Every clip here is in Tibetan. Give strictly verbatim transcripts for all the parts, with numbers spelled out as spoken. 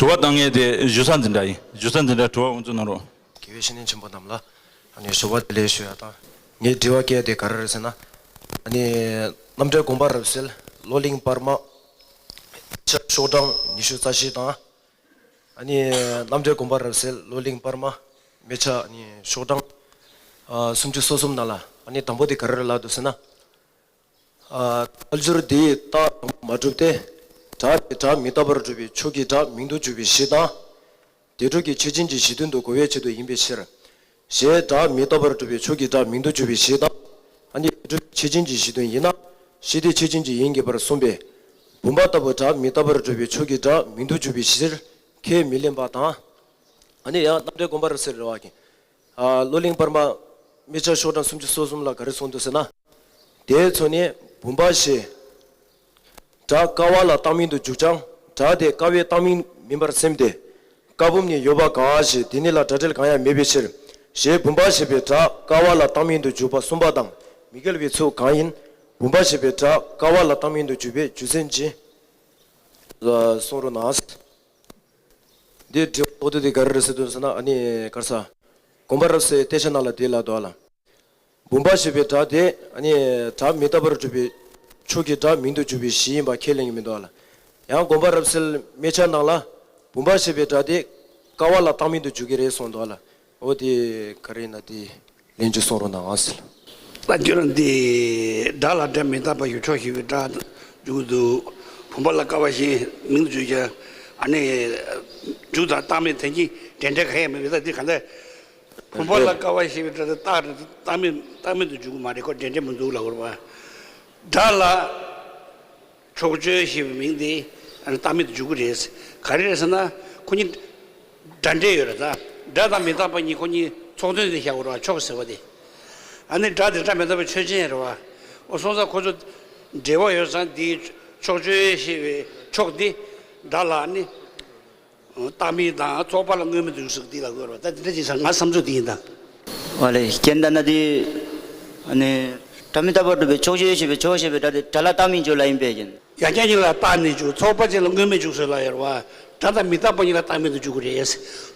དྲི་བ་བཏང་མཁན་དེ་ཞུ་ས་འཛིན་གྲྭ་ཡིན། ཞུ་ས་འཛིན་གྲྭ་དྲི་བ་དབུ་འཛུགས་གནང་རོགས། དགེ་བའི་བཤེས་གཉེན་ཆེན་པོ་རྣམས་ལ་ཨ་ནི་ཞུ་བ་བདེ་ལེགས་ཞུ་ཡ་དང་། ངའི་དྲི་བ་བཀལ་དེ་ག་རེ་རེད་ཟེར་ན། ཨ་ནི་རྣམ་འདྲེན་དགོན་པ་རབ་གསལ་བློ་གླིང་པར་མ་ཤོག་གྲངས་ཉི་ཤུ་རྩ་བཞི་དང་། ཨ་ནི་རྣམ་འདྲེན་དགོན་པ་རབ་གསལ་བློ་གླིང་པར་མ་མི་ཆ་ཨ་ནི་ཤོག་གྲངས་ཨ་སུམ་ཅུ་སོ་གསུམ་ནང་ལ་ཨ་ནི་དང་པོ་དེ་ག་རེ་ལབ་འདུག་ཟེར་ན། ཨ་དཀར་འགྱུར་འདིའི་རྟགས་དང་པོ་མ་གྲུབ་སྟེ། སྒྲ་དེ་སྒྲ་མི་རྟག་པར་སྒྲུབ་པའི་ཕྱོགས་ཀྱི་སྒྲ་མིང་དུ་གྱུར་པའི་གཞི་དང་། དེ་སྒྲུབ་ཀྱི་ཆོས་ཅན་གྱི་གཞི་དོན་དུ་གོ་བའི་ཆེད་དུ་ཡིན་པའི་ཕྱིར། ཞེས་སྒྲ་མི་རྟག་པར་སྒྲུབ་པའི་ཕྱོགས་ཀྱི་སྒྲ་མིང་དུ་གྱུར་པའི་གཞི་དང་། ཨ་ནི་དེ་སྒྲུབ་ཀྱི་ཆོས་ཅན་གྱི་གཞི་དོན་ཡིན་ན། གཞི་དེ་ཆོས་ཅན་གྱི་ཡིན་དགོས་པར་གསུངས་པས། བུམ་པ་ལྟ་བུ་སྒྲ་མི་རྟག་པར་སྒྲུབ་པའི་ཕྱོགས་ཀྱི་སྒྲ་མིང་དུ་གྱུར་པའི་ཕྱིར་ཁས་མི་ལེན་པ་དང་། ཨ་ནི་ཡང་རྣམ་འདྲེན་དགོན་པ་རབ་གསལ་རེད་བ་ཀྱི། ཨ་བློ་གླིང་པར་མ་མི་ཆ་ཤོག་གྲངས་སུམ་ཅུ་སོ་གསུམ་ལ་ག་རེ་གསུངས་འདུག་ཟེར་ན། དེས་མཚོན་ནས་བུམ་པ་ཞེས་སྒྲ་ཀ་བ་ལ་བཏགས་མིང་དུ་འཇུག་ཀྱང་སྒྲ་དེ་ཀ་བའི་བཏགས་མིང་མིན་པར་སེམས་ཏེ། ཀ་བུམ་ནི་ཡོད་པ་གང་ཞེས་དེ་ཉིད་ལ་སྒྲ་འབྲེལ་གང་ཡང་མེད་པའི་ཕྱིར། ཞེས་བུམ་པ་ཞེས་པའི་སྒྲ་ཀ་བ་ལ་བཏགས་མིང་དུ་འཇུག་པ་གསུམ་པ་དང་མི་འགལ་བའི་ཚུལ་གང་ཡིན། བུམ་པ་ཞེས་པའི་སྒྲ་ཀ་བ་ལ་བཏགས་མིང་དུ་འཇུག་པའི་རྒྱུ་མཚན་ཅི། གསུང་རོགས་གནང་། འདི་དྲི་བ་ཐོག་ཏུ་དེ་ག་རེ་རེད་ཟེར་དུས་ཟེར་ན་ཨ་ནི་ག་རེ་ཟ། དགོན་པ་རབ་གསལ་གཏེར་ཆོས་ནང་ལ་དེ་ལ་འདུག་ཨ་ལ། བུམ་པ་ཞེས་པའི་སྒྲ་དེ་ཨ་ནི་སྒྲ་མི་རྟག་པར་སྒྲུབ་པའི་ཕྱོགས་ཀྱི་སྒྲ་མིང་དུ་གྱུར་པའི་གཞི་ཡིན་པ་ཁས་ལེན་གྱི་མི་འདུག་ཨ་ལ། ཡང་དགོན་པ་རབ་གསལ་སྨད་ཆ་ནང་ལ་བུམ་པ་ཞེས་པའི་སྒྲ་དེ་ཀ་བ་ལ་བཏགས་མིང་དུ་འཇུག་གི་རེད་གསུངས་འདུག་ཨ་ལ། འོ་དེ་ག་རེ་ཡིན་ན་དེ་ལན་གཅིག་གསུང་རོགས་གནང་ཨ་ཟེར། ད་ཁྱོད་རང་འདི་སྒྲ་ལ་སྒྲ་མི་རྟག་པ་ཡི་ཕྱོགས་ཞེས་པའི་སྒྲ་འཇུག་འདུག་བུམ་པ་ལ་ཀ་བ་ཞེས་མིང་འཇུག་ཀྱང་ཨ་ནི་འཇུག་དང་བཏགས་མིང་དོན་གྱི་འབྲེལ་འབྲེལ་གང་ཡང་མེད་པས། ད་འདི་ག་འདྲ། བུམ་པ་ལ་ཀ་བ་ཞེས་པའི་སྒྲ་དེ་རྟགས་རེད། བཏགས་མིང་བཏགས་མིང་དུ་འཇུག་གི་མ་རེད། ཁོ་འབྲེལ་འབྲེལ་མི་འདུག་ལབ་དགོས་རེད་པ། སྒྲ་ལ། ཕྱོགས་ཆོས་ཞེས་པའི་མིང་དེ་ཨ་ནི་བཏགས་མིང་དུ་འཇུག་གི་རེད། ག་རེ་རེད་ཟེར་ན། ཁོ་གཉིས་སྒྲ་འབྲེལ་ཡོད་རེད་ད། སྒྲ་དང་མི་རྟག་པ་གཉིས་ཁོ་གཉིས་ཚོགས་དོན་དེ་བཞག་དགོས་རེད་པ། ཕྱོགས་ཟེར་བ་དེ། ཨ་ནི་སྒྲ་དེ་སྒྲ་མི་རྟག་པའི་ཆོས་ཅན་རེད་པ། འོ་སོང་ཙང་ཁོ་ཚོ་འབྲེལ་བ་ཡོད་ཙང་དེའི་ཕྱོགས་ཆོས་ཞེས་པའི་ཕྱོགས་དེ་སྒྲ་ལ་ཨ་ནི། བཏགས་མིང་དང་ཚོགས་པ་ལ་དངོས་མིང་དུ་ཞུགས་དེ་ལ་དགོས་རེད་པ། ད་དེ་འདྲ་ཅིག་ཟེར་ང་བསམ་ཚུལ་དེ་ཡིན་ད། ཨོ་ལེ་རྒན་ད་ན་དེ། ཨ་ནི། སྒྲ་མི་རྟག་པར་སྒྲུབ་པའི་ཕྱོགས་ཆོས་ཞེས་པའི་ཕྱོགས་ཞེས་པའི་སྒྲ་དེ་སྒྲ་ལ་བཏགས་མིང་འཇུག་ལ་ཡིན་པས་རྒྱན། ཡང་བསྐྱར་གཉིས་ལ་བཏགས་ནས་འཇུག་ཚོགས་པ་ཅན་ལ་དངོས་མིང་འཇུག་ཟེར་ལ་ཡོད་རེད་པ། སྒྲ་དང་མི་རྟག་པ་གཉིས་ལ་བཏགས་མིང་དུ་འཇུག་གི་རེད།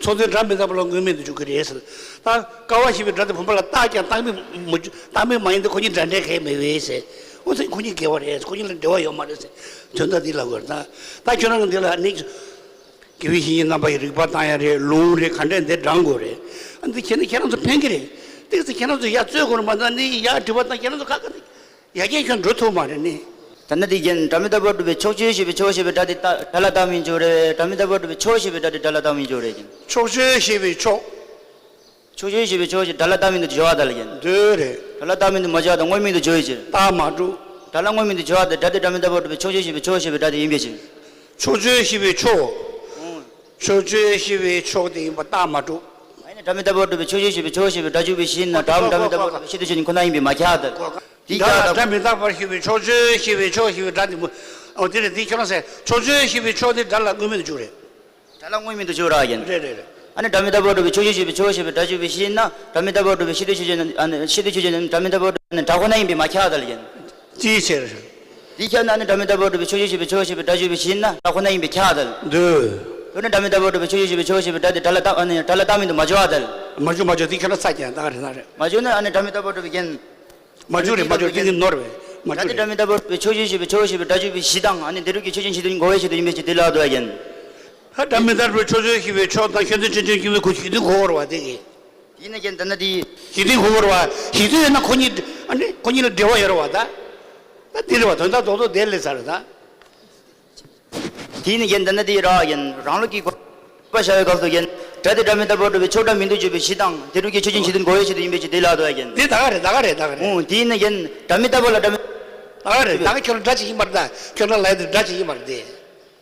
ཚོགས་དོན་སྒྲ་མི་རྟག་པ་ལ་དངོས་མིང་དུ་འཇུག་གི་རེད། ད་ཀ་བ་ཞེས་པའི་སྒྲ་དེ་བུམ་པ་ལ་བཏགས་ཀྱང་བཏགས་མིང་མ་བཏགས་མིང་མ་ཡིན་ཏེ་ཁོ་གཉིས་སྒྲ་འབྲེལ་གང་ཡང་མེད་པས་ཟེར། འོ་ཚེ་ཁོ་གཉིས་འགལ་བ་རེད། ཁོ་གཉིས་ལ་འབྲེལ་བ་ཡོད་མ་རེད་ཟེར། དོན་དག་འདི་ལབ་དགོས་རེད་ད། ད་ཁྱོད་རང་གི་འདི་ལ་ནི། དགེ་བའི་བཤེས་གཉེན་རྣམ་པ་ཡི་རིགས་པ་བཏང་ཡ་རེད། ལུང་རེད། ག་འདྲ་འདི་བགྲང་དགོས་རེད། ཨ་འདི་བྱས་ན་ཁྱེད་རང་ཚོ་ཕན་གི་རེད། ཏིག་ཙི་ཁྱེད་རང་ཚོ་ཡར་རྩོད་དགོས་རེད་མ་གཏོགས་ནི་ཡར་དྲི་བ་བཏང་ཁྱེད་རང་ཚོ་ཁ་ཁ་ནི་ཡར་རྒྱས་ཁྱོད་འགྲོ་ཐུབ་མ་རེད་ནི། ད་ནི་འདི་རྒྱན་སྒྲ་མི་རྟག་པར་སྒྲུབ་པའི་ཕྱོགས་ཆོས་ཞེས་པའི་ཕྱོགས་ཞེས་པའི་སྒྲ་དེ་རྟགས་སྒྲ་ལ་བཏགས་མིང་འཇུག་རེད། སྒྲ་མི་རྟག་པར་སྒྲུབ་པའི་ཕྱོགས་ཞེས་པའི་སྒྲ་དེ་སྒྲ་ལ་བཏགས་མིང་འཇུག་རེད་རྒྱན། ཕྱོགས་ཆོས་ཞེས་པའི་ཕྱོགས། ཕྱོགས་ཆོས་ཞེས་པའི་ཕྱོགས་ཞེས་སྒྲ་ལ་བཏགས་མིང་དུ་སྦྱོར་བ་དང་ལ་རྒྱན། འདོད་རེད། སྒྲ་ལ་བཏགས་མིང་དུ་མ་སྦྱོར་བ་དང་དངོས་མིང་དུ་སྦྱོར་བའི་ཕྱིར། རྟགས་མ་གྲུབ། སྒྲ་ལ་དངོས་མིང་དུ་སྦྱོར་བ་དང་སྒྲ་དེ་སྒྲ་མི་རྟག་པར་སྒྲུབ་པའི་ཕྱོགས་ཆོས་ཞེས་པའི་ཕྱོགས་ཞེས་པའི་སྒྲ་དེ་ཡིན་པའི་ཕྱིར། ཕྱོགས་ཆོས་ཞེས་པའི་ཕྱོགས། ཨོ། ཕྱོགས་ཆོས་ཞེས་པའི་ཕྱོགས་དེ་ཡིན་པ་རྟགས་མ་གྲུབ། ཨ་ནི་སྒྲ་མི་རྟག་པར་སྒྲུབ་པའི་ཕྱོགས་ཆོས་ཞེས་པའི་ཕྱོགས་ཞེས་པའི་སྒྲ་འཇུག་པའི་གཞི་ཡིན་ན་སྒྲའམ་སྒྲ་མི་རྟག་པར་སྒྲུབ་པའི་ཕྱིར་དུ་ཆོས་ཅན་ཁོ་ན་ཡིན་པས་མ་ཁྱབ་པ་དང་། དེའི་སྒྲ་ཁྱབ་ལ་པ་སྒྲ་མི་རྟག་པར་སྒྲུབ་པའི་ཕྱོགས་ཆོས་ཞེས་པའི་ཕྱོགས་ཞེས་པའི་སྒྲ་དེ་མོ། ཨོ་དེ་རེད། དེ་ཁྱོད་རང་ཟེར་ཕྱོགས་ཆོས་ཞེས་པའི་ཕྱོགས་དེ་སྒྲ་ལ་དངོས་མིང་དུ་འཇུག་རེད། སྒྲ་ལ་དངོས་མིང་དུ་འཇུག་ར་རྒྱན། རེད་རེད་རེད། ཨ་ནི་སྒྲ་མི་རྟག་པར་སྒྲུབ་པའི་ཕྱོགས་ཆོས་ཞེས་པའི་ཕྱོགས་ཞེས་པའི་སྒྲ་འཇུག་པའི་གཞི་ཡིན་ན་སྒྲ་མི་རྟག་པར་སྒྲུབ་པའི་ཕྱིར་དུ་ཆོས་ཅན་ཨ་ནི་ཕྱིར་དུ་ཆོས་ཅན་ཨ་ནི་སྒྲ་མི་རྟག་པར་སྒྲུབ་ནི་སྒྲ་ཁོ་ན་ཡིན་པས་མ་ཁྱབ་པ་དང་ལ་རྒྱན། ཅིའི་ཕྱིར། དེའི་ཁྱབ་ན་ཨ་ནི་སྒྲ་མི་རྟག་པར་སྒྲུབ་པའི་ཕྱོགས་ཆོས་ཞེས་པའི་ཕྱོགས་ཞེས་པའི་སྒྲ་འཇུག་པའི་གཞི་ཡིན་ན་སྒྲ་ཁོ་ན་ཡིན་པས་ཁྱབ་པ་དང་། འདོད། འདོད་ནི་སྒྲ་མི་རྟག་པར་སྒྲུབ་པའི་ཕྱོགས་ཆོས་ཞེས་པའི་ཕྱོགས་ཞེས་པའི་སྒྲ་དེ་སྒྲ་ལ་བཏགས་ཨ་ནི་སྒྲ་ལ་བཏགས་མིང་དུ་མ་སྦྱོར་བ་དང་། མ་འཇུག་མ་འཇུག་དེ་ཁྱོད་རང་ཚ་ཀྱང་ད་ག་རེ་ད་རེད། མ་འཇུག་ན་ཨ་ནི་སྒྲ་མི་རྟག་པར་སྒྲུབ་པའི་རྒྱན། མ་འཇུག་རེད། མ་འཇུག་རེད། དེ་ནི་ནོར་བས། མ་འཇུག་རེད། སྒྲ་དེ་སྒྲ་མི་རྟག་པར་སྒྲུབ་པའི་ཕྱོགས་ཆོས་ཞེས་པའི་ཕྱོགས་ཞེས་པའི་སྒྲ་འཇུག་པའི་གཞི་དང་ཨ་ནི་འདི་རུ་གི་ཆོས་ཅན་གཞི་དོན་གོ་བའི་ཆེད་དུ་ཡིན་པའི་ཕྱིར་དེ་ལ་དོ་རྒྱན། ད་སྒྲ་མི་རྟག་པར་ཕྱོགས་ཆོས་ཞེས་པའི་ཕྱོགས་དང་ཁྱོད་ཚོའི་ཆོས་ཅན་གྱི་མི་ཁོ་གཞི་དོན་གོ་བར་བ་དེ་གི། དེ་ནི་རྒྱན་ད་ན་དེ། གཞི་དོན་གོ་བར་བ། གཞི་དོན་ཡོད་ན་ཁོ་གཉིས་ཨ་ནི་ཁོ་གཉིས་ལ་འབྲེལ་བ་ཡོད་རེད་བ་ད། ད་འདི་རེད་བ། དོན་དག་རྡོག་རྡོག་དེ་ལས་ཚར་རེད་ད། དེས་ནི་རྒྱན་ད་ན་དེ་ར་རྒྱན་རང་ལུགས་ཀྱི་དགོས་པ་བྱ་བའི་སྐབས་སུ་རྒྱན་སྒྲ་དེ་སྒྲ་མི་རྟག་པར་སྒྲུབ་པའི་ཕྱོགས་སྒྲ་མིང་དུ་གྱུར་པའི་གཞི་དང་དེ་རུ་གི་ཆོས་ཅན་གཞི་དོན་གོ་བའི་ཆེད་དུ་ཡིན་པའི་ཕྱིར་དེ་ལ་དོ་རྒྱན། དེ་ད་ག་རེད། ད་ག་རེད། ད་ག་རེད། ཨོ་དེས་ནི་རྒྱན་སྒྲ་མི་རྟག་པ་ལ་སྒྲ་མི། ད་ག་རེད། ད་ག་ཁྱོད་ལ་སྒྲ་ཅིག་ཡིན་པར་ད། ཁྱོད་ལ་ལབ་ཡ་དེ་སྒྲ་ཅིག་ཡིན་པར་དེ།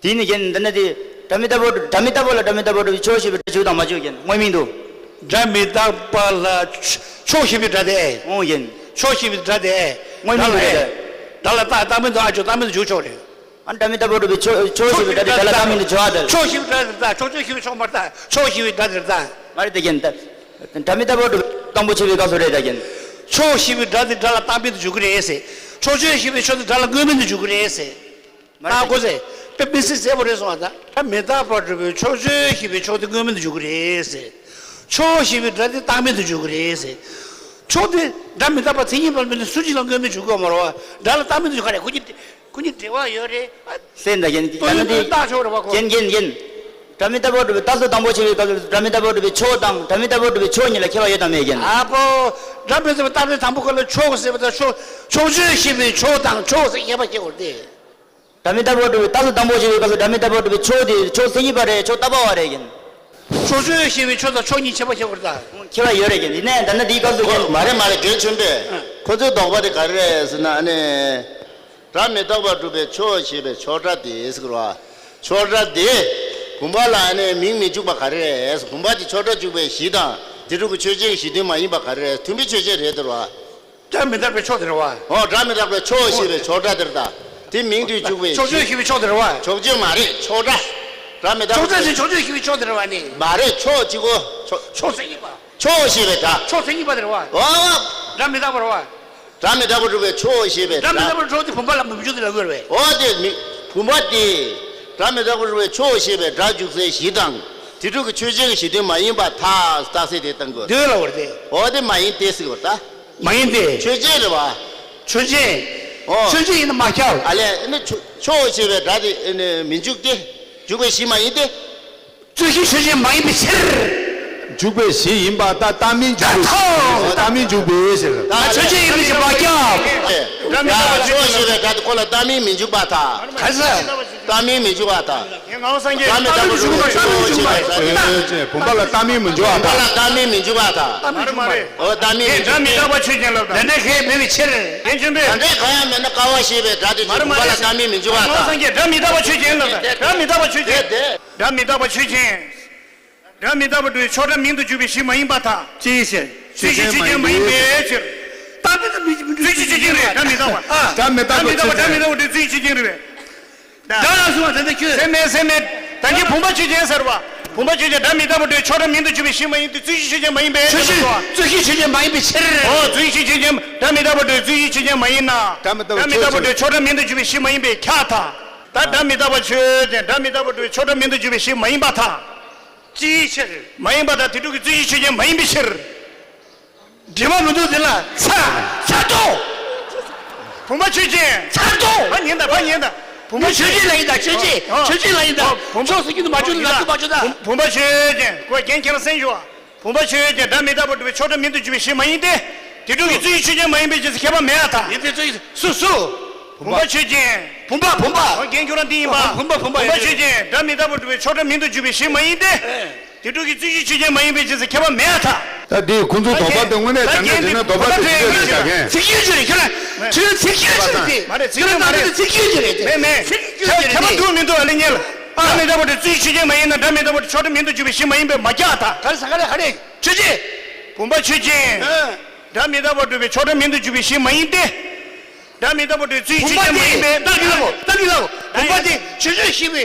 དེས་ནི་རྒྱན་ད་ན་དེ་སྒྲ་མི་རྟག་པར་སྒྲ་མི་རྟག་པ་ལ་སྒྲ་མི་རྟག་པར་སྒྲུབ་པའི་ཕྱོགས་ཞེས་པའི་སྒྲ་འཇུག་དང་མ་འཇུག་རྒྱན་དངོས་མིང་དུ། སྒྲ་མི་རྟག་པ་ལ་ཕྱོགས་ཞེས་པའི་སྒྲ་དེ། ཨོ་རྒྱན། ཕྱོགས་ཞེས་པའི་སྒྲ་དེ། མངོན་མིང་དུ་རེད། སྒྲ་ལ་བཏགས་བཏགས་མིང་དུ་ཨ་འཇུག་བཏགས་མིང་དུ་འཇུག་ཆོག་རེད། ཨ་སྒྲ་མི་རྟག་པར་སྒྲུབ་པའི་ཕྱོགས་ཕྱོགས་ཞེས་པའི་སྒྲ་དེ་སྒྲ་ལ་བཏགས་མིང་དུ་འཇུག་པ་དང་། ཕྱོགས་ཞེས་པའི་སྒྲ་དེ་དང་ཕྱོགས་ཆོས་ཞེས་པའི་ཕྱོགས་མ་རེད་ད། ཕྱོགས་ཞེས་པའི་སྒྲ་དེ་དང་། མ་རེད་དེ་རྒྱན་ད། སྒྲ་མི་རྟག་པར་སྒྲུབ་དང་པོ་བྱས་པའི་སྐབས་སུ་རེད་ད་རྒྱན། ཕྱོགས་ཞེས་པའི་སྒྲ་དེ་སྒྲ་ལ་བཏགས་མིང་དུ་འཇུག་གི་རེད་ཟེར། ཕྱོགས་ཆོས་ཞེས་པའི་ཕྱོགས་དེ་སྒྲ་ལ་མངོན་མིང་དུ་འཇུག་གི་རེད་ཟེར། མ་རེད་ད། ད་གོ་ཟེར། དཔེ་མི་སྲིད་མཛེས་པོ་རེད་སོང་བ་ད། སྒྲ་མི་རྟག་པར་གྲུབ་པའི་ཕྱོགས་ཆོས་ཞེས་པའི་ཕྱོགས་དེ་དངོས་མེད་དུ་འཇུག་གི་རེད་ཟེར། ཕྱོགས་ཞེས་པའི་སྒྲ་དེ་བཏགས་མེད་དུ་འཇུག་གི་རེད་ཟེར། ཕྱོགས་དེ་སྒྲ་མི་རྟག་པ་མཚན་ཉིད་པར་མིན་ནས་སུ་གཅིག་ལ་དངོས་མེད་འཇུག་གི་ཡོད་མ་རེད་བ། སྒྲ་ལ་བཏགས་མེད་དུ་འཇུག་ག་རེད། ཁོ་གཉིས་ཁོ་གཉིས་འབྲེལ་བ་ཡོད་རེད། སེམས་དང་རྐྱེན་གྱི་ཏོ་ཡོད་ཏོ་བཏགས་ཆོག་རེད་བ་ཁོ། རྐྱེན་རྐྱེན་རྐྱེན། སྒྲ་མི་རྟག་པར་གྲུབ་པའི་རྟགས་སུ་དང་པོ་ཞེས་པའི་སྐབས་སུ་སྒྲ་མི་རྟག་པར་གྲུབ་པའི་ཕྱོགས་དང་སྒྲ་མི་རྟག་པར་གྲུབ་པའི་ཕྱོགས་གཉིས་ལ་ཁྱད་པར་ཡོད་དམ་མེད་ཀྱང་། ཨ་ཕོ། སྒྲ་མི་རྟག་པའི་རྟགས་སུ་དང་པོ་སྐབས་ལ་ཕྱོགས་ཟེར་བ་དང་ཕྱོགས་ཕྱོགས་ཆོས་ཞེས་པའི་ཕྱོགས་དང་ཕྱོགས་ཟེར་ཁྱད་པར་ཕྱེ་དགོས་ཏེ། སྒྲ་མི་རྟག་པར་གྲུབ་པའི་རྟགས་སུ་དང་པོ་ཞེས་པའི་སྐབས་སུ་སྒྲ་མི་རྟག་པར་གྲུབ་པའི་ཕྱོགས་དེ་ཕྱོགས་མཚན་ཉིད་པ་རེད། ཕྱོགས་རྟག་པ་བ་རེད་ཀྱང་། ཕྱོགས་ཆོས་ཞེས་པའི་ཕྱོགས་དང་ཕྱོགས་གཉིས་ཁྱད་པར་ཕྱེ་དགོས་ད། ཁྱད་པར་ཡོད་རེད་ཀྱང་འདི་ནས་ད་ནི་འདིའི་སྐབས་སུ་ཀྱང་། མ་རེད་མ་རེད། རྒན་ཆོས་འཕེལ། ཁོ་ཚོའི་དོགས་པ་དེ་ག་རེ་རེད་ཟེར་ན་ཨ་ནི། སྒྲ་མི་རྟག་པར་གྲུབ་པའི་ཕྱོགས་ཞེས་པའི་ཕྱོགས་སྒྲ་དེ་ཟེར་བ། ཕྱོགས་སྒྲ་དེ། བུམ་པ་ལ་ཨ་ནི་མིང་མི་འཇུག་པ་ག་རེ་རེད། བུམ་པ་དེ་ཕྱོགས་སྒྲ་འཇུག་པའི་གཞི་དང་དེ་དྲུག་གི་ཆོས་ཅན་གྱི་གཞི་མཐུན་མ་ཡིན་པ་ག་རེ་རེད། མཐུན་པའི་ཆོས་ཅན་རེད་དེ་རེད་བ། སྒྲ་མི་རྟག་པའི་ཕྱོགས་དེ་རེད་བ། ཨོ་སྒྲ་མི་རྟག་པའི་ཕྱོགས་ཞེས་པའི་ཕྱོགས་སྒྲ་དེ་རེད་ད། དེ་མིང་དུ་འཇུག་པའི་ཕྱོགས་ཆོས་ཞེས་པའི་ཕྱོགས་དེ་རེད་བ། ཕྱོགས་ཆོས་མ་རེད། ཕྱོགས་སྒྲ། སྒྲ་མི་རྟག་པའི་ཕྱོགས་ཆོས་ཞེས་པའི་ཕྱོགས་དེ་རེད་བ་ནི། མ་རེད། ཕྱོགས་གཅིག་གོ། ཕྱོགས་ཕྱོགས་མཚན་ཉིད་པ། ཕྱོགས་ཞེས་པའི་སྒྲ། ཕྱོགས་མཚན་ཉིད་པ་དེ་རེད་བ། ཨོ། སྒྲ་མི་རྟག་པ་རེད་བ། སྒྲ་མི་རྟག་པར་གྲུབ་པའི་ཕྱོགས་ཞེས་པའི་སྒྲ། སྒྲ་མི་རྟག་པར་གྲུབ་དེ་བུམ་པ་ལ་མི་འཇུག་དེ་ལ་དགོས་རེད་བས། ཨོ་དེ་མི། བུམ་པ་དེ། སྒྲ་མི་རྟག་པར་གྲུབ་པའི་ཕྱོགས་ཞེས་པའི་སྒྲ་འཇུག་སའི་གཞི་དང་། དེ་དྲུག་གི་ཆོས་ཅན་གྱི་གཞི་མཐུན་མ་ཡིན་པར་ཐལ། རྟགས་གསལ་དེ་བཏང་དགོས། འདོད་ལ་བར་ཏེ། ཨོ་དེ་མ་ཡིན་ཏེ་ཟེར་བ་ད། མ་ཡིན་ཏེ། ཆོས་ཅན་རེད་བ། ཆོས་ཅན། ཨོ། ཆོས་ཅན་ཡིན་ན་མ་ཁྱབ། ཨ་ལས་ཨ་ནི་ཕྱོགས་ཕྱོགས་ཞེས་པའི་སྒྲ་དེ་ཨ་ནི་མི་འཇུག་སྟེ། འཇུག་པའི་གཞི་མ་ཡིན་ཏེ། རྩོད་གཞི་ཆོས་ཅན་མ་ཡིན་པའི་ཕྱིར། འཇུག་པའི་གཞི་ཡིན་པ་ལྟར་རྟགས་མིན་འཇུག་པའི་ཕྱིར། ད་ཐོ། རྟགས་མིན་འཇུག་པའི་ཕྱིར། ད་ཆོས་ཅན་ཡིན་པའི་ཕྱིར་མ་ཁྱབ། ཡ་ཕྱོགས་ཞེས་པའི་སྒྲ་དེ་ཁོ་ལ་རྟགས་མིན་མི་འཇུག་པར་ཐལ། ག་ས། རྟགས་མིན་མི་འཇུག་པར་ཐལ། ངག་དབང་སངས་རྒྱས། སྒྲ་མི་རྟག་པར་གྲུབ་པའི་ཕྱོགས་ཞེས་པའི་སྒྲ་དེ། བུམ་པ་ལ་རྟགས་མིན་མི་འཇུག་པར་ཐལ། བུམ་པ་ལ་རྟགས་མིན་མི་འཇུག་པར་ཐལ། མ་རེད་མ་རེད། ཨོ་རྟགས་མིན་མི་འཇུག་སྟེ། སྒྲ་མི་རྟག་པ་ཆོས་ཅན་ལབ་ད། དེ་འདྲ་གང་ཡང་མེད་པའི་ཕྱིར། རྒན་ཆོས་འཕེལ། ད་འདྲ་གང་ཡང་མེད་ན་ཀ་བ་ཞེས་པའི་སྒྲ་དེ་མ་རེད་བུམ་པ་ལ་མ་རེད། རྟགས་མིན་མི་འཇུག་པར་ཐལ། ངག་དབང་སངས་རྒྱས། སྒྲ་མི་རྟག་པ་ཆོས་ཅན་ལབ་ད། སྒྲ་མི་རྟག་པ་ཆོས་ཅན། དེ་དེ། སྒྲ་མི་རྟག་པ་ཆོས་ཅན། སྒྲ་མི་རྟག་པར་གྲུབ་པའི་ཕྱོགས་སྒྲ་མིང་དུ་གྱུར་པའི་གཞི་མ་ཡིན་པར་ཐལ། ཅི་ཕྱིར། རྩོད་གཞི་ཆོས་ཅན་མ་ཡིན་པའི་ཕྱིར། རྟག་པར་རྩོད་གཞི་ཆོས་ཅན་རེད། སྒྲ་མི་རྟག་པ། ཨ། སྒྲ་མི་རྟག་པ་སྒྲ་མི་རྟག་པ་ཆོས་ཅན། སྒྲ་མི་རྟག་པར་གྲུབ་པའི་རྩོད་གཞི་ཆོས་ཅན་རེད་པས། སྒྲ་ལ་སོང་བ་དེ་འདྲ་ཁྱོད། ཟེར་མེད་ཟེར་མེད། ད་གིན་བུམ་པ་ཆོས་ཅན་ཟེར་བ། བུམ་པ་ཆོས་ཅན། སྒྲ་མི་རྟག་པར་གྲུབ་པའི་ཕྱོགས་སྒྲ་མིང་དུ་གྱུར་པའི་གཞི་མ་ཡིན་ཏེ། རྩོད་གཞི་ཆོས་ཅན་མ་ཡིན་པའི་ཕྱིར། ཆོས་ཅན། རྩོད་གཞི་ཆོས་ཅན་མ་ཡིན་པའི་ཕྱིར། ཨོ་རྩོད་གཞི་ཆོས་ཅན། སྒྲ་མི་རྟག་པར་གྲུབ་པའི་རྩོད་གཞི་ཆོས་ཅན་མ་ཡིན་ན། སྒྲ་མི་རྟག་པར་གྲུབ་པའི་ཕྱོགས་སྒྲ་མིང་དུ་གྱུར་པའི་གཞི་མ་ཡིན་པས་ཁྱབ་ཐལ། ད་སྒྲ་མི་རྟག་པ་ཆོས་ཅན། སྒྲ་མི་རྟག་པར་གྲུབ་པའི་ཕྱོགས་སྒྲ་མིང་དུ་གྱུར་པའི་གཞི་མ་ཡིན་པར་ཐལ། ཅིའི་ཕྱིར། མ་ཡིན་པར་ཐལ། དེ་དྲུག་གི་རྩོད་གཞི་ཆོས་ཅན་མ་ཡིན་པའི་ཕྱིར། འགྲེལ་པ་མི་འདུག་དེ་ལ་ཚ། ཚ་ཏོ། བུམ་པ་ཆོས་ཅན། ཚ་ཏོ། ཕ་ཉན་དང་ཕ་ཉན་དང་། བུམ་པ་ཆོས་ཅན་ལ་ཡིན་དང་ཆོས་ཅན། ཨ། ཆོས་ཅན་ལ་ཡིན་དང་། བུམ། ཕྱོགས་སུ་ཀུན་ཏུ་མ་བྱུང་ན་ལ་ཀུན་མ་བྱུང་དང་། བུམ། བུམ་པ་ཆོས་ཅན། ཁོ་རྒན་ཁྱེད་རང་སེམས་ཞུ་བ། བུམ་པ་ཆོས་ཅན། སྒྲ་མི་རྟག་པར་གྲུབ་པའི་ཕྱོགས་སྒྲ་མིང་དུ་གྱུར་པའི་གཞི་མ་ཡིན་ཏེ། དེ་དྲུག་གི་རྩོད་གཞི་ཆོས་ཅན་མ་ཡིན་པའི་རྗེས་སུ་ཁྱད་པར་མེད་པར་ཐལ། ཡིན་ཏེ་རྩོད་གཞི་སུ་སུ། བུམ་པ་ཆོས་ཅན། བུམ་པ་བུམ་པ། ཨོ་རྒན་ཁྱོད་རང་འདི་ཡིན་པ། བུམ་པ་བུམ་པ་ཡིན་པ་ཆོས་ཅན། སྒྲ་མི་རྟག་པར་གྲུབ་པའི་ཕྱོགས་སྒྲ་མིང་དུ་གྱུར་པའི་གཞི་མ་ཡིན་ཏེ། ཨེ། དེ་དྲུག་གི་རྩོད་གཞི་ཆོས་ཅན་མ་ཡིན་པའི་རྗེས་སུ་ཁྱད་པར་མེད་པར་ཐལ། ད་འདི་ཁོང་ཚོ་དོགས་པ་དེ་དངོས་གནས་དྲང་གནས་བྱས་ན་དོགས་པ་དེ་ཞིག་རེད་བཞག་མཁན། ཚིག་སྐྱོན་ཅིག་རེད་ཁྱོད་རང་། ཁྱོད་རང་ཚིག་སྐྱོན་ཅིག་རེད་དེ། མ་རེད། ཚིག་སྐྱོན་མ་རེད། ཁྱོད་རང་ཚིག་སྐྱོན་ཅིག་རེད་དེ། མེད་མེད། ཚིག་སྐྱོན་ཅིག་རེད་དེ། ཁྱད་པར་འདུག་མི་འདུག་ཨ་ལེ་ཉན་ལ། སྒྲ་མི་རྟག་པར་གྲུབ་པའི་རྩོད་གཞི་ཆོས་ཅན་མ་ཡིན་ན་སྒྲ་མི་རྟག་པར་གྲུབ་པའི་ཕྱོགས་སྒྲ་མིང་དུ་གྱུར་པའི་གཞི་མ་ཡིན་པས་མ་ཁྱབ་པར་ཐལ། ག་རེ་ཟེར་ག་རེ། ཆོས་ཅན། བུམ་པ་ཆོས་ཅན། ཨ། སྒྲ་མི་རྟག་པར་གྲུབ་པའི་ཕྱོགས་སྒྲ་མིང་དུ་གྱུར་པའི་གཞི་མ་ཡིན་ཏེ། སྒྲ་མི་རྟག་པར་གྲུབ་པའི་རྩོད་གཞི་ཆོས་ཅན་མ་ཡིན་པས། བུམ་པ་དེ་རྟགས་འདི་ལ་གོ། རྟགས་འདི་ལ་གོ། བུམ་པ་དེ་ཆོས་ཅན་ཞེས་པའི་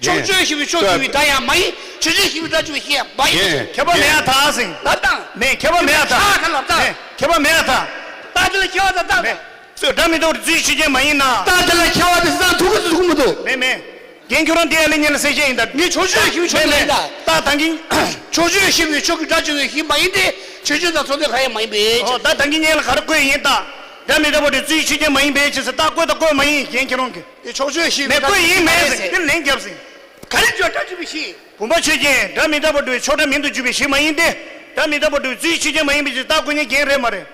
ཕྱོགས་ཆོས་ཞེས་པའི་ཕྱོགས་ཀྱི་སྒྲ་ཡང་མ་ཡིན། ཆོས་ཅན་ཞེས་པའི་སྒྲ་ཀྱི་གཞི་ཡང་མ་ཡིན། ཁྱད་པར་མེད་པར་ཐལ་ཟེར། ད་དང་། མེད། ཁྱད་པར་མེད་པར་ཐལ། ཆ་ག་ལབ་ད། མེད། ཁྱད་པར་མེད་པར་ཐལ། རྟགས་འདི་ལ་ཁྱད་པར་དང་རྟགས་དང་། སྒྲ་མི་རྟག་པར་གྲུབ་པའི་རྩོད་གཞི་ཆོས་ཅན་མ་ཡིན་ན། རྟགས་འདི་ལ་ཁྱད་པར་དེ་སང་ཐུག་གི་ཐུག་མི་འདུག་མེད་མེད། རྒན་ཁྱོད་རང་དེ་ཡ་ལེ་ཉན་ལ་གསལ་བཤད་ཡིན་ད། ངས་ཕྱོགས་ཆོས་ཞེས་པའི་ཕྱོགས་མེད་ལ་ཡིན་ད། རྟགས་ད་གིན། ཕྱོགས་ཆོས་ཞེས་པའི་ཕྱོགས་ཀྱི་སྒྲ་ཀྱི་གཞི་མ་ཡིན་ཏེ། ཆོས་ཅན་དང་ཚོགས་ལྡན་གང་ཡང་མ་ཡིན་པའི་ཕྱིར། ཨོ་ད་ད་གིན་ངས་ལ་ག་རེ་བཀོད་ཡིན་ད། སྒྲ་མི་རྟག་པར་གྲུབ་པའི་རྩོད་གཞི་ཆོས་ཅན་མ་ཡིན་པའི་ཕྱིར་ཟེར་རྟགས་བཀོད་དང་བཀོད་མ་ཡིན། རྒན་ཁྱོད་རང་གིས། མེད། བཀོད་ཡིན་མེད་ཟེར། དེ་ལན་རྒྱབ་ཟིན། ག་རེ་བརྗོད། སྒྲ་ཀྱི་གཞི། བུམ་པ་ཆོས་ཅན། སྒྲ་མི་རྟག་པར་གྲུབ་པའི་ཕྱོགས་སྒྲ་མིང་དུ་གྱུར་པའི་གཞི་མ་ཡིན་ཏེ། སྒྲ་མི་རྟག་པར་གྲུབ་པའི་རྩོད་གཞི་ཆོས་ཅན་མ་ཡིན་པའི་ཕྱིར་རྟགས་བཀོད་ཉན་རྒན་རེད་མ་རེད།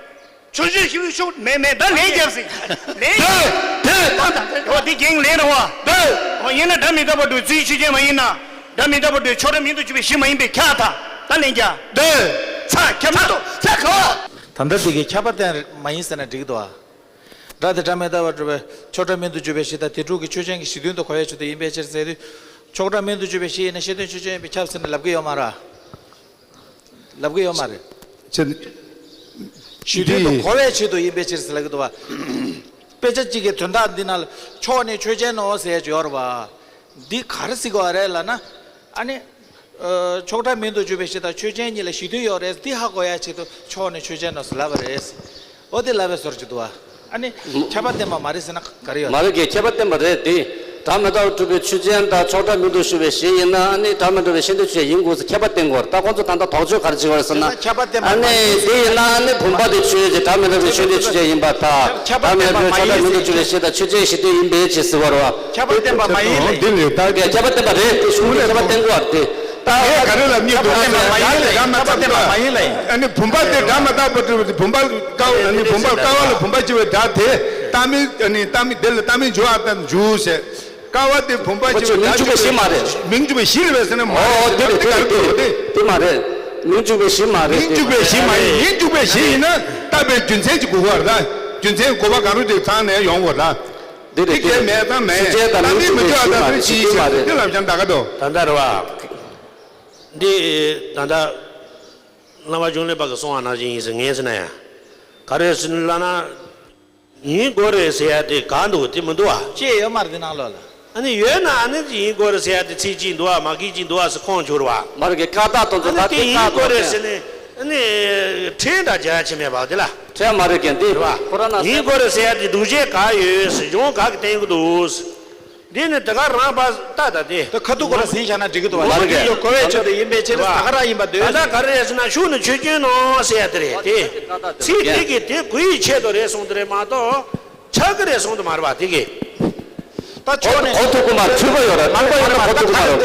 ཕྱོགས་ཆོས་ཞེས་པའི་ཕྱོགས། མེད་མེད། ད་ལན་རྒྱབ་ཟིན། ལན་རྒྱབ། འདོད། འདོད། ད་ད་འདོད། འོ་དེ་རྒན་ལན་རེད་བ། འདོད། འོ་ཡིན་ན་སྒྲ་མི་རྟག་པར་གྲུབ་པའི་རྩོད་གཞི་ཆོས་ཅན་མ་ཡིན་ན། སྒྲ་མི་རྟག་པར་གྲུབ་པའི་ཕྱོགས་སྒྲ་མིང་དུ་གྱུར་པའི་གཞི་མ་ཡིན་པས་ཁྱབ་པར་ཐལ། ད་ལན་རྒྱབ། འདོད། ཚ་ཁྱབ་ན་དོ། ཚ་ག་བ། ད་ལྟ་དེ་གའི་ཁྱད་པར་དེ་མ་ཡིན་ཟེར་ན་འགྲིག་གི་འདུག་ཨ། སྒྲ་དེ་སྒྲ་མི་རྟག་པར་གྲུབ་པའི་ཕྱོགས་སྒྲ་མིང་དུ་གྱུར་པའི་གཞི་དང་དེ་དྲུག་གི་ཆོས་ཅན་གྱི་གཞི་མཐུན་དུ་གོ་བའི་ཆེད་དུ་ཡིན་པའི་ཕྱིར་ཟེར་དུས། ཕྱོགས་སྒྲ་མིང་དུ་གྱུར་པའི་གཞི་ཡིན་ན་ཤེས་དོན་ཆོས་ཅན་ཡིན་པས་ཁྱབ་ཟེར་ནས་ལབ་ཀྱི་ཡོད་མ་རེད། ལབ་ཀྱི་ཡོད་མ་རེད། ཆེ། གཞི་མཐུན་དུ་འདི་གོ་བའི་ཆེད་དུ་ཡིན་པའི་ཕྱིར་ཟེར་ལབ་ཀྱི་འདུག་བ། དཔེ་ཆ་གཅིག་གི་དོན་དག་འདི་ནང་ལ་ཕྱོགས་ནི་ཆོས་ཅན་ནོ་ཟེར་ཡ་ཅིག་ཡོད་རེད་བ། འདི་ག་རེ་ཟེར་དགོས་རེད་ལབ་ན། ཨ་ནི། ཨ། ཕྱོགས་སྒྲ་མིང་དུ་གྱུར་པའི་གཞི་དང་ཆོས་ཅན་གཉིས་ལ་གཞི་མཐུན་ཡོད་རེད། འདི་ཧ་གོ་ཡ་ཆེད་དུ་ཕྱོགས་ནི་ཆོས་ཅན་ནོ་ཟེར་ལབ་པ་རེད། འོ་དེ་ལབ་པའི་བཟོ་འདྲ་ཅིག་འདུག་བ། ཨ་ནི། ཁྱད་པར་བསྟན་པ་མ་རེད་ཟེར་ན་ག་རེ་ཡོད། མ་རེད་གི། ཁྱད་པར་བསྟན་པ་རེད་དེ། སྒྲ་མི་རྟག་པར་གྲུབ་པའི་ཆོས་ཅན་དང་ཕྱོགས་སྒྲ་མིང་དུ་ཞུགས་པའི་གཞི་ཡིན་ན། ཨ་ནི་སྒྲ་མི་འདྲ་བའི་ཤེས་འདོད་ཆོས་ཅན་ཡིན་དགོས་ཟེར་ཁྱད་པར་བསྟན་དགོས་རེད། ད་ཁོང་ཚོ་ད་ལྟ་དོགས་གཅོད་ག་རེ་བྱེད་ཀྱི་ཡོད་རེད་ཟེར་ན། ཁྱད་པར་བསྟན་པ་ཨ་ནི་མ་ཡིན། དེ་ཡིན་ན་ཨ་ནི་བུམ་པ་དེ་ཆོས་ཅན། སྒྲ་མི་འདྲ་བའི་ཤེས་འདོད་ཆོས་ཅན་ཡིན་པར་ཐལ། ཁྱད་པར་བསྟན་པ་མ་ཡིན་ཟེར། སྒྲ་མི་འདྲ་བའི་ཕྱོགས་སྒྲ་མིང་དུ་ཞུགས་པའི་གཞི་དང་ཆོས་ཅན་གཞི་དོན་ཡིན་པའི་ཕྱིར་ཟེར་བ་རེད་བ། ཁྱད་པར་བསྟན་པ་མ་ཡིན་ལབ་ཡོད། འདི་ལས་ད་ཁྱད་པར་བསྟན་པ་རེད། དེ་གཞུང་ནས་ཁྱད་པར་བསྟན་དགོས་པ་རེད། ད་ངས་ག་རེ་ལབ་མཁན་འདུག་ཁྱད་པར་བསྟན་པ་མ་ཡིན་ལབ་ཡིན། ཁྱད་པར་བསྟན་པ་མ་ཡིན་ལབ་ཡིན། ཨ་ནི་བུམ་པ་དེ་སྒྲ་མི་རྟག་པར་གྲུབ་པའི་བུམ་པ་ཀ་ཨ་ནི་བུམ་པ་ཀ་བ་ལ་བུམ་པ་ཅེས་པའི་སྒྲ་དེ་རྟག་མིན་ཨ་ནི་རྟག་མིན་དེ་ལ་རྟག་མིན་འཇུག་པ་ལྟར་འཇུག་ཟེར། ཀ་བ་དེ་བུམ་པ་ཅེས་པའི་སྒྲ་མིང་འཇུག་པའི་གཞི་མ་རེད། མིང་འཇུག་པའི་གཞི་རེད་པས་ཟེར་ན་མ་རེད། ཨོ་དེ་རེད་དེ་རེད་དེ་རེད་དེ་མ་རེད། མིང་འཇུག་པའི་གཞི་མ་རེད། མིང་འཇུག་པའི་གཞི་མ་ཡིན། མིང་འཇུག་པའི་གཞི་ཡིན་ན་རྟག་པའི་རྒྱུ་མཚན་གྱི་དགོས་པ་རེད། རྒྱུ་མཚན་དགོས་པ་གང་རུང་དེ་ཚང་ནས་ཡོང་དགོས་རེད། འདི་རེད་དེ་དེ་མེད་ཙང་མེད། ཆོས་ཅན་དང་རྟག་མིང་མི་འཇུག་པའི་གཞི་མ་རེད། ཅི་ཡིན་ཟེར་དེ་ལབ་ཀྱང་ད་ག་དོ། ད་ལྟ་རེད་བ། འདི་ད་ལྟ་བླ་མ་འབྱུང་གནས་པ་གི་གསུང་བ་ནང་བཞིན་ཡིན་ཟེར་ངས་ཟེར་ན་ཡང་། ག་རེ་ཟེར་ན་ལབ་ན། ཡིན་དགོས་རེད་ཟེར་ཡ་དེ་ག་འདུག་དེ་མི་འདུག་བ། ཅི་ཡོད་མ་རེད་དེ་ནང་ལོགས་ལ། ཨ་ནི་ཡོད་ན་ཨ་ནི་ཡིན་དགོས་རེད་ཟེར་ཡ་དེ་ཚིག་གཅིག་འདུག་བ། མ་གི་གཅིག་འདུག་བ་ཟེར་ཁོང་བྱུར་བ། མ་རེད་ཀྱི་ཀ་དག་ཏུ་ཨ་འདུག་ནི་ད་དེ་དེ་ཡིན་ཀ་དགོས་རེད་ཟེར་ནས་ཨ་ནི་ཕྲན་འདྲ་རྒྱག་ཡ་ཆེ་མེད་པ་དེ་ལ། ཕྲན་མ་རེད་ཀྱི་འདི་རེད་བ། ཁོ་རང་ན་ཡིན་དགོས་རེད་ཟེར་ཡ་དེ་སྒྲུབ་བྱེད་ག་ཡོད་ཟེར། གཞུང་ག་གི་བསྟན་གི་འདུག་འདི་ནི་དེ་ག་རང་ཕར་ལྟ་ད་དེ། ད་ཁ་ཐུག་ཁོ་ར་ཟིན་བཞག་ན་འགྲིག་གི་འདུག་བ། མ་རེད་ཀྱི་འདི་ཡོད་གོ་བའི་ཆེད་དུ་ཡིན་པའི་ཕྱིར་ད་ག་རང་ཡིན་པ་འདོད། ད་ལྟ་ག་རེ་རེད་ཟེར་ན་ཤུགས་ནི་ཆོས་ཅན་ནོ་ཟེར་ཡ་དེ་རེད་དེ། ཚིག་དེ་གི་དེ་གུ་ཡི་ཆེད་དུ་རེད་གསུངས་དེ་རེད་མ་གཏོགས་ཆགས་ཀྱི་རེད་གསུངས་དེ་མ་རེད་བ་དེ་གི། ད་ཕྱོགས་ནས་གོ་ཐུབ་ཀྱི་མ་རེད། འཁྲུལ་པ་ཡོད་རེད། འཁྲུལ་པ་ཡོད་ན་གོ་ཐུབ་ཀྱི་མ་རེད།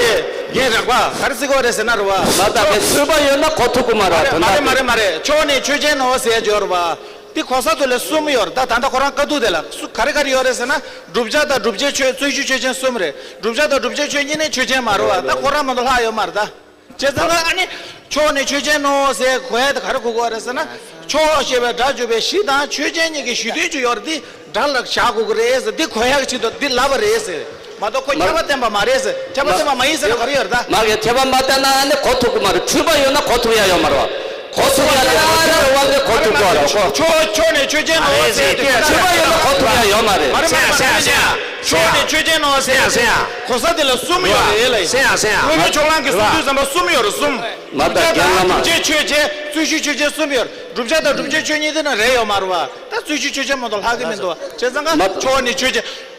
རྒན་རག་པ་ག་རེ་ཟེར་གི་རེད་ཟེར་ན་རེད་བ། མ་ད་གི་འཁྲུལ་པ་ཡོད་ན་གོ་ཐུབ་ཀྱི་མ་རེད། མ་རེད་མ་རེད་མ་རེད། ཕྱོགས་ནས་ཆོས་ཅན་ནོ་ཟེར་ཡ་ཅིག་ཡོད་རེད་བ། དེ་གོ་ས་དེ་ལ་གསུམ་ཡོད་རེད། ད་ད་ལྟ་ཁོ་རང་དཀའ་སྡུག་དེ་ལ་སུ་ག་རེ་ག་རེ་ཡོད་རེད་ཟེར་ན། བསྒྲུབ་བྱ་དང་བསྒྲུབ་བྱའི་ཆོས། རྩོད་གཞི་ཆོས་ཅན་གསུམ་རེད། བསྒྲུབ་བྱ་དང་བསྒྲུབ་བྱའི་ཆོས་གཉིས་ནས་ཆོས་ཅན་མ་རེད་བ། ད་ཁོ་རང་མ་གཏོགས་ལྷག་ཡོད་མ་རེད་ད། བྱས་ཙང་ན་ཨ་ནི་ཕྱོགས་ནས་ཆོས་ཅན་ནོ་ཟེར་གོ་ཡ་དེ་ག་རེ་གོ་དགོས་རེད་ཟེར་ན། ཕྱོགས་ཞེས་པའི་སྒྲ་འཇུག་པའི་གཞི་དང་ཆོས་ཅན་གཉིས་ཀྱི་གཞི་དོན་གཅིག་ཡོད་རེད། དེ་སྒྲ་ལ་བཞག་དགོས་ཀྱི་རེད་ཟེར། འདི་གོ་ཡག་ཆེད་དུ་འདི་ལབ་པ་རེད་ཟེར། མ་གཏོགས་ཁོ་ཁྱད་པར་བསྟན་པ་མ་རེད་ཟེར། ཁྱད་པར་བསྟན་པ་མ་ཡིན་ཟེར་ན་ག་རེ་ཡོད་རེད་ད། མ་གི་ཁྱད་པར་མ་བསྟན་ན་ཨ་ནི་གོ་ཐུབ་ཀྱི་མ་རེད། འཁྲུལ་པ་ཡོད་ན་གོ་ཐུབ་ཡ་ཡོད་མ་རེད་བ། གོ་ཐུབ་ཡ་དེ་ལ་འཁྲུལ་པའི་དབང་གིས་གོ་ཐུབ་དགོས་རེད་ཁོ། ཕྱོགས་ཕྱོགས་ནས་ཆོས་ཅན་ནོ་ཟེར་དེ་འཁྲུལ་པ་ཡོད་ན་གོ་ཐུབ་ཡ་ཡོད་མ་རེད། མ་རེད་མ་རེད་མ་རེད་མ་རེད། ཕྱོགས་ནས་ཆོས་ཅན་ནོ་ཟེར་ཡ་ཟེར་ཡ། གོ་ས་དེ་ལ་གསུམ་ཡོད་རེད་ལ། ཟེར་ཡ་ཟེར་ཡ། སློབ་དཔོན་ཕྱོགས་གླང་གིས་གསུངས་དུས་ཙམ་པ་གསུམ་ཡོད་རེད་གསུམ། མ་ད་རྒན་བླ་མ། བསྒྲུབ་བྱའི་ཆོས་ཅན། རྩོད་གཞི་ཆོས་ཅན་གསུམ་ཡོད་རེད། བསྒྲུབ་བྱ་དང་བསྒྲུབ་བྱའི་ཆོས་གཉིས་དེ་ན་རེད་ཡོད་མ་རེད་བ། ད་རྩོད་གཞི་ཆོས་ཅན་མ་གཏོགས་ལྷག་གི་མི་འདུག་བ། བྱས་ཙང་ཀ་མ་ཕྱོགས་ནས་ཆོས་ཅན།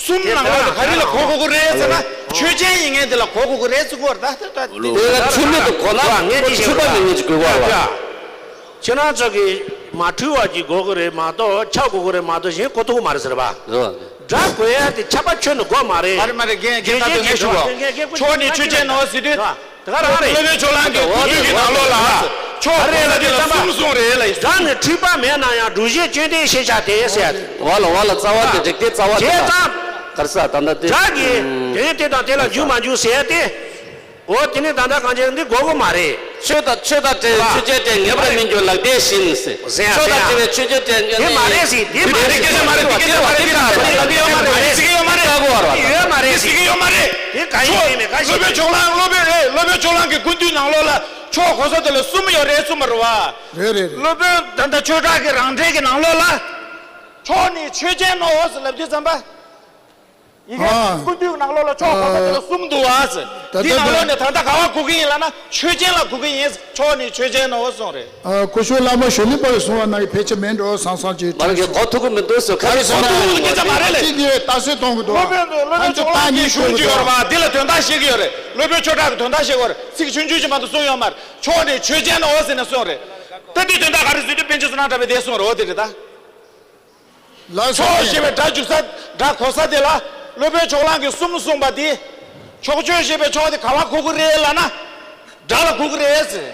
གསུམ་ནང་ལོགས་ལ་ག་རེ་ལ་གོ་དགོས་ཀྱི་རེད་ཟེར་ན། ཆོས་ཅན་ཡིན་མཁན་དེ་ལ་གོ་དགོས་ཀྱི་རེད་ཟེར་གོ་ར། ད་ད་ད་དེ་ལ་འཁྲུལ་མེད་དུ་གོ་ན་འཁྲུལ་པ་མེད་མཁན་ཅིག་དགོས་པ་རེད། ཁྱེད་རང་ཚོ་གིས་མ་འཁྲུལ་བ་ཅིག་དགོས་ཀྱི་རེད་མ་གཏོགས་ཆགས་དགོས་ཀྱི་རེད་མ་གཏོགས་གཞན་གོ་ཐུབ་ཀྱི་མ་རེད་ཟེར་བ། རེད་བ། སྒྲ་གོ་ཡ་དེ་ཁྱབ་པ་ཁྱོན་ནས་དགོས་མ་རེད། མ་རེད་མ་རེད། རྒན་རྒན་ད་དུང་ངས་ཞུ་བ། ཕྱོགས་ནས་ཆོས་ཅན་ནོ་ཟེར་དུས། དེ་ག་རང་རེད། སློབ་དཔོན་ཕྱོགས་གླང་གི་གོ་དོན་གྱི་ནང་ལོགས་ལ། ཕྱོགས་གོ་ས་དེ་ལ་གསུམ་གསུངས་རེད་ལ། སྒྲ་ནི་འཁྲུལ་པ་མེད་ན་ཡང་སྒྲུབ་བྱེད་ཅན་ཏེ་ཤེས་བྱ་སྟེ་ཟེར་ཡ་དེ། བ་ལ་བ་ལ་རྩ་བ་དེ་རིགས་དེ་རྩ་བ་དེ་ལ། བྱས་ཙང་། ག་རེ་ཟེར་ད་ལྟ་དེ། སྒྲ་གི་དོན་དེ་དང་དེ་ལ་འཇུག་མ་འཇུག་ཟེར་ཡ་དེ། འོ་དེ་ནི་ད་ལྟ་གང་བྱས་འདི་དགོས་ཀྱི་མ་རེད། ཆོས་དང་ཆོས་དང་བྲལ་བའི་ཆོས་ཅན་དེ་ངེས་པར་མི་འགྱུར་ལགས་ཏེ་ཞེས་ཟེར། ཟེར་ཡ་ཆོས་དང་བྲལ་བའི་ཆོས་ཅན་དེ་དེ་མ་རེད་ཟེར། དེ་མ་རེད། སྐད་ཆ་མ་རེད། དེ་སྐད་ཆ་མ་རེད། དེ་ལ་དེ་ཡོད་མ་རེད། དེ་ཟེར་གི་ཡོད་མ་རེད། དེ་ཡོད་མ་རེད། དེ་ག་ཡིན་མིན་མེད། ག་ཞིག་སློབ་དཔོན་ཕྱོགས་གླང་། སློབ་དཔོན་ཨེ། སློབ་དཔོན་ཕྱོགས་གླང་གི་ཀུན་བཏུས་ནང་ལོགས་ལ་ཕྱོགས་གོ་ས་དེ་ལ་གསུམ་ཡོད་རེད་གསུངས་པ་རེད་བ། རེད་རེད་རེད། སློབ་དཔོན་ད་ལྟ་ཆོས་གྲགས་ཀྱི་རང་འགྲེལ་གྱི་ནང་ལོགས་ལ། ཕྱོགས་ནས་ཆོས་ཅན་ནོ་ཟེར་ལབ་དུས་ཙམ་པ། ཡི་གེ་ཨ། ཀུན་བཏུས་ནང་ལོགས་ལ་ཕྱོགས་གོ་ས་དེ་ལ་གསུམ་འདུག་བ་ཟེར། ད་འདི་ནང་ལོགས་ནས་ད་ལྟ་ག་བ་གོ་གི་ཡིན་ལབ་ན་ཆོས་ཅན་ལ་གོ་གི་ཡིན། ཕྱོགས་ནས་ཆོས་ཅན་ནོ་གསུངས་རེད། ཨ། སྐུ་ཞབས་བླ་མ་གཞོན་ནུ་པ་ཡིས་གསུངས་པ་ནང་གི་ཕལ་ཆེར་མིན་འགྲོ་བསམ་བསམ་ཅིག་མ་རེད། གོ་ཐུབ་ཀྱི་མི་འདུག་ཟེར། ག་རེ་ཟེར་ན་སྐད་ཆ་མ་རེད་ལེ། ཅི་འདི་བས་ལྟ་ཚུལ་གཏོང་གི་འདུག་སློབ་དཔོན་ལྷོ་བོད་ཕྱོགས་གླང་གིས་གཞུང་ཅིག་ཡོད་རེད་བ། འདི་ལ་དོན་དག་བཤད་ཀྱི་ཡོད་རེད། སློབ་དཔོན་ཆོས་གྲགས་ཀྱིས་དོན་དག་བཤད་ཀྱི་ཡོད་རེད། ཚིག་ཆུང་ཆུང་ཅིག་མ་གཏོགས་གསུངས་ཡོད་མ་རེད། ཕྱོགས་ནས་ཆོས་ཅན་ནོ་ཟེར་ནས་གསུངས་རེད། ད་འདི་དོན་དག་ག་རེ་ཟེར་དུས་པཎ་ཆེན་བསོད་ནམས་གྲགས་པས་དེ་གསུངས་རེད། འོ་དེ་རེད་ད། ལགས་སོ། ཕྱོགས་ཞེས་པའི་སྒྲ་འཇུག་ས། སྒྲ་གོ་ས་དེ་ལ་སློབ་དཔོན་ཕྱོགས་གླང་གིས་གསུམ་གསུངས་པ་དེ། ཕྱོགས་ཆོས་ཞེས་པའི་ཕྱོགས་དེ་ག་བ་གོ་གི་རེད་ལབ་ན། སྒྲ་ལ་གོ་གི་རེད་ཟེར།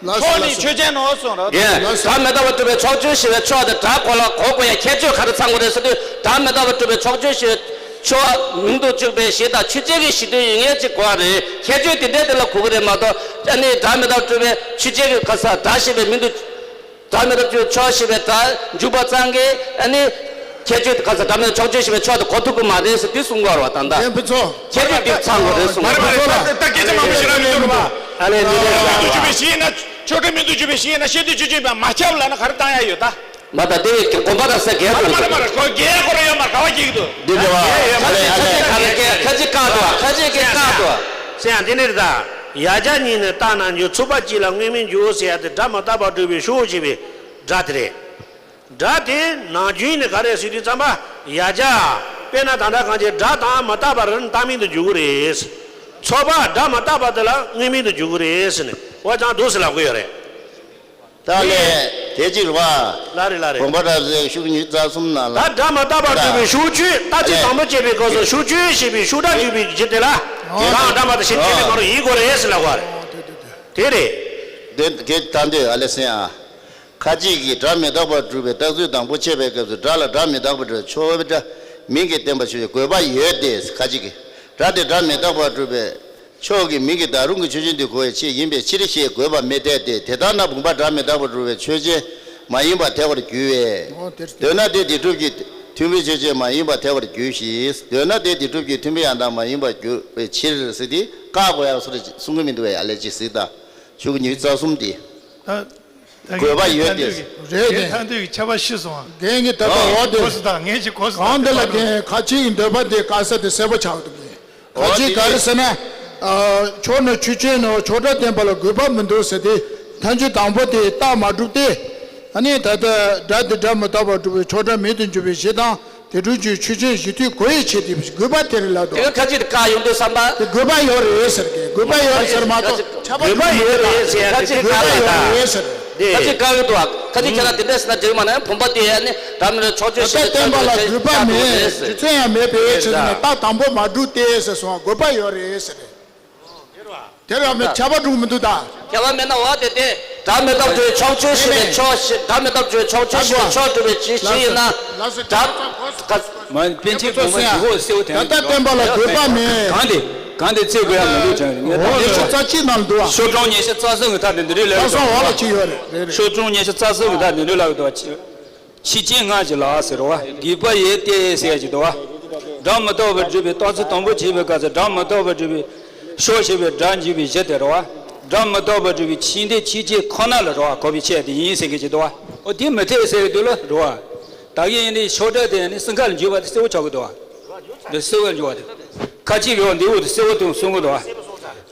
ལགས་སོ། ཕྱོགས་ནི་ཆོས་ཅན་ནོ་གསུངས་རོགས། ཡེ། སྒྲ་མི་རྟག་པར་གྲུབ་པའི་ཕྱོགས་ཆོས་ཞེས་པའི་ཕྱོགས་དེ་སྒྲ་གོ་ལ་གོ་དགོས་ཡ་ཁྱད་ཆོས་ག་རེ་ཚང་དགོས་རེད་ཟེར་དུས། སྒྲ་མི་རྟག་པར་གྲུབ་པའི་ཕྱོགས་ཆོས་ཞེས་པའི་ཕྱོགས་མིང་དུ་བཅུག་པའི་གཞི་དང་ཆོས་ཅན་གྱི་གཞི་དོན་ཡིན་ངེས་ཅིག་གོ་བ་རེད། ཁྱད་ཆོས་དེ་འདྲས་དེ་ལ་གོ་གི་རེད་མ་གཏོགས། ཨ་ནི་སྒྲ་མི་རྟག་པར་གྲུབ་པའི་ཆོས་ཅན་གྱི་ག་ས་སྒྲ་ཞེས་པའི་མིང་དུ། སྒྲ་མི་རྟག་པར་གྲུབ་པའི་ཕྱོགས་ཞེས་པའི་སྒྲ་འཇུག་པ་ཙམ་གྱིས་ཨ་ནི། ཁྱད་ཆོས་དེ་ག་ས་སྒྲ་མི་རྟག་ཕྱོགས་ཆོས་ཞེས་པའི་ཕྱོགས་དེ་གོ་ཐུབ་ཀྱི་མ་རེད་ཟེར་དུས་གསུང་གི་ཡོད་རེད་བ་ད་ལྟ། ཡན་ཕུན་ཚོགས། ཁྱད་ཆོས་དེ་ཚང་དགོས་རེད་གསུང་གི་ཡོད་རེད། ད་སྐད་ཆ་མང་པོ་ཞིག་རང་མི་འདུག་རེད་བ། ཨ་ལས་འདི་ལས་མིང་དུ་བརྗོད་པའི་གཞི་ཡིན་ན། ཆོས་སྒྲ་མིང་དུ་བརྗོད་པའི་གཞི་ཡིན་ན་ཤེས་འདོད་ཆོས་ཅན་ཡིན་པ་མ་ཁྱབ་ལབ་ན་ག་རེ་བཏང་ཡ་ཡོད་ད། མ་ད་དེ་དགོངས་པ་ར་ས་རྒྱས་མ་རེད་མ་རེད་མ་རེད། ཁོ་རྒྱས་ཁོ་ར་ཡོད་མ་རེད། ག་བ་རྒྱས་ཀྱི་འདུག་འདི་འདྲ་བ། ཁ་ཅིག་ཁ་ཅིག་ཁ་ཅིག་ཁ་ཅིག་བཀག་འདུག་ཁ་ཅིག་གིས་བཀག་འདུག་སེ་ཡང་འདི་ནི་རེད་ད། ཡ་གྱལ་གཉིས་ནི་རྟགས་རྣམ་འགྱུར་ཚུགས་པ་གཅིག་ལ་དངོས་མིང་འཇུག་ཟེར་ཡ་དེ་སྒྲ་མི་རྟག་པར་གྲུབ་པའི་ཕྱོགས་ཞེས་པའི་སྒྲ་དེ་རེད། སྒྲ་དེ་ནང་རྒྱུན་ནི་ག་རེ་ཟེར་དུས་ཙམ་པ་ཡ་གྱལ། དཔེར་ན་ད་ལྟ་གང་ཅི་སྒྲ་དང་མི་རྟག་པར་རྟག་མིན་དུ་འགྱུར་གྱི་རེད། ཚོགས་པ་སྒྲ་མི་རྟག་པ་དེ་ལ་དངོས་མིན་དུ་འགྱུར་གྱི་རེད་ཟེར་ནས་འོ་ཅང་འདུག་ཟེར་ལབ་གི་ཡོད་རེད། ད་ལས་དེ་གཅིག་རེད་བ། ལ་རེད་ལ་རེད། བུམ་པ་སྒྲ་ཟེར་ཤུགས་ཉི་ཤུ་རྩ་གསུམ་ནང་ལ། ད་སྒྲ་མི་རྟག་པར་གྲུབ་པའི་ཤུགས་ཆོས་རྟག་ཆད་དང་པོ་བཅད་པའི་སྐབས་སུ་ཤུགས་ཆོས་ཞེས་པའི་ཤུགས་སྒྲ་འཇུག་པའི་རྒྱུ་དེ་ལ་དེ་དང་སྒྲ་མ་དང་ཤེས་བྱེད་པའི་ངོར་ཡིན་དགོས་རེད་ཟེར་ལབ་པ་རེད། དེ་རེད། དེ་གེ་ད་འདོད་ཨ་ལེ་སེང་ཨ། ཁ་ཅིག་གིས་སྒྲ་མི་རྟག་པར་སྒྲུབ་པའི་རྟགས་ཚུལ་དང་པོ་འཆད་པའི་སྐབས་སུ་སྒྲ་ལ་སྒྲ་མི་རྟག་པར་སྒྲུབ་པའི་ཆོས་སྒྲ་མིང་གིས་བསྟན་པ་ཆོས་ཅན་དགོས་པ་ཡོད་དེ། ཁ་ཅིག་གིས་སྒྲ་དེ་སྒྲ་མི་རྟག་པར་སྒྲུབ་པའི་ཕྱོགས་ཀྱི་མིང་གིས་བརྡ་རུང་གི་ཆོས་ཅན་དུ་གོ་བའི་ཕྱིར་ཡིན་པའི་ཕྱིར་ཞེས་དགོས་པ་མི་འཐད་དེ། དེ་ལྟར་ན་བུམ་པ་སྒྲ་མི་རྟག་པར་སྒྲུབ་པའི་ཆོས་ཅན་མ་ཡིན་པར་ཐལ་བར་འགྱུར་བས། འོ་དེར་འདོད་ན་དེ་དེ་སྒྲུབ་ཀྱི་མཐུན་དཔེའི་ཆོས་ཅན་མ་ཡིན་པར་ཐལ་བར་འགྱུར་ཞིང་། འདོད་ན་དེ་དེ་སྒྲུབ་ཀྱི་མཐུན་དཔེ་ཡང་དག་མ་ཡིན་པར་འགྱུར་བའི་ཕྱིར་ཟེར་ཏེ་བཀག་དགོས་ཡག་སོ་རེ་གསུང་གི་མི་འདུག་བས། ཨ་ལས་ཅི་ཟིག་དང་ཆུ་ཀུ་ཉི་ཤུ་རྩ་གསུམ་དེ། ད་དགོས་པ་ཡོད་དེ། རེད་དེ། ཐར་འདོད་ཀྱི་ཁྱབ་པ་ཤི་སོང་ཨ། རྒན་གྱིས་ད་ལྟ་འོ་དེ། གོ་སོང་ད་ངས་ཅི་གོ་སོང་། གང་དེ་ལ་རྒན་ཁ་ཆེ་ཡི་འདོད་པ་དེ་དཀའ་ས་དེ་གསལ་པོ་ཆགས་འདུག་གི། ཁ་ཆེ་ག་རེ་ཟེར་ན། ཨ། ཕྱོགས་ནི་ཆོས་ཅན་ནོ་ཕྱོགས་སྒྲ་བསྟན་པ་ལ་དགོས་པ་མི་འདུག་ཟེར་ཏེ། ཐལ་འགྱུར་དང་པོ་དེ་རྟགས་མ་གྲུབ་སྟེ། ཨ་ནི་ད་ལྟ་སྒྲ་དེ་སྒྲ་མི་རྟག་པར་སྒྲུབ་པའི་ཕྱོགས་སྒྲ་མིང་དུ་འགྱུར་བའི་གཞི་དང་། དེ་འགྲུབ་ཀྱི་ཆོས་ཅན་གཞི་མཐུན་དགོས་ཡི་ཆེད་དེ་དགོས་པ་དེ་རེད་ལབ་འདུག་དེ་ག་ཁ་ཅིག་ཏུ་བཀག་ཡོང་དུས་བསམ་པ། དེ་དགོས་པ་ཡོད་རེད་ཟེར་གི། དགོས་པ་ཡོད་རེད་ཟེར་མ་གཏོགས་ཁྱབ་པ་དགོས་པ་ཡོད་རེད་ཟེར་ཡ་དེ་དགོས་པ་ཡོད་རེད་ཟེར། དེ་ཁ་ཅིག་བཀག་ཡོད་འདུག་ཁ་ཅིག་ཁྱེད་རང་དེ་འདྲ་ཟེར་ན་འགྲིག་མ་ན་བུམ་པ་དེ་ཡ་ནི་སྒྲ་མི་རྟག་ཕྱོགས་ཆོས་ད་ལྟ་བསྟན་པ་ལ་དགོས་པ་མེད། རྒྱུ་མཚན་ཡང་མེད་པའི་ཕྱིར་ན་རྟགས་དང་པོ་མ་གྲུབ་སྟེ་ཟེར་སོང་བ་དགོས་པ་ཡོད་རེད་ཟེར། དེ་ར་མི་ཁྱབ་པ་འགྲུབ་མི་འདུག་ད། ཁྱབ་པ་མེད་ན་འོ་དེ་དེ་སྒྲ་མི་རྟག་ཕྱོགས་ཆོས་ཞེས་པའི་ཕྱོགས་ཞེས་སྒྲ་མི་རྟག་ཕྱོགས་ཆོས་ཞེས་པའི་ཕྱོགས་གྲུབ་པའི་ཕྱིར་ཞིག་ཡིན་ན་སྒྲ་མ་འཕེན་ཆེན་གོང་མ་ཇི་ཧོ་སེའུ་དེ་ད་ལྟ་བསྟན་པ་ལ་དགོས་པ་མེད། གང་དེ་གང་དེ་བརྩི་དགོས་ཡ་མི་འདུག་ཅང་ངས་ད་འོ་ཉི་ཤུ་རྩ་གཅིག་ནང་འདུག་བ། ཤོག་གྲངས་ཉི་ཤུ་རྩ་གསུམ་གི་མཐའ་དེ་འདི་རིགས་ལ་ད་སོང་བ་ལ་ཅི་ཡོད་རེད། རེད་རེད། ཤོག་གྲངས་ཉི་ཤུ་རྩ་གསུམ་གི་མཐའ་འདི་འདི་ལ་ཡོད་དོ། ཕྱིར་ཅན་སྔ་ཕྱི་ལ་ཟེར་བ་དགོས་པ་ཡོད་དེ་ཟེར་གྱི་འདུག་བ། སྒྲ་མི་རྟག་པར་སྒྲུབ་པའི་རྟགས་ཚུལ་དང་པོ་བྱས་པའི་སྐབས་སུ་སྒྲ་མི་རྟག་པར་སྒྲུབ་པའི་ཕྱོགས་ཞེས་པའི་སྒྲ་འཇུག་པའི་གཞི་དེ་རེད་བ། སྒྲ་མི་རྟག་པར་སྒྲུབ་པའི་ཕྱིས་འདི་ཕྱིས་ཅན་ཁོ་ན་ལ་རེད་བ་གོ་བའི་ཆེད་དུ་ཡིན་ཟེར་གྱི་འདུག་བ། འོ་དེ་མི་འཐད་ཟེར་གྱི་འདུག་ལ་རེད་བ། ད་གིན་ཡིན་ནི་ཕྱོགས་སྒྲ་དེ་ནི་སྲིད་མཁར་ལ་འཇུག་པ་དེ་གསལ་བོ་ཆགས་ཀྱི་འདུག་བ། འདི་གསལ་བོ་འཇུག་པ་དེ། ཁ་ཅིག་གིས་འོ་འདི་འོ་དེ་གསལ་བོ་དང་གསུང་གི་འདུག་བ།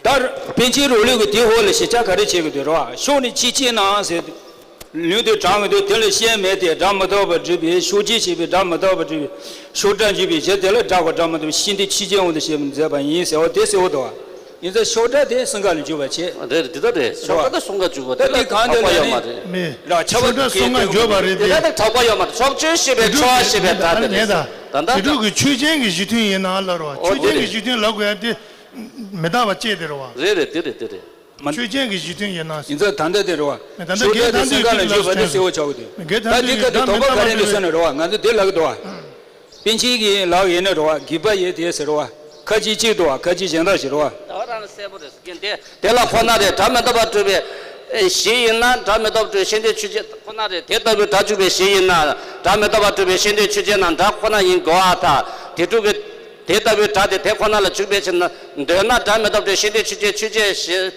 ད་པཎ་ཆེན་རོ་ལུགས་ཀྱི་དེའི་འོག་ལ་ཞིབ་ཆ་ག་རེ་བྱེད་ཀྱི་འདུག་རེད་བ། ཕྱོགས་ནི་ཕྱིས་ཅན་ནའང་ཟེར། ལུང་དུ་དྲངས་ཀྱི་འདུག་དེ་ལ་ཤན་མེད་དེ། སྒྲ་མི་རྟག་པར་སྒྲུབ་པའི་ཕྱོགས་ཅན་ཞེས་པའི་སྒྲ་མི་རྟག་པར་སྒྲུབ་པའི་ཕྱོགས་སྒྲ་འཇུག་པའི་གཞི་དེ་ལ་སྒྲ་གོ་སྒྲ་མི་རྟག་པའི་ཕྱིས་འདི་ཕྱིས་ཅན་འོང་དུ་ཞེས་མཛད་པ་ཡིན་ཟེར་བ་དེ་གསལ་བོ་འདུག་བ། ཡིན་ཙང་ཕྱོགས་སྒྲ་དེ་སྲིད་མཁར་ལ་འཇུག་པ་བྱེད། རེད་རེད་དེ་ལྟར་རེད། ཕྱོགས་སྒྲ་དེ་སྲིད་མཁར་འཇུག་པ་དེ་ལ་དེ་གང་དེ་ཐོགས་པ་ལ་ཡོད་མ་ནི་རེད། མེད། ར་ཁྱབ་པ་ཕྱོགས་སྒྲ་སྲིད་མཁར་འཇུག་པ་རེད་དེ། དེ་ལྟར་དེ་ཐོགས་པ་ཡོད་མ་རེད། ཕྱོགས་ཆོས་ཞེས་པའི་ཕྱོགས་ཞེས་པའི་སྒྲ་དེ་རེད། ད་ལྟ་དེ་འགྲུབ་ཀྱི་ཆོས་ཅན་གྱི་གཞི་མཐུན་ཡིན་ན་ལ་རོ། ཨོ་ཆོས་ཅན་གྱི་གཞི་མཐུན་ལབ་དགོས་ཡ་དེ་མི་རྟག་པ་བཅད་དེ་རེད་བ། རེད་རེད་དེ་རེད་དེ་རེད། མ། ཆོས་ཅན་གྱི་གཞི་མཐུན་ཡིན་ན། ཡིན་ཙང་ད་ལྟ་དེ་རེད་བ། ད་ལྟ་ཕྱོགས་སྒྲ་དེ་སྲིད་མཁར་ལ་འཇུག་པ་དེ་གསལ་བོ་ཆགས་ཀྱི་འདུག་ད་དེའི་སྐབས་དེ་དོགས་པ་ག་རེ་འདུག་ཟེར་ན་རེད་བ། ང་ཚོ་དེ་ལབ་ཀྱི་འདུག་བ། པཎ་ཆེན་གྱིས་ལབ་ཡིན་ན་རེད་བ། དགོས་པ་ཡོད་དེ་ཟེར་རེད་བ། ཁ་ཅིག་གཅིག་འདུག་བ། ཁ་ཅིག་གཞན་དག་ཞིག་རེད་བ། ད་བར་ན་གསལ་པོ་རེད་ཟེར་གྱིན་དེ། དེ་ལ་ཁོ་ན་རེད། སྒྲ་མི་རྟག་པར་སྒྲུབ་པའི་གཞི་ཡིན་ན་སྒྲ་མི་རྟག་པར་སྒྲུབ་ཤེས་འདོད་ཆོས་ཅན་ཁོ་ན་རེད། དེ་ལྟ་བུའི་སྒྲ་འཇུག་པའི་གཞི་ཡིན་ན་སྒྲ་མི་རྟག་པར་སྒྲུབ་པའི་ཤེས་འདོད་ཆོས་ཅན་ནམ་སྒྲ་ཁོ་ན་ཡིན་དགོས་པར་ཐལ། དེ་སྒྲུབ་ཀྱི་དེ་ལྟ་བུའི་སྒྲ་དེ་དེ་ཁོ་ན་ལ་འཇུག་པའི་ཕྱིར་ན། འདོད་ན་སྒྲ་མི་རྟག་པར་སྒྲུབ་པའི་ཤེས་འདོད་ཆོས་ཅན་ཆོས་ཅན་ཞེས།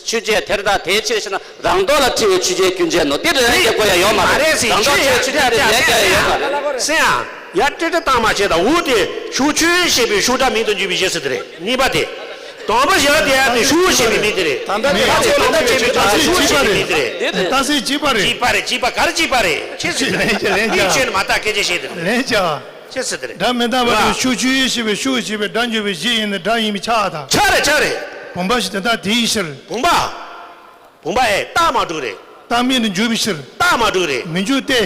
ཆོས་ཅན་དེར་ལྟ་དེའི་ཕྱིར་ཞེ་ན་རང་ལྡོག་ལ་འཁྲིལ་བའི་ཆོས་ཅན་ཀུན་བྱེད་ནོ། དེ་རེ་རེ་ཡོད་ཡོད་མ་རེད། རང་ལྡོག་ཆོས་ཆོས་ཅན་དེ་ལས་ཀྱང་ཡོད་མ་རེད། སེམས་ཡང་ཡ་ཏྲི་ཏྲི་བཏང་མ་བྱེད་དང་འུ་དེ་ཤུགས་ཆོས་ཞེས་པའི་ཤུགས་སྒྲ་མིང་དུ་འཇུག་པའི་རྗེས་སུ་དེ་རེད། གཉིས་པ་དེ། དང་པོ་ཞེས་པ་དེ་ཡང་དེ་ཤུགས་ཞེས་པའི་མིང་དེ་རེད། ད་ལྟ་དེ་ད་ཚོད་ལ་དེ་ཆོས་ཅན་ཤུགས་ཞེས་པའི་མིང་དེ་རེད། དེ་རྟགས་གསལ་གཅིག་པ་རེད། གཅིག་པ་རེད། གཅིག་པ་ག་རེ་གཅིག་པ་རེད། ཁྱེད་ཟེར་དེ་རེད། ལན་ཆགས་མིང་ཆོས་ནི་མ་བརྟགས་སྐད་ཅིག་བཤད་དེ་རེད། ལན་ཆགས། ཅི་ཟེར་དེ་རེད། སྒྲ་མི་རྟག་པར་ལ། ཤུགས་ཆོས་ཞེས་པའི་ཤུགས་ཞེས་པའི་སྒྲ་འཇུག་པའི་གཞི་ཡིན་ན་སྒྲ་ཡིན་པས་ཁྱབ་པར་ཐལ། ཁྱབ་རེད་ཁྱབ་རེད། བུམ་པ་ཞིག་དེ་དག་དེའི་ཕྱིར། བུམ་པ། བུམ་པ་ཨེ་རྟགས་མ་གྲུབ་རེད། རྟགས་མིན་དུ་འགྱུར་བའི་ཕྱིར། རྟགས་མ་གྲུབ་རེད། མི་འགྱུར་ཏེ།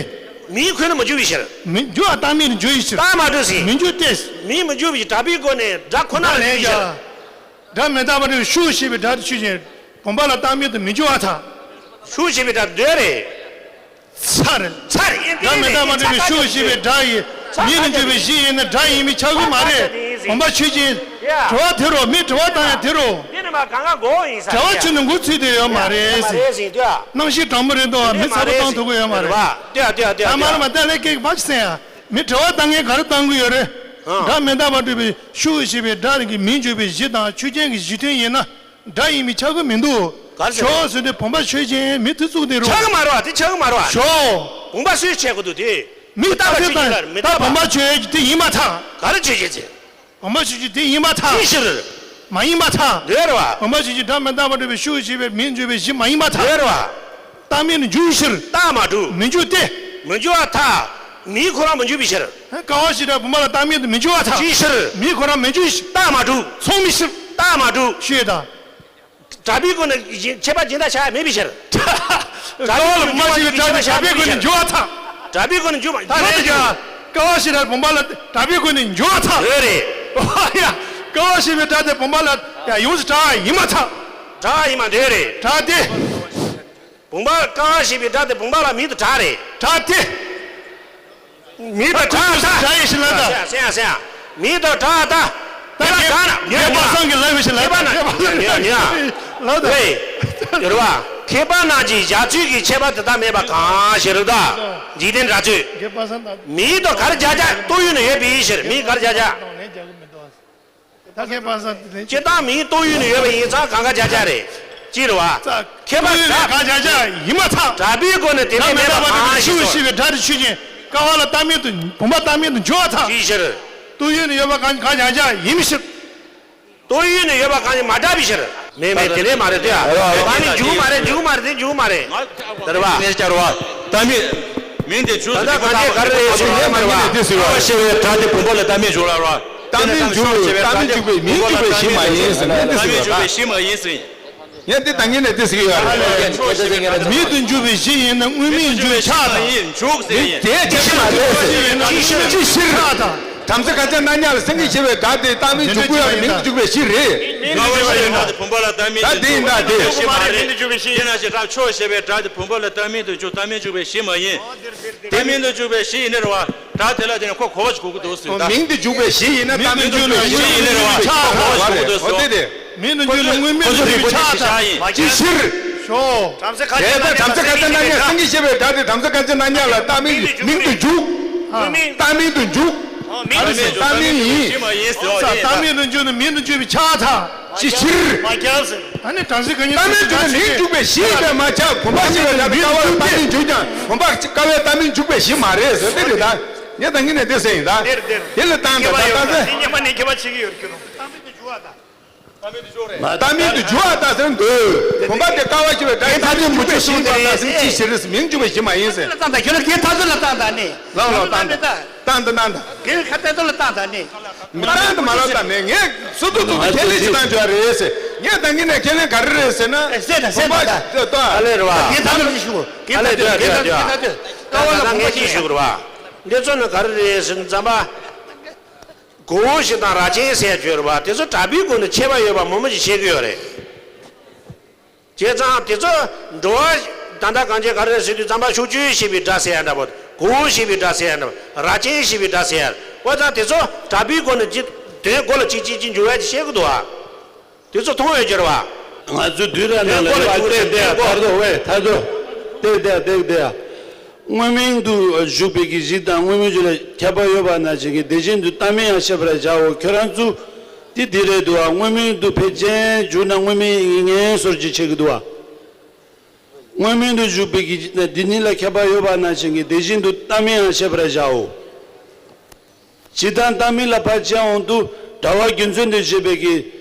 མིང་ཁོ་ན་མི་འགྱུར་བའི་ཕྱིར། མི་འགྱུར་བ་རྟགས་མིན་དུ་འགྱུར་བའི་ཕྱིར། རྟགས་མ་གྲུབ་ཟིན། མི་འགྱུར་ཏེ། མིང་མི་འགྱུར་བའི་གྲགས་པའི་སྒོ་ནས་སྒྲ་ཁོ་ན་ལ་འགྱུར་བའི་ཕྱིར། སྒྲ་མི་རྟག་པར་ཤུགས་ཞེས་པའི་སྒྲ་དེ་ཆོས་ཅན། བུམ་པ་ལ་རྟགས་མིན་དུ་མི་འགྱུར་བར་ཐལ། ཤུགས་ཞེས་པའི་སྒྲ་འདོད་རེད། ཚར། ཚར་ཡིན། སྒྲ་མི་རྟག་པར་སྒྲུབ་པའི་ཤུགས་ཞེས་པའི་སྒྲ་ཡིས་མིང་ལ་འགྱུར་བའི་གཞི་ཡིན་ན་སྒྲ་ཡིན་མིན་ཁྱབ་ཀྱི་མ་རེད། བུམ་པ་ཆོས་ཅན། དྲི་བ་དེ་རུ་མི་དྲི་བ་བཏང་ཡང་དེ་རུ། དེ་ནི་མ་གང་ག་མགོ་བོ་ཡིན་ས་དྲི་བ་ཆུ་ནི་འགོ་ཚུད་དེ་ཡོད་མ་རེད་ཟེར། རྣམ་ཤེས་དྲང་པོ་རེད་འདུག་མི་ཚ་པོ་བཏང་ཐུབ་ཀྱི་ཡོད་མ་རེད། ལྟོས་ལྟོས་ལྟོས། ད་མ་ར་མ་ལྟ་ལས་ཀྱི་བ་ཆི་སེང་ཡ། མི་དྲི་བ་བཏང་མཁན་ག་རེ་བཏང་གི་ཡོད་རེད། སྒྲ་མི་རྟག་པར་སྒྲུབ་པའི་ཤུགས་ཞེས་པའི་སྒྲ་གི་མིང་འཇུག་པའི་གཞི་དང་ཆོས་ཅན་གྱི་གཞི་མཐུན་ཡིན་ན། སྒྲ་ཡིན་མིན་ཁྱབ་ཀྱི་མི་འདུག་ག་རེ་ཟེར། ཞོག་ཟེར་དུས་བུམ་པ་ཆོས་ཅན་མི་དེ་བཙུགས་ཏེ་རུང་། ཆགས་ཀྱི་མ་རེད་བ། དེ་ཆགས་ཀྱི་མ་རེད་བ། ཞོག་བུམ་པ་སུས་བྱས་དགོས་འདུག་དེ། མི་རྟག་པ་ཆོས་ཅན་ལ་རེད། མི་རྟག་པ། བུམ་པ་ཆོས་ཅན་དེ་ཡིན་མ་ཐག་ག་རེ་ཆོས་ཅན་ཟེར། བུམ་པ་ཆོས་ཅན་དེ་ཡིན་མ་ཐག་ཅི་ཕྱིར། མ་ཡིན་མ་ཐག་འདོད་རེད་བ། བུམ་པ་ཆོས་ཅན་སྒྲ་མི་རྟག་པར་སྒྲུབ་པའི་ཤུགས་ཞེས་པའི་མིང་འཇུག་པའི་གཞི་མ་ཡིན་མ་ཐག་འདོད་རེད་བ། རྟགས་མིན་དུ་འགྱུར་ཕྱིར། རྟགས་མ་གྲུབ། མི་འགྱུར་ཏེ། མི་འགྱུར་བར་ཐལ། མིང་ཁོ་རང་མི་འཇུག་པའི་ཕྱིར། ཀ་བ་ཞེས་གྲགས་བུམ་པ་ལ་རྟགས་མིང་དུ་མི་འཇུག་པར་ཐལ། ཅིའི་ཕྱིར། མིང་ཁོ་རང་མི་འཇུག་ཕྱིར། རྟགས་མ་གྲུབ། མཚུངས་མེད་ཕྱིར། རྟགས་མ་གྲུབ། ཞེས་དང་། གྲགས་པའི་སྒོ་ནས་ཁྱད་པར་འབྱེད་པར་བྱ་ཡ་མེད་པའི་ཕྱིར། ཀ་བ་ལ་བུམ་པ་ཞེས་པའི་སྒྲ་དེ་གྲགས་པའི་སྒོ་ནས་འཇུག་པར་ཐལ། གྲགས་པའི་སྒོ་ནས་འཇུག་པ་ད་འཇུག་ལས་ཀྱང་། ཀ་བ་ཞེས་གྲགས་བུམ་པ་ལ་གྲགས་པའི་སྒོ་ནས་འཇུག་པར་ཐལ། རེད་རེད། ཡ། ཀ་བ་ཞེས་པའི་སྒྲ་དེ་བུམ་པ་ལ་ཡ་ཡོངས་སུ་གྲགས་ཡིན་མ་ཐལ། གྲགས་ཡིན་མ་འདོད་རེད། གྲགས་ཏེ། བུམ་པ་ཀ་བ་ཞེས་པའི་སྒྲ་དེ་བུམ་པ་ལ་མིང་དུ་གྲགས་རེད། གྲགས་ཏེ། མིང་དུ་གྲགས་ད། གྲགས་ཡིན་ཞེས་ལབ་ད། སེང་སེང་སེང་། མིང་དུ་གྲགས་ད། དེ་ལ་གང་ན་ཉོན་ཉོན། པ་སང་གི་ལབ་ཡོད་ཞེས་ལབ་ད། ཉོན་ཉོན། ལབ་ད། ཝེ། ཡོད་རེད་བ། མཁས་པ་རྣམས་ཀྱིས་བཞག་ཚུལ་གྱི་ཁྱད་པར་དེ་དག་མེད་པ་གང་ཞེས་རུ་ད། འཇིག་རྟེན་སྒྲ་ཚུལ། མིང་དུ་ག་རེ་བྱ་བྱ་ཏོག་དབྱིབས་ནི་ཡོད་པའི་ཕྱིར་མིང་ག་རེ་བྱ་བྱ། ད་མཁས་པ་སང་དེ་ལན་སྤྱིར་བཏང་མིང་ཏོག་དབྱིབས་ནི་ཡོད་པ་ཡིན་ཙང་གང་ག་བྱ་བྱ་རེད། ཅི་རེད་བ། ཁྱད་པར་ཏོག་དབྱིབས་ནི་གང་བྱ་བྱ་ཡིན་མ་ཐག་གྲགས་པའི་སྒོ་ནས་དེ་ན་ནས་མེད་མེད་པ་པ་གང་ཞིག་ཞུ་ཞེས་པའི་སྒྲ་དེ་ཆོས་ཅན། ཀ་བ་ལ་རྟགས་མིང་དུ་བུམ་པ་རྟགས་མིང་དུ་འཇུག་པར་ཐལ། ཅིའི་ཕྱིར། ཏོག་དབྱིབས་ནི་ཡོད་པ་གང་གང་བྱ་བྱ་ཡིན་མི་ཕྱིར། ཏོག་དབྱིབས་ནི་ཡོད་པ་གང་ཞིག་མ་གྲགས་པའི་ཕྱིར། མེད་མེད་དེ་ལས་མ་རེད་དེ། ཨ་རོ། ད་ནི་འཇུག་མ་རེད་འཇུག་མ་རེད་དེ་འཇུག་མ་རེད། དེ་རེད་བ། ངས་བསྐྱར་བ། ད་མི། མིང་དེ་འཇུག་ད་ལྟ་གང་ཅི་ག་རེ་རེད་ཞུ་ཡ་མ་རེད་བ། ཀ་བ་ཞེས་པའི་སྒྲ་དེ་བུམ་པ་ལ་རྟགས་མིང་འཇུག་ལ་རོ། རྟགས་མིང་འཇུག་པའི་རྟགས་མིང་འཇུག་པའི་མིང་འཇུག་པའི་གཞི་མ་ཡིན་ཟེར་ན་འདི་ཟེར་བ་ད། གཞི་མ་ཡིན་ཟེར། ངས་འདི་ད་ངས་ནས་འདི་ཟེར་གྱི་ཡོད་རེད། མིང་དུ་འཇུག་པའི་གཞི་ཡིན་ན་དངོས་མིང་འཇུག་ཆགས་དང་། མིང་དེ་ཅི་ཞིག་མ་རེད་ཟེར། ཅི་ཕྱིར། ཅི་ཕྱིར་ཆགས་དང་། བྲམ་ཟེ་ག་ཅན་རྣ་ཉག་ལ་སེང་གེ་ཞེས་པའི་སྒྲ་དེ་རྟགས་མིང་འཇུག་དགོས་ཡ་མིང་དུ་འཇུག་པའི་གཞི་རེད། ཀ་བ་ཞེས་པའི་སྒྲ་དེ་བུམ་པ་ལ་རྟགས་མིང་དུ་འཇུག་པའི་གཞི་མ་རེད། མིང་དུ་འཇུག་པའི་གཞི། དེ་ན་ཞེས་སྒྲ་ཆོས་ཞེས་པའི་སྒྲ་དེ་བུམ་པ་ལ་རྟགས་མིང་དུ་འཇུག་རྟགས་མིང་འཇུག་པའི་གཞི་མ་ཡིན། རྟགས་མིང་དུ་འཇུག་པའི་གཞི་ཡིན་ནི་རེད་བ། སྒྲ་དེ་ལ་དེ་ནི་ཁོ་གོ་བ་ཞིག་གོ་གི་འདུག་ཟེར་ད། མིང་དུ་འཇུག་པའི་གཞི་ཡིན་ན་མིང་དུ་འཇུག་ན་དངོས་མིང་འཇུག་པའི་ཆགས་དང་། ཨོ་དེ་དེ། མིང་དུ་འཇུག་ན་དངོས་མིང་འཇུག་པའི་ཆགས་དང་། ཅི་ཕྱིར། ཞོ། དེ་ལྟར་བྲམ་ཟེ་ག་ཅན་རྣ་ཉག་སེང་གེ་ཞེས་པའི་སྒྲ་དེ་བྲམ་ཟེ་ག་ཅན་རྣ་ཉག་ལ་རྟགས་མིང་མིང་དུ་འཇུག་དངོས་མིང་། རྟགས་མིང་དུ་འཇུག་མིང་དུ་འཇུག་རྟགས་མིང་ཡིན། རྟགས་མིང་དུ་འཇུག་ན་མིང་དུ་འཇུག་པའི་ཆགས་དང་། ཅི་ཕྱིར། མ་ཁྱབ་ཟེར། ཨ་ནི་བྲམ་ཟེ་ག་ཉན་རྟགས་མིང་འཇུག་ན་མིང་འཇུག་པའི་གཞི་ཡིན་པས་མ་ཁྱབ། བུམ་པ་ཞེས་པའི་སྒྲ་དེ་ཀ་བ་ལ་རྟགས་མིང་འཇུག་ཀྱང་བུམ་པ་ཀ་བའི་རྟགས་མིང་འཇུག་པའི་གཞི་མ་རེད་ཟེར་དེ་རེད་ད། ངས་ད་ངས་ནས་དེ་ཟེར་ཡིན་ད། འདིར་འདིར། དེ་ལ་བཏང་ད་ད་ད་ཟེར། འདི་སྙན་པ་ནས་ཁྱད་པར་ཆེ་གི་ཡོད་རྒྱུ་ནོ། རྟགས་མིང་དུ་འཇུག་པ་ད་ཟེར་འདོད། བུམ་པ་དེ་ཀ་བ་ཞེས་པའི་སྒྲ་ཡིན་ད་དེ་འཇུག་པའི་གཞི་མ་ད་ཟེར་ཅི་ཞིག་རེད་མིང་འཇུག་པའི་གཞི་མ་ཡིན་ཟེར། ལ་བཏང་ད་ཁྱོད་ལ་དེ་ཐག་ཚོད་ལ་བཏང་ད་ནི། ལགས་ལགས་བཏང་ད། བཏང་ད་བཏང་ད། དེ་ཁ་ཏན་ཏོ་ལ་བཏང་ད་ནི། མི་བཏང་ད་མ་ལབ་ད་ནི་ངས་སུ་ཐུག་ཐུག་ཏུ་ཁས་ལེན་ཅི་བཏང་འཇོག་རེད་ཟེར། ངས་ད་ངས་ནས་ཁས་ལེན་ག་རེ་རེད་ཟེར་ན། ཟེར་ད་ཟེར་བུམ་པ་ད་ད། ཨ་ལེ་རེད་བ། དེ་ཐག་ཚོད་ཅི་ཞུ། དེ་ཨ་ལེ་ཐག་ཚོད་དེ་ཐག་ཚོད་དེ་ཐག་ཚོད། ཀ་བ་ལ་ངས་ཅི་ཞུ་གི་རེད་བ། འདི་ཚོ་ནི་ག་རེ་རེད་ཟེར་ན་ཙམ་པ། གོ་བོ་ཞིག་དང་རྭ་ཅན་ཟེར་ཡ་ཡོད་རེད་བ། དེ་ཚོ་གྲགས་པའི་སྒོ་ནས་ཁྱད་པར་ཡོད་པ་མང་པོ་ཞིག་བཤད་ཀྱི་ཡོད་རེད། བྱས་ཙང་དེ་ཚོ་འགྲོ་བ་ད་ལྟ་གང་ཅི་ག་རེ་ཟེར་དུས་ཙམ་པ་ཕྱོགས་བཅུ་ཞེས་པའི་སྒྲ་ཟེར་ཡ་འདྲ་པོ། གོ་བོ་ཞེས་པའི་སྒྲ་ཟེར་ཡ་འདྲ་པོ། རྭ་ཅན་ཞེས་པའི་སྒྲ་ཟེར་ཡ། འོ་ཙང་དེ་ཚོ་གྲགས་པའི་སྒོ་ནས་ཅི་དོན་གོ་ལ་གཅིག་གཅིག་གཅིག་འཇུག་ཡ་ཅིག་བཤད་ཀྱི་འདུག་བ། དེ་ཚོ་མཐོང་ཡོད་ཀྱི་རེད་བ། ང་ཚོ་བསྡུས་ར་ནང་ལ་ཡོད་པ་བལྟས་བལྟས་ཡ་ཐར་དོ་ཝེ་ཐར་དོ། བལྟས་བལྟས་ཡ་བལྟས་བལྟས་ཡ། དངོས་མིང་དུ་བཞུགས་པའི་གི་གཞི་དང་དངོས་མིང་བཞུགས་ལ་ཁྱད་པར་ཡོད་པ་ནང་བཞིན་གྱི་དེ་བཞིན་དུ་རྟགས་མིང་ཡང་ཤེས་པར་བྱའོ། ཁྱོད་རང་ཚོ་དེ་འདི་རེད་འདུག་བ། དངོས་མིང་དུ་ཕལ་ཆེར་བཞུགས་ན་དངོས་མིང་ངན་སོར་གྱི་ཆེ་གི་འདུག་བ། དངོས་མིང་དུ་བཞུགས་པའི་གི་འདི་གཉིས་ལ་ཁྱད་པར་ཡོད་པ་ནང་བཞིན་གྱི་དེ་བཞིན་དུ་རྟགས་མིང་ཡང་ཤེས་པར་བྱའོ། ཇི་ལྟར་རྟགས་མིང་ལ་ཕལ་ཆེར་འོང་དུ་འདྲ་བ་རྒྱུ་མཚན་དུ་བྱེད་པའི་གི་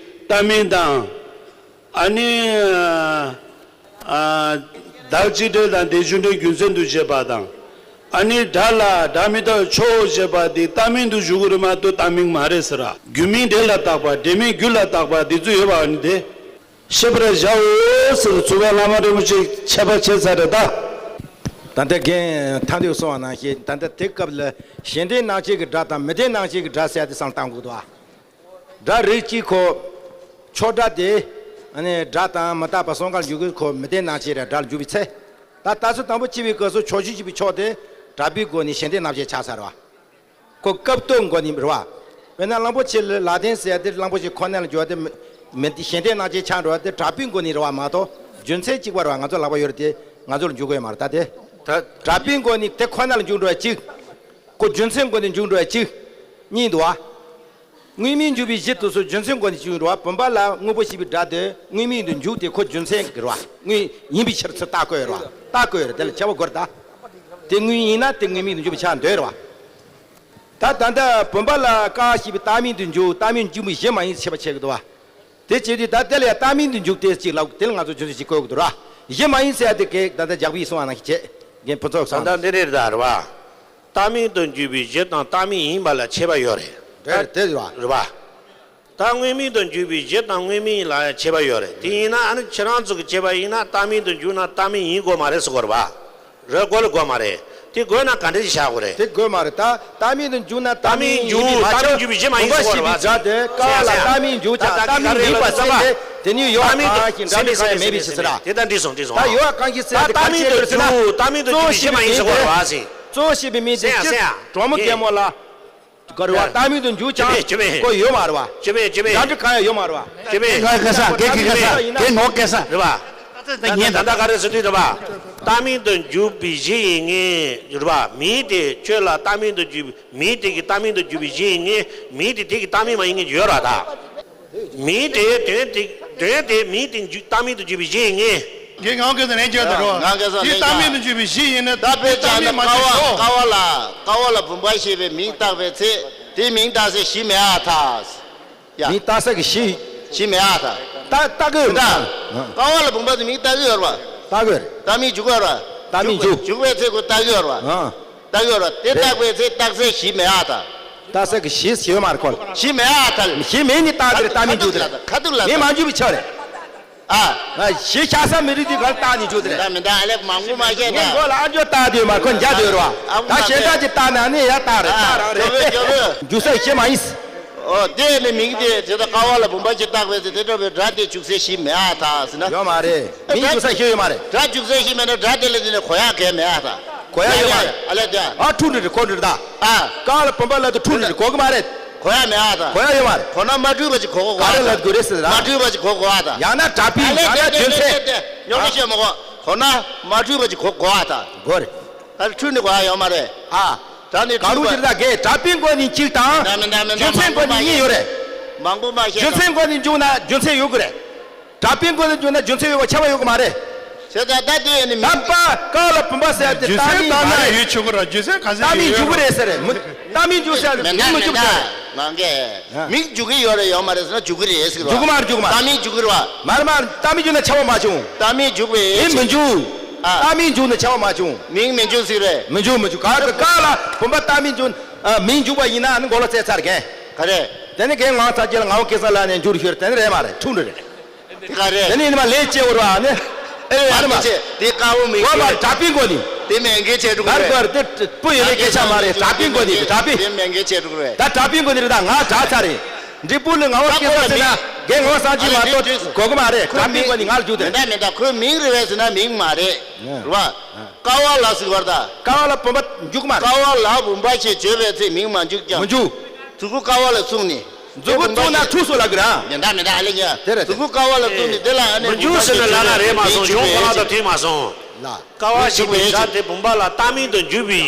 རྟགས་མིང་དང་། ཨ་ནི། ཨ། བདག་གཅིག་འབྲེལ་དང་དེ་བྱུང་འབྲེལ་རྒྱུ་མཚན་དུ་བྱེད་པ་དང་། ཨ་ནི་སྒྲ་ལ་སྒྲ་མི་རྟག་ཕྱོགས་ཞེས་པ་དེ་རྟགས་མིང་དུ་བཞུགས་ཀྱི་རེད་མ་གཏོགས་རྟགས་མིང་མ་རེད་ཟེར་ར། རྒྱུ་མིང་འབྲེལ་ལ་བཏགས་པ་འབྲེལ་མིང་རྒྱུ་ལ་བཏགས་པ་དེ་ཚོ་ཡོད་པ་ནི་དེ། ཤེས་པར་བྱའོ་ཟེར་ཚུལ་བ་བླ་མ་རིན་པོ་ཆེ་ཁྱད་པར་ཕྱེ་ཚར་རེད་ད། ད་ལྟ་རྒན་ཐང་ཏེའུ་གསུངས་པ་ནང་བཞིན་ད་ལྟ་དེ་སྐབས་ལ་གཞན་ལྡན་རྣམ་བཅད་ཀྱི་སྒྲ་དང་མི་ལྡན་རྣམ་བཅད་ཀྱི་སྒྲ་ཟེར་ཡ་དེ་བསམ་བློ་བཏང་དགོས་འདུག་ཨ། སྒྲ་རིགས་གཅིག་ཁོ། ཕྱོགས་སྒྲ་དེ། ཨ་ནི་སྒྲ་དང་མི་རྟག་པ་གསུམ་ཀ་ལ་འཇུག་གི་ཁོ་མི་ལྡན་རྣམ་བཅད་རེད་སྒྲ་ལ་འཇུག་པའི་ཚེ། ད་ལྟ་ཚུལ་དང་པོ་སྐྱེ་བའི་སྐབས་སུ་ཕྱོགས་བཅུ་སྐྱེ་བའི་ཕྱོགས་དེ་གྲགས་པའི་སྒོ་ནས་གཞན་ལྡན་རྣམ་བཅད་ཆགས་ཚར་བ། ཁོ་སྐབས་སྟོད་འགོ་ནས་རེད་བ། དཔེར་ན་གླང་པོ་ཆེ་ལ་ལ་ལྡན་ཟེར་ཡ་དེ་གླང་པོ་ཆེ་ཁོ་ན་ལ་འཇུག་པ་དེ་མི་མི་གཞན་ལྡན་རྣམ་བཅད་ཆགས་འགྲོ་བ་དེ་གྲགས་པའི་སྒོ་ནས་རེད་བ་མ་གཏོགས་རྒྱུ་མཚན་གཅིག་པ་རེད་བ། ང་ཚོ་ལག་པ་ཡོད་རེད་དེ་ང་ཚོ་ལ་འཇུག་དགོས་ཡ་མ་རེད་ད་དེ། ད་གྲགས་པའི་སྒོ་ནས་དེ་ཁོ་ན་ལ་འཇུག་འགྲོ་བ་གཅིག་ཁོ་རྒྱུ་མཚན་སྒོ་ནས་འཇུག་འགྲོ་བ་གཅིག་གཉིས་འདུག་བ། དངོས་མིང་འཇུག་པའི་གཞི་དེ་ཚོ་རྒྱུ་མཚན་སྒོ་ནས་འཇུག་འགྲོ་བ། བུམ་པ་ལ་དངོས་པོ་ཞེས་པའི་སྒྲ་དེ་དངོས་མིང་དུ་འཇུག་དེ་ཁོ་རྒྱུ་མཚན་གྱི་རེད་བ། དངོས་ཡིན་པའི་ཕྱིར་ཚུལ་བཏགས་དགོས་རེད་བ། བཏགས་དགོས་རེད་དེ་ལ་ཁྱད་པར་དགོས་རེད་ད། དེ་དངོས་ཡིན་ན་དེ་དངོས་མིང་དུ་འཇུག་པའི་ཆ་འདོད་རེད་བ། ད་ད་ལྟ་བུམ་པ་ལ་ཀ་ཞེས་པའི་རྟགས་མིང་དུ་འཇུག་རྟགས་མིང་འཇུག་མི་གཞན་མ་ཡིན་ཞེས་པ་བྱེད་ཀྱི་འདུག་བ། དེ་བྱེད་དུས་ད་དེ་ལ་ཡང་རྟགས་མིང་དུ་འཇུག་སྟེ་གཅིག་ལབ་དེ་ལ་ང་ཚོ་རྒྱུ་མཚན་ཞིག་བཀོད་དགོས་འདུག་ར། གཞན་མ་ཡིན་ཟེར་ཡ་དེ་གས་ད་ལྟ་རྒྱག་པའི་གསུང་བ་ནང་བཞིན་བྱེད་རྒན་ཕུན་ཚོགས་ད་སང་ད་འདི་རེད་ད་རེད་བ། རྟག་མིང་དུ་འཇུག་པའི་གཞི་དང་རྟག་མིང་ཡིན་པ་ལ་ཁྱད་པར་ཡོད་རེད། རེད་རེད་དེ་རེད་བ། རེད་བ། ད་དངོས་མིང་དུ་འཇུག་པའི་གཞི་དང་དངོས་མིང་ལ་ཁྱད་པར་ཡོད་རེད། དེ་ཡིན་ན་ཨ་ནི་ཁྱེད་རང་ཚོ་གི་བྱས་པ་ཡིན་ན་རྟག་མིང་དུ་འཇུག་ན་རྟག་མིང་ཡིན་དགོས་མ་རེད་ཟེར་གོ་རེད་བ། རེད་དགོས་ལ་དགོས་མ་རེད། དེ་དགོས་ན་ག་འདྲ་ཞིག་བཞག་དགོས་རེད། དེ་དགོས་མ་རེད། ད་རྟག་མིང་དུ་འཇུག་ན་རྟག་མིང་ཡིན་པའི་མ་ཆགས། རྟག་མིང་འཇུག་རྟག་མིང་འཇུག་པ་ཡིན་ཟེར་གོ་རེད་བ། བུམ་པ་ཞེས་པའི་སྒྲ་དེ་ཀ་ལ་རྟག་མིང་འཇུག་ཀྱང་རྟག་མིང་མིན་པ་ཙམ་པ། དེ་ནི་ཡོད་པ་གང་ཞིག་འདྲ་མིན་གང་ཡང་མེད་པའི་ཕྱིར་ཟེར་ར། དེ་ལྟར་འགྲིག་སོང་འགྲིག་སོང་། ད་ཡོད་པ་གང་ཞིག་ཟེར་དེ་ག་ཅི་ཟེར་ན། རྟག་མིང་དུ་འཇུག་རྟག་མིང་དུ་འཇུག་པའི་གཞི་མ་ཡིན་ཟེར་གོ་རེད་བ་ཟེར། གཙོ་བོ་ཞེས་པའི་མིང་དེ་གྲོགས་མོ་རྒན་མོ་ལ། ག་རེ་བ། རྟག་མིང་དུ་འཇུག་ཀྱང་། ཅི་མེད་ཅི་མེད། ཁོ་ཡོད་མ་རེད་བ། ཅི་མེད་ཅི་མེད། འདྲ་འདྲ་གང་ཡང་ཡོད་མ་རེད་བ། ཅི་མེད། ངའི་སྐལ་བཟང་། ངའི་སྐལ་བཟང་། ངའི་ངོ་སྐལ་བཟང་། རེད་བ། ད་ངས་ད་ལྟ་ག་རེ་ཟེར་དུས་རེད་བ། རྟག་མིང་དུ་འཇུག་པའི་གཞི་ཡིན་ངེས་རེད་བ། མིང་དེ་ཁྱོད་ལ་རྟག་མིང་དུ་འཇུག་པའི་མིང་དེ་གི་རྟག་མིང་དུ་འཇུག་པའི་གཞི་ཡིན་ངེས། མིང་དེ་དེ་གི་རྟག་མིང་མ་ཡིན་ངེས་ཡོད་རེད་བ་ད། མིང་དེ་དོན་དེ་དོན་དེ་མིང་དེ་འཇུག་རྟག་མིང་དུ་འཇུག་པའི་གཞི་ཡིན་ངེས། ངས་ངའི་སྐལ་བཟང་ལན་བརྒྱབ་དང་འགྲོ། ངའི་སྐལ་བཟང་ལན་བརྒྱབ། དེ་རྟག་མིང་དུ་འཇུག་པའི་གཞི་ཡིན་ན་ད་དེ་དཔེ་རྟག་ཆ་མིང་ན་མ་ཀ་བ་ཆགས་སོ། ཀ་བ་ལ་ཀ་བ་ལ་བུམ་པ་ཞེས་པའི་མིང་བཏགས་པའི་ཚེ་དེ་མིང་བཏགས་སའི་གཞི་མེད་ཨ་ཐལ། ཡ། མིང་བཏགས་ས་གི་གཞི། གཞི་མེད་ཨ་ཐལ། ད་ལྟ་གི་ཡོད་ད། ཀ་བ་ལ་བུམ་པ་དེ་མིང་བཏགས་གི་ཡོད་རེད་བ། ལྟ་གི་ཡོད་རེད། རྟག་མིང་འཇུག་གི་ཡོད་རེད་བ། རྟག་མིང་འཇུག་འཇུག་པའི་ཚེ་ཁོ་བཏགས་གི་ཡོད་རེད་བ། ཨ། བཏགས་ཡོད་རེད། དེ་རེད། བཏགས་པའི་ཚེ་བཏགས་སའི་གཞི་མེད་ཨ་ཐལ། བཏགས་ས་གི་གཞི་ཡོད་མ་རེད་ཁོ་ལ། གཞི་མེད་ཨ་ཐལ། གཞི་མེད་ནི་རྟགས་དེ་རེད། རྟག་མིང་འཇུག་དེ་རེད། ཁ་ཐུག་ལ་མིང་མ་འཇུག་པའི་ཆ་རེད། ཨ། ཨ། གཞི་ཆགས་ས་མི་རིགས་དེ་ག་ལ་རྟགས་ནི་འཇུག་དེ་རེད། མི་འདའ་མི་འདའ་ཨ་ལེ་མང་པོ་མ་བཤད་ད། ངས་མགོ་ལ་ཨ་འཇོ་རྟགས་དེ་ཡོད་མ་རེད་ཁོ་འཇའ་དེ་ཡོད་རེད་བ། ཨ་ད་གཞན་དག་གི་རྟགས་ན་ནི་ཡ་རྟགས་རེད། རྟགས་རང་རེད། འཇུག་ས་གཞི་མ་ཡིན། ཨོ་དེ་ནི་མིང་དེ་དེ་ད་ཀ་བ་ལ་བུམ་པ་ཅིག་བཏགས་པའི་ཚེ་དེ་འདྲ་བའི་སྒྲ་དེ་འཇུག་སའི་གཞི་མེད་ཨ་ཐལ་ཟེར་ན། ཡོད་མ་རེད། མིང་འཇུག་ས་གཞི་ཡོད་མ་རེད། སྒྲ་འཇུག་སའི་གཞི་མེད་ན་སྒྲ་དེ་ལ་དེ་ནི་གོ་ཡག་གལ་མེད་ཨ་ཐལ། གོ་ཡག་ཡོད་མ་རེད། ཨ་ལེ་དེ། ཨ་འཁྲུལ་འདྲ་རེད་གོ་འདྲ་རེད་ད། ཨ། ཀ་བ་ལ་བུམ་པ་ལ་དེ་འཁྲུལ་འདྲ་རེད་གོ་གི་མ་རེད། གོ་ཡག་མེད་ཨ་ཐལ། གོ་ཡག་ཡོད་མ་རེད། གོ་ན་མ་འཁྲུལ་བ་ཅིག་གོ་གོ་ག་རེ་ལ་དགོས་རེད་ཟེར་ད། མ་འཁྲུལ་བ་ཅིག་གོ་གོ་ཨ་ཐལ། ཡང་ན་དྲག་པའི་ཡང་ན་རྒྱུ་མཚན། ཉོག་བཤད་མ་གོ་གོ་ན་མ་འཁྲུལ་བ་ཅིག་གོ་གོ་ཨ་ཐལ། གོ་རེད། ཨ་འཁྲུལ་ནི་གོ་ཡག་ཡོད་མ་རེད། ཨ། ད་ནི་གང་རུང་ཅིག་ད་གས་དྲག་པའི་སྒོ་ནས་གཅིག་དང་། རྒྱུ་མཚན་སྒོ་ནས་གཉིས་ཡོད་རེད། མང་པོ་མ་བཤད། རྒྱུ་མཚན་སྒོ་ནས་འཇུག་ན་རྒྱུ་མཚན་ཡོད་དགོས་རེད། དྲག་པའི་སྒོ་ནས་འཇུག་ན་རྒྱུ་མཚན་ཡོད་པ་ཁྱབ་པ་ཡོད་དགོས་མ་རེད། བྱས་ཙང་ད་དེ་ནི་མིང་། ད་པ་ཀ་ལ་བུམ་པ་ཟེར་ཡ་དེ་རྟག་མིང་མ་རེད། ཡོད་ཆོག་གི་ར་རྒྱུ་མཚན་ག་ཚད་རྟག་མིང་འཇུག་གི་རེད་ཟེར་རེད། མི་རྟག་མིང་འཇུག་ཟེར་ཡ་དེ་མིང་མི་འཇུག་ཟེར་རེད། ང་གས་མིང་འཇུག་གི་ཡོད་རེད་ཡོད་མ་རེད་ཟེར་ན་འཇུག་གི་རེད་ཟེར་གི་རེད། འཇུག་གི་མ་རེད་འཇུག་གི་མ་རེད། རྟག་མིང་འཇུག་གི་རེད་བ། མ་རེད་མ་རེད། རྟག་མིང་འཇུག་ན་ཁྱབ་པ་མ་བྱུང་། རྟག་མིང་འཇུག་པའི་མིང་མི་འཇུག་ཨ། རྟག་མིང་འཇུག་ན་ཁྱབ་པ་མ་བྱུང་། མིང་མི་འཇུག་ཟེར་རེད། མི་འཇུག་མི་འཇུག་ག་ག་ཀ་ལ་བུམ་པ་རྟག་མིང་འཇུག་ཨ། མིང་འཇུག་པ་ཡིན་ན་ནི་མགོ་ལ་རྩེ་ཚར་གས། ག་རེ། དེ་ནི་རྒན་ངག་དབང་ཚར་གཅོད་ལ་ངག་དབང་སྐལ་བཟང་ལགས་ནས་འཇུག་རུ་ཤོར་དེ་ནི་རེད་མ་རེད་འཁྲུག་འགྲོ་རེད། དེ་ག་རེད། དེ་ནི་ཡིན་ན་ལས་སྐྱེ་བོར་བ་ནི། ཨེ་ཨ་རེ་མ། དེ་ཀ་བོ་མི་བ་མ་རེད་དྲག་པའི་སྒོ་ནི། དེ་མེད་མཁན་བྱས་འགྲོ་གི་རེད། ག་རེ་དེ་སྤུ་ཡོད་པའི་སྐད་ཆ་མ་རེད་དྲག་པའི་སྒོ་ནི་དྲག་པའི། དེ་མེད་མཁན་བྱས་འགྲོ་གི་རེད། ད་དྲག་པའི་སྒོ་ནི་རེད་ད་ང་དྲག་ཚར་རེད། འབྲས་བུ་ལ་ངག་དབང་སྐལ་བཟང་ཟེར་ན་རྒན་ངག་དབང་སངས་རྒྱས་མ་གཏོགས་གོ་གི་མ་རེད་དྲག་པའི་སྒོ་ནི་ང་ལ་འཇུག་དེ། མེད་ད་མེད་ད་ཁོའི་མིང་རེད་བས་ཟེར་ན་མིང་མ་རེད། རེད་བ། ཀ་བ་ལ་ཟེར་བར་ད། ཀ་བ་ལ་བུམ་པ་འཇུག་མ་རེད། ཀ་བ་ལ་བུམ་པ་ཞེས་བརྗོད་པའི་ཚེ་མིང་མ་འཇུག་ཀྱང་། མི་འཇུག་མཛུ་གུ་ཀ་བ་ལ་བཙུགས་ནས། མཛུ་གུ་བཙུགས་ན་འཁྲུགས་སོ་ལབ་གི་ར། མི་འདྲ་མི་འདྲ་ཨ་ལེ་ཉ། དེ་རེད་དེ། མཛུ་གུ་ཀ་བ་ལ་བཙུགས་ནས་དེ་ལ་ཨ་ནི་མི་འཇུག་ཟེར་ན་ལ་ན་རེད་མ་སོང་གཞུང་ཁོ་རང་དང་མཐུན་མ་སོང་། ལ། ཀ་བ་ཞེས་པའི་སྒྲ་དེ་བུམ་པ་ལ་རྟག་མིང་དུ་འཇུག་པའི།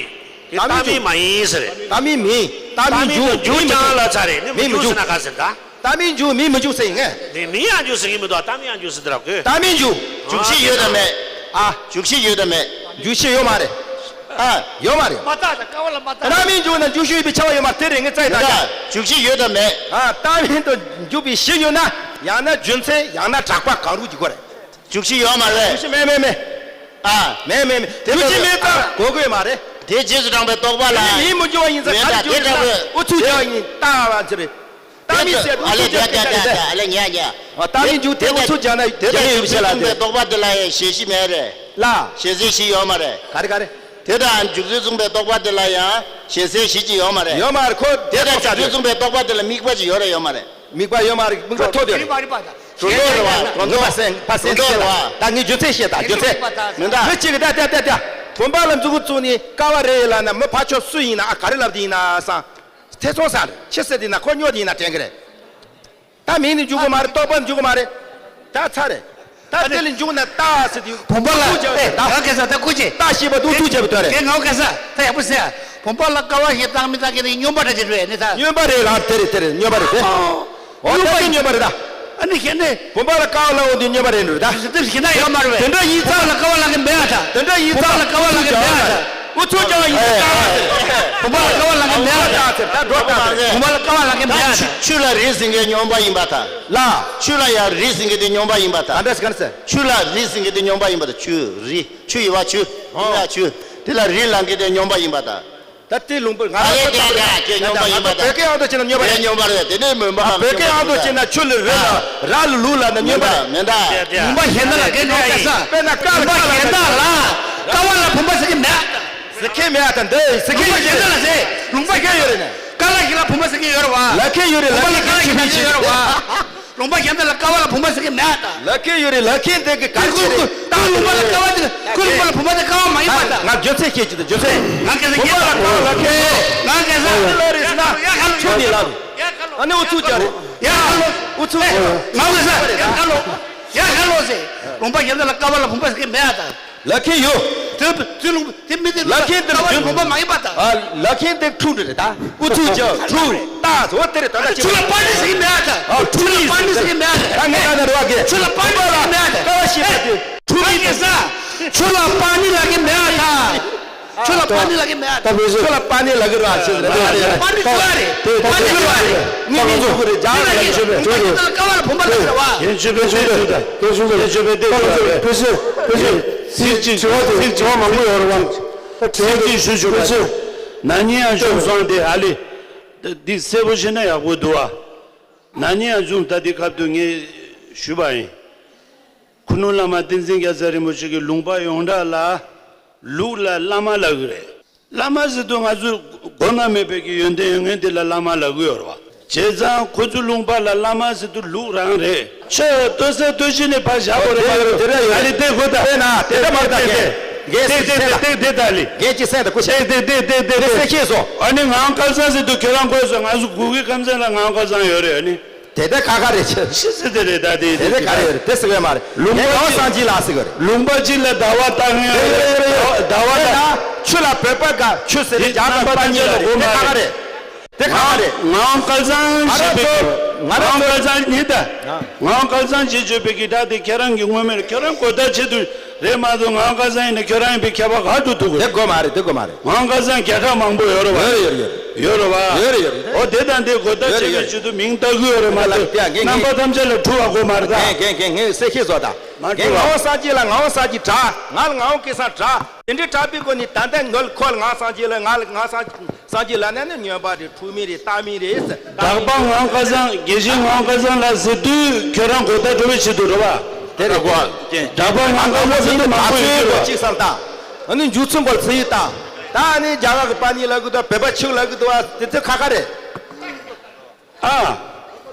དེ་རྟག་མིང་མིང་མ་ཡིན་ཟེར། རྟག་མིང་མིན། རྟག་རྟག་མིང་མིང་དུ་འཇུག་འཇུག་མིན་ཀྱང་ལ་ཚ་རེད་ནི་མི་མིན་མི་འཇུག་འཇུག་ཟེར་ན་ག་ཟེར་ད། རྟག་མིང་འཇུག་མིན་མི་འཇུག་ཟེར་ཡིན་ངེས། དེ་མིང་ཡང་འཇུག་ཟེར་གྱི་མི་འདུག་རྟག་མིང་ཡང་འཇུག་ཟེར་དེ་ར་གོ། རྟག་མིང་འཇུག་འཇུག་གཞི་ཡོད་དམ་མེད། ཨ། འཇུག་གཞི་ཡོད་དམ་མེད། འཇུག་གཞི་ཡོད་མ་རེད། ཨ། ཡོད་མ་རེད། མ་རྟགས་དང་ཀ་བ་ལ་མ་རྟགས། རྟག་མིང་འཇུག་ན་འཇུག་གཞི་ཡོད་པའི་ཆ་བ་ཡོད་མ་རེད་དེ་རེད་ངས་བཙལ་ཡི་ད་ཆ། འཇུག་གཞི་ཡོད་དམ་མེད། ཨ། རྟག་མིང་དུ་འཇུག་པའི་གཞི་ཡོད་ན་ཡང་ན་རྒྱུ་མཚན་ཡང་ན་དྲག་པ་གང་རུང་གི་སྐོར་རེད། འཇུག་གཞི་ཡོད་མ་རེད། འཇུག་གཞི་མེད་མེད་མེད། ཨ། མེད་མེད་མེད། དེ་འཇུག་གཞི་མེད་ད། གོ་དགོས་མ་རེད། དེ་རྗེས་སུ་འབྲངས་པའི་རྟོག་པ་ལ། དེ་ནི་མིང་མི་འཇུག་པ་ཡིན་ཙང་མེད་ག་རེ་ད་འཇུག་དེ་ལྟ་བུ། ཨུ་ཚུགས་རྒྱག་པ་ཡིན་ལྟ་བ་ཟེར་རེད། རྟག་མིང་ཟེར་ཨུ་ཨ་ལེ་ཚུགས་རྒྱག་དེ་ལྟ་དེ་ལྟ་ཨ་ལེ་ཉ་ཉ། ཨ་རྟག་མིང་འཇུག་དེ་ཨུ་ཚུགས་རྒྱག་ན་དེ་ལ་ཡོད་ཤེས་ལ་དེ། རྟོག་པ་དེ་ལ་ཡང་ཞེན་གཞི་མེད་རེད། ལ། ཞེན་སའི་གཞི་ཡོད་མ་རེད། ག་རེ་ག་རེ། དེ་དང་འཇུག་ཚུལ་མཚུངས་པའི་རྟོག་པ་དེ་ལ་ཡང་ཞེན་སའི་གཞི་ཅིག་ཡོད་མ་རེད། ཡོད་མ་རེད་ཁོ་དེ་དེ་དང་འཇུག་ཚུལ་མཚུངས་པའི་རྟོག་པ་དེ་ལ་དམིགས་པ་ཅིག་ཡོད་རེད་ཡོད་མ་རེད། དམིགས་པ་ཡོད་མ་རེད་དམིགས་པ་ཐོབ་དེ་རེད། སྒྲོ་འདོགས་རེད་བ། སྒྲོ་འདོགས་རེད་བ། ད་ངས་རྒྱུ་མཚན་བཤད་ད་རྒྱུ་མཚན། མི་འདྲ། མི་གཅིག་གིས་ད་ད་ད་ད་བུམ་པ་ལ་མཛུ་གུ་བཙུགས་ནས་ཀ་བ་རེད་ལབ་ན་མི་ཕར་ཕྱོགས་སུ་ཡིན་ན་ཨ་ག་རེ་ལབ་དེ་ཡིན་ན་སང་། ཐེ་ཚོམ་ཟ་རེད་ཕྱི་སེ་དེ་ན་ཁོ་སྨྱོ་དེ་ཡིན་ན་དྲན་གི་རེད། ད་མིང་ནི་འཇུག་གི་མ་རེད་རྟོག་པ་འཇུག་གི་མ་རེད། ད་ཚར་རེད། ད་དེ་ལས་འཇུག་ན་ལྟ་ཟེར་དུས་བུམ་པ་ལ་ཨེ་ད་ག་གེ་ས་ད་ཀུ་ཅེ། ལྟ་ཞེས་པ་འདུག་ཐུག་བྱས་པ་ལྟ་རེད། དེ་ངའོ་གེ་ས་ད་ཡག་པོ་ཟེར། བུམ་པ་ལ་ཀ་བ་ཞེས་བཏགས་མི་བཏགས་ཀྱི་དེ་སྨྱོན་པ་འདྲ་ཅིག་རེད་ནི་ད། སྨྱོན་པ་རེད་ལ་དེ་རེད་དེ་རེད་སྨྱོན་པ་རེད་དེ། འོ་ད་དེ་སྨྱོན་པ་རེད་ད། ཨ་ནི་ཤེས་ནས། བུམ་པ་ལ་ཀ་བ་ལ་འོ་དེ་སྨྱོན་པ་རེད་འགྲོ་ད། དེ་ཞེ་ན་ཡོད་མ་རེད་པས། དེ་འདྲ་ཡིན་ཙང་། བུམ་པ་ལ་ཀ་བ་ལ་གི་མེད་ཨ་ད། དེ་འདྲ་ཡིན་ཙང་། བུམ་པ་ལ་ཀ་བ་ལ་གི་མེད་ཨ་ད། ཨུ་ཚུགས་རྒྱག་ཡིན་ཙང་། བུམ་པ་ལ་ཀ་བ་ལ་གི་མེད་ཨ་ད། ད་འགྲོ་ད། བུམ་པ་ལ་ཀ་བ་ལ་གི་མེད་ཨ་ད། ཆུ་ལ་རི་ཟིན་གྱི་སྨྱོན་པ་ཡིན་པ་ད། ལ། ཆུ་ལ་ཡང་རི་ཟིན་གྱི་དེ་སྨྱོན་པ་ཡིན་པ་ད། ག་འདྲ་ཟེར་ག་འདྲ་ཟེར། ཆུ་ལ་རི་ཟིན་གྱི་དེ་སྨྱོན་པ་ཡིན་པ་ད་ཆུ་རི་ཆུ་ཡི་བ་ཆུ། ཨོ། ཡ་ཆུ། དེ་ལ་རི་ལངས་གྱི་དེ་སྨྱོན་པ་ཡིན་པ་ད། ད་དེ་ལུང་པ་ང་ཨ་ལས་རང་ཀྱང་ཀྱང་ཀྱང་སྨྱོན་པ་ཡིན་པ་ད། བོད་སྐད་ཨང་དུ་བྱས་ན་སྨྱོན་པ་རེད། སྨྱོན་པ་རེད། དེ་ནས་སྨྱོན་པ་ཨ། མ་བོད་སྐད་ཨང་དུ་བྱས་ན་ཆུ་ལ་རི་ལ་ར་ལ་ལུག་ལ་ན་སྨྱོན་པ་རེད། མེད་ད། ལུང་པ་གཞན་དག་ལ་གན་ནོ་ག་ས། དཔེར་ན་ཀ་ལ་ལུང་པ་གཞན་དག་ལ་ཀ་བ་ལ་བུམ་པ་ཟེར་གི་མེད། ཟེར་མཁན་མེད་ཨ། ད་འདི་ཟེར་མཁན་ལུང་པ་གཞན་དག་ལ་ཟེར། ལུང་པ་ཟེར་མཁན་ཡོད་རེད་ནས། ཀ་ལ་ཞིག་ལ་བུམ་པ་ཟེར་མཁན་ཡོད་རེད་བ། ལ་མཁན་ཡོད་རེད། ལ་མཁན་ལ་ཀ་ལ་ཞིག་ལ་ཞིག་ཡོད་རེད་བ། ལུང་པ་གཞན་དག་ལ་ཀ་བ་ལ་བུམ་པ་ཟེར་གི་མེད་ད། ལ་མཁན་ཡོད་རེད། ལ་མཁན་དེ་གི་ག་ཁུ་ཁུ་ཁུ་ད་ལུང་པ་ལ་ཀ་བ་དེ་ཁུ་ལུང་པ་ལ་བུམ་པ་དེ་ཀ་བ་མ་ཡིན་པ་ད། ང་བརྗོད་ཚད་ཤེས་ཀྱི་ད་བརྗོད་ཚད། ང་སྐད་ཆ་བུམ་པ་ལ་ཀ་བ་ལ་མཁན། ང་སྐད་ཆ་ལ་རེད་ན་ཆོས་ནི་ལ་རེད། ཨ་ནི་ཨུ་ཚུགས་རྒྱག་རེད། ཡ་ཁ་ལོ། ཨུ་ཚུགས་རྒྱག་ང་སྐད་ཆ་ཡ་ཁ་ལོ། ཡ་ཁ་ལོ་ཟེར། ལུང་པ་གཞན་དག་ལ་ཀ་བ་ལ་བུམ་པ་ཟེར་གི་མེད་ད། ལ་མཁན་ཡོད། དེ་དེ་ལུང་དེ་མི་དེ་ལ་མཁན་དེ་ལ་ཀ་བ་ལ་བུམ་པ་མ་ཡིན་པ་ད། ཨ། ལ་མཁན་དེ་ཁྲུ་འདྲ་རེད་ད། ཨུ་ཚུགས་རྒྱག་ཁྲུ་རེད་ད། ཟོ་དེ་རེད་ད་ད་ཆུ་ལ་པ་ནི་ཟེར་གི་མེད་ད། ཨ། ཁྲུ་ཆུ་ལ་པ་ནི་ཟེར་གི་མེད་ད། ད་ངས་ད་ད་རེ་བ་གེ་ཆུ་ལ་པ་ནི་ཟེར་གི་མེད་ད། ཀ་བ་ཤེས་པ་དེ་ཁྲུ་མི་ཨ་གེ་ས། ཆུ་ལ་པ་ནི་ལ་གི་མེད་ད། ཆུ་ལ་པ་ནི་ལ་གི་མེད་ད། ཆུ་ལ་པ་ནི་ལ་གི་ར་ཤེས་རེད། པ་ནི་ཆུ་བ་རེད། པ་ནི་ཆུ་བ་རེད། ངས་མི་འཇུག་གི་རེད། རྒྱག་རེད། ཆུ་རེད། ཆུ་རེད། ཀ་བ་ལ་བུམ་པ་ལ་ཟེར་བ། ཡིན་ཆུ་པའི་ཆུ་རེད། ཆུ་རེད། ཆུ་རེད། ཆུ་རེད། ཆུ་རེད། ཆུ་རེད། ཆུ་རེད། ཕི་སི་ཕི་སི་ཚིག་གཅིག་ཚིག་གཅིག་མང་པོ་ཡོད་རེད་བ། ཚིག་གཅིག་ཞུ་ཞུ་བ། ན་ནིང་ཡང་བྱུང་སོང་དེ་ཨ་ལི། འདི་གསལ་པོ་ཤེས་ན་ཡག་པོ་འདུག་བ། ན་ནིང་ཡང་བྱུང་ད་འདི་སྐབས་དུ་ངས་ཞུས་པ་ཡིན། ཁུ་ནུ་བླ་མ་བསྟན་འཛིན་རྒྱལ་མཚན་རིན་པོ་ཆེ་གི་ལུང་པ་ཡོངས་གྲགས་ལ་ལུག་ལ་བླ་མ་ལབ་གི་རེད། བླ་མ་ཟེར་དུས་ང་ཚོ་མགོ་ན་མེད་པའི་གི་ཡོན་ཏན་ཡོད་མཁན་དེ་ལ་བླ་མ་ལབ་གི་ཡོད་རེད་བ། བྱས་ཙང་ཁོ་ཚོ་ལུང་པ་ལ་བླ་མ་ཟེར་དུས་ལུག་རང་རེད། ཆོས་ལྟོས་ས་ལྟོས་གཞི་ནས་ཕར་བཞག་དགོས་རེད་མ་གཏོགས། ཨ་ནི་དེ་དགོས་ད། དེ་ན་དེ་ད་མར་ད་དེ་དེ་དེ་དེ་ད་ལི། དེ་ཅི་སེང་ད་ཁུ་ཆེ། དེ་དེ་དེ་དེ་དེ་དེ་སེ་ཁྱེད་སོ། ཨ་ནི་ངའང་སྐལ་བཟང་ཟེར་དུས་ཁྱོད་རང་དགོས་སོ། ང་ཚོ་གུ་གེ་ཁམས་ཚན་ལ་ངའང་སྐལ་བཟང་ཡོད་རེད། ཨ་ནི། དེ་དེ་ཁ་ཁ་རེད་ཆེ། ཤི་སི་དེ་རེད་ད་དེ། དེ་དེ་ཁ་རེད་རེད། དེ་སི་བས་མ་རེད། ལུང་པ་ངས་ངའོ་གཅིག་སངས་རྒྱས་ལ་སི་ག་རེད། ལུང་པ་གཅིག་ལ་ཟླ་བ་བཏགས་ཡོད་རེད། ཟླ་བ་ལ། ཆུ་ལ་བོད་པ་ག་ཆུ་ཟེར་རེད། རྒྱ་གར་པ་ཉིད་ལ་རེད། དེ་ཁ་ཁ་རེད། དེ་ཁ་ཁ་རེད། ངའང་སྐལ་བཟང་ཞེས་པའི་གི། ངའང་སྐལ་བཟང་ཉིད་ད། ངའང་སྐལ་བཟང་ཞེས་བརྗོད་པའི་གི་སྒྲ་དེ་ཁྱེད་རང་གི་དངོས་མེད་ལ་ཁྱོད་རང་གོ་བརྡ་ཆེད་དུ། རེད་མ་གཏོགས་ངའང་སྐལ་བཟང་ཡིན་ན་ཁྱོད་རང་ཡིན་པའི་ཁྱད་པར་ག་འགྲོ་ཐུབ་གི་རེད། དེ་དགོས་མ་རེད། དེ་དགོས་མ་རེད། ངའང་སྐལ་བཟང་བརྒྱ་ཕྲག་མང་པོ་ཡོད་རེད་བ། ཡོད་རེད། ཡོད་རེད། ཡོད་རེད་བ། ཡོད་རེད། ཡོད་རེད། ཨོ་དེ་དང་དེ་གོ་བརྡ་ཡོད་རེད། ཆེ་ཡོད་རེད། གི་ཆེད་དུ་མིང་བཏགས་གི་ཡོད་རེད་མ་གཏོགས། དེ་ཡང་རྣམ་པ་ཐམས་ཅད་ལ་འཁྲུལ་བ་དགོས་མ་རེད་ད། ངས་ངས་ངས་ངས་སེ་ཁྱེད་བཟོ་ད། མ་ངས་འཁྲུལ་བ། ངའང་སངས་རྒྱས་ལ་ངའང་སངས་རྒྱས་གྲགས། ང་ལ་ངའང་སྐལ་བཟང་གྲགས། དེ་འདྲའི་གྲགས་པའི་སྒོ་ནས་ད་ལྟ་ངོ་ལ་ཁོ་ལ་ངའང་སངས་རྒྱས་ལ་ང་ལ་ངའང་སངས་སངས་རྒྱས་ལ་ན་ནི་སྨྱོན་པ་རེད། འཁྲུལ་མེད་རེད། རྟག་མིན་རེད། གྲགས་པ་ངའང་སྐལ་བཟང་། དགེ་བཤེས་ངའང་སྐལ་བཟང་ལ་ཟེར་དུས་ཁྱོད་རང་གོ་བརྡ་འགྲོ་བའི་ཆེད་དུ་རེད་བ། དེ་རེད་གོ། གྲགས་པ་ངའང་སྐལ་བཟང་ཟེར་དུས་མང་པོ་ཡོད་ཀྱི་རེད་བ། གཅིག་བསམ་དང་། ཨ་ནི་འཇུ་ཚུལ་འགོར་ཚེ་ཡི་དང་། ད་ཨ་ནི་རྒྱ་གར་གི་པ་ནི་ལབ་གི་འདུག་བོད་པ་ཆིག་ལབ་གི་འདུག་བ། དེ་ཚོ་ཁ་ཁ་རེད། ཨ།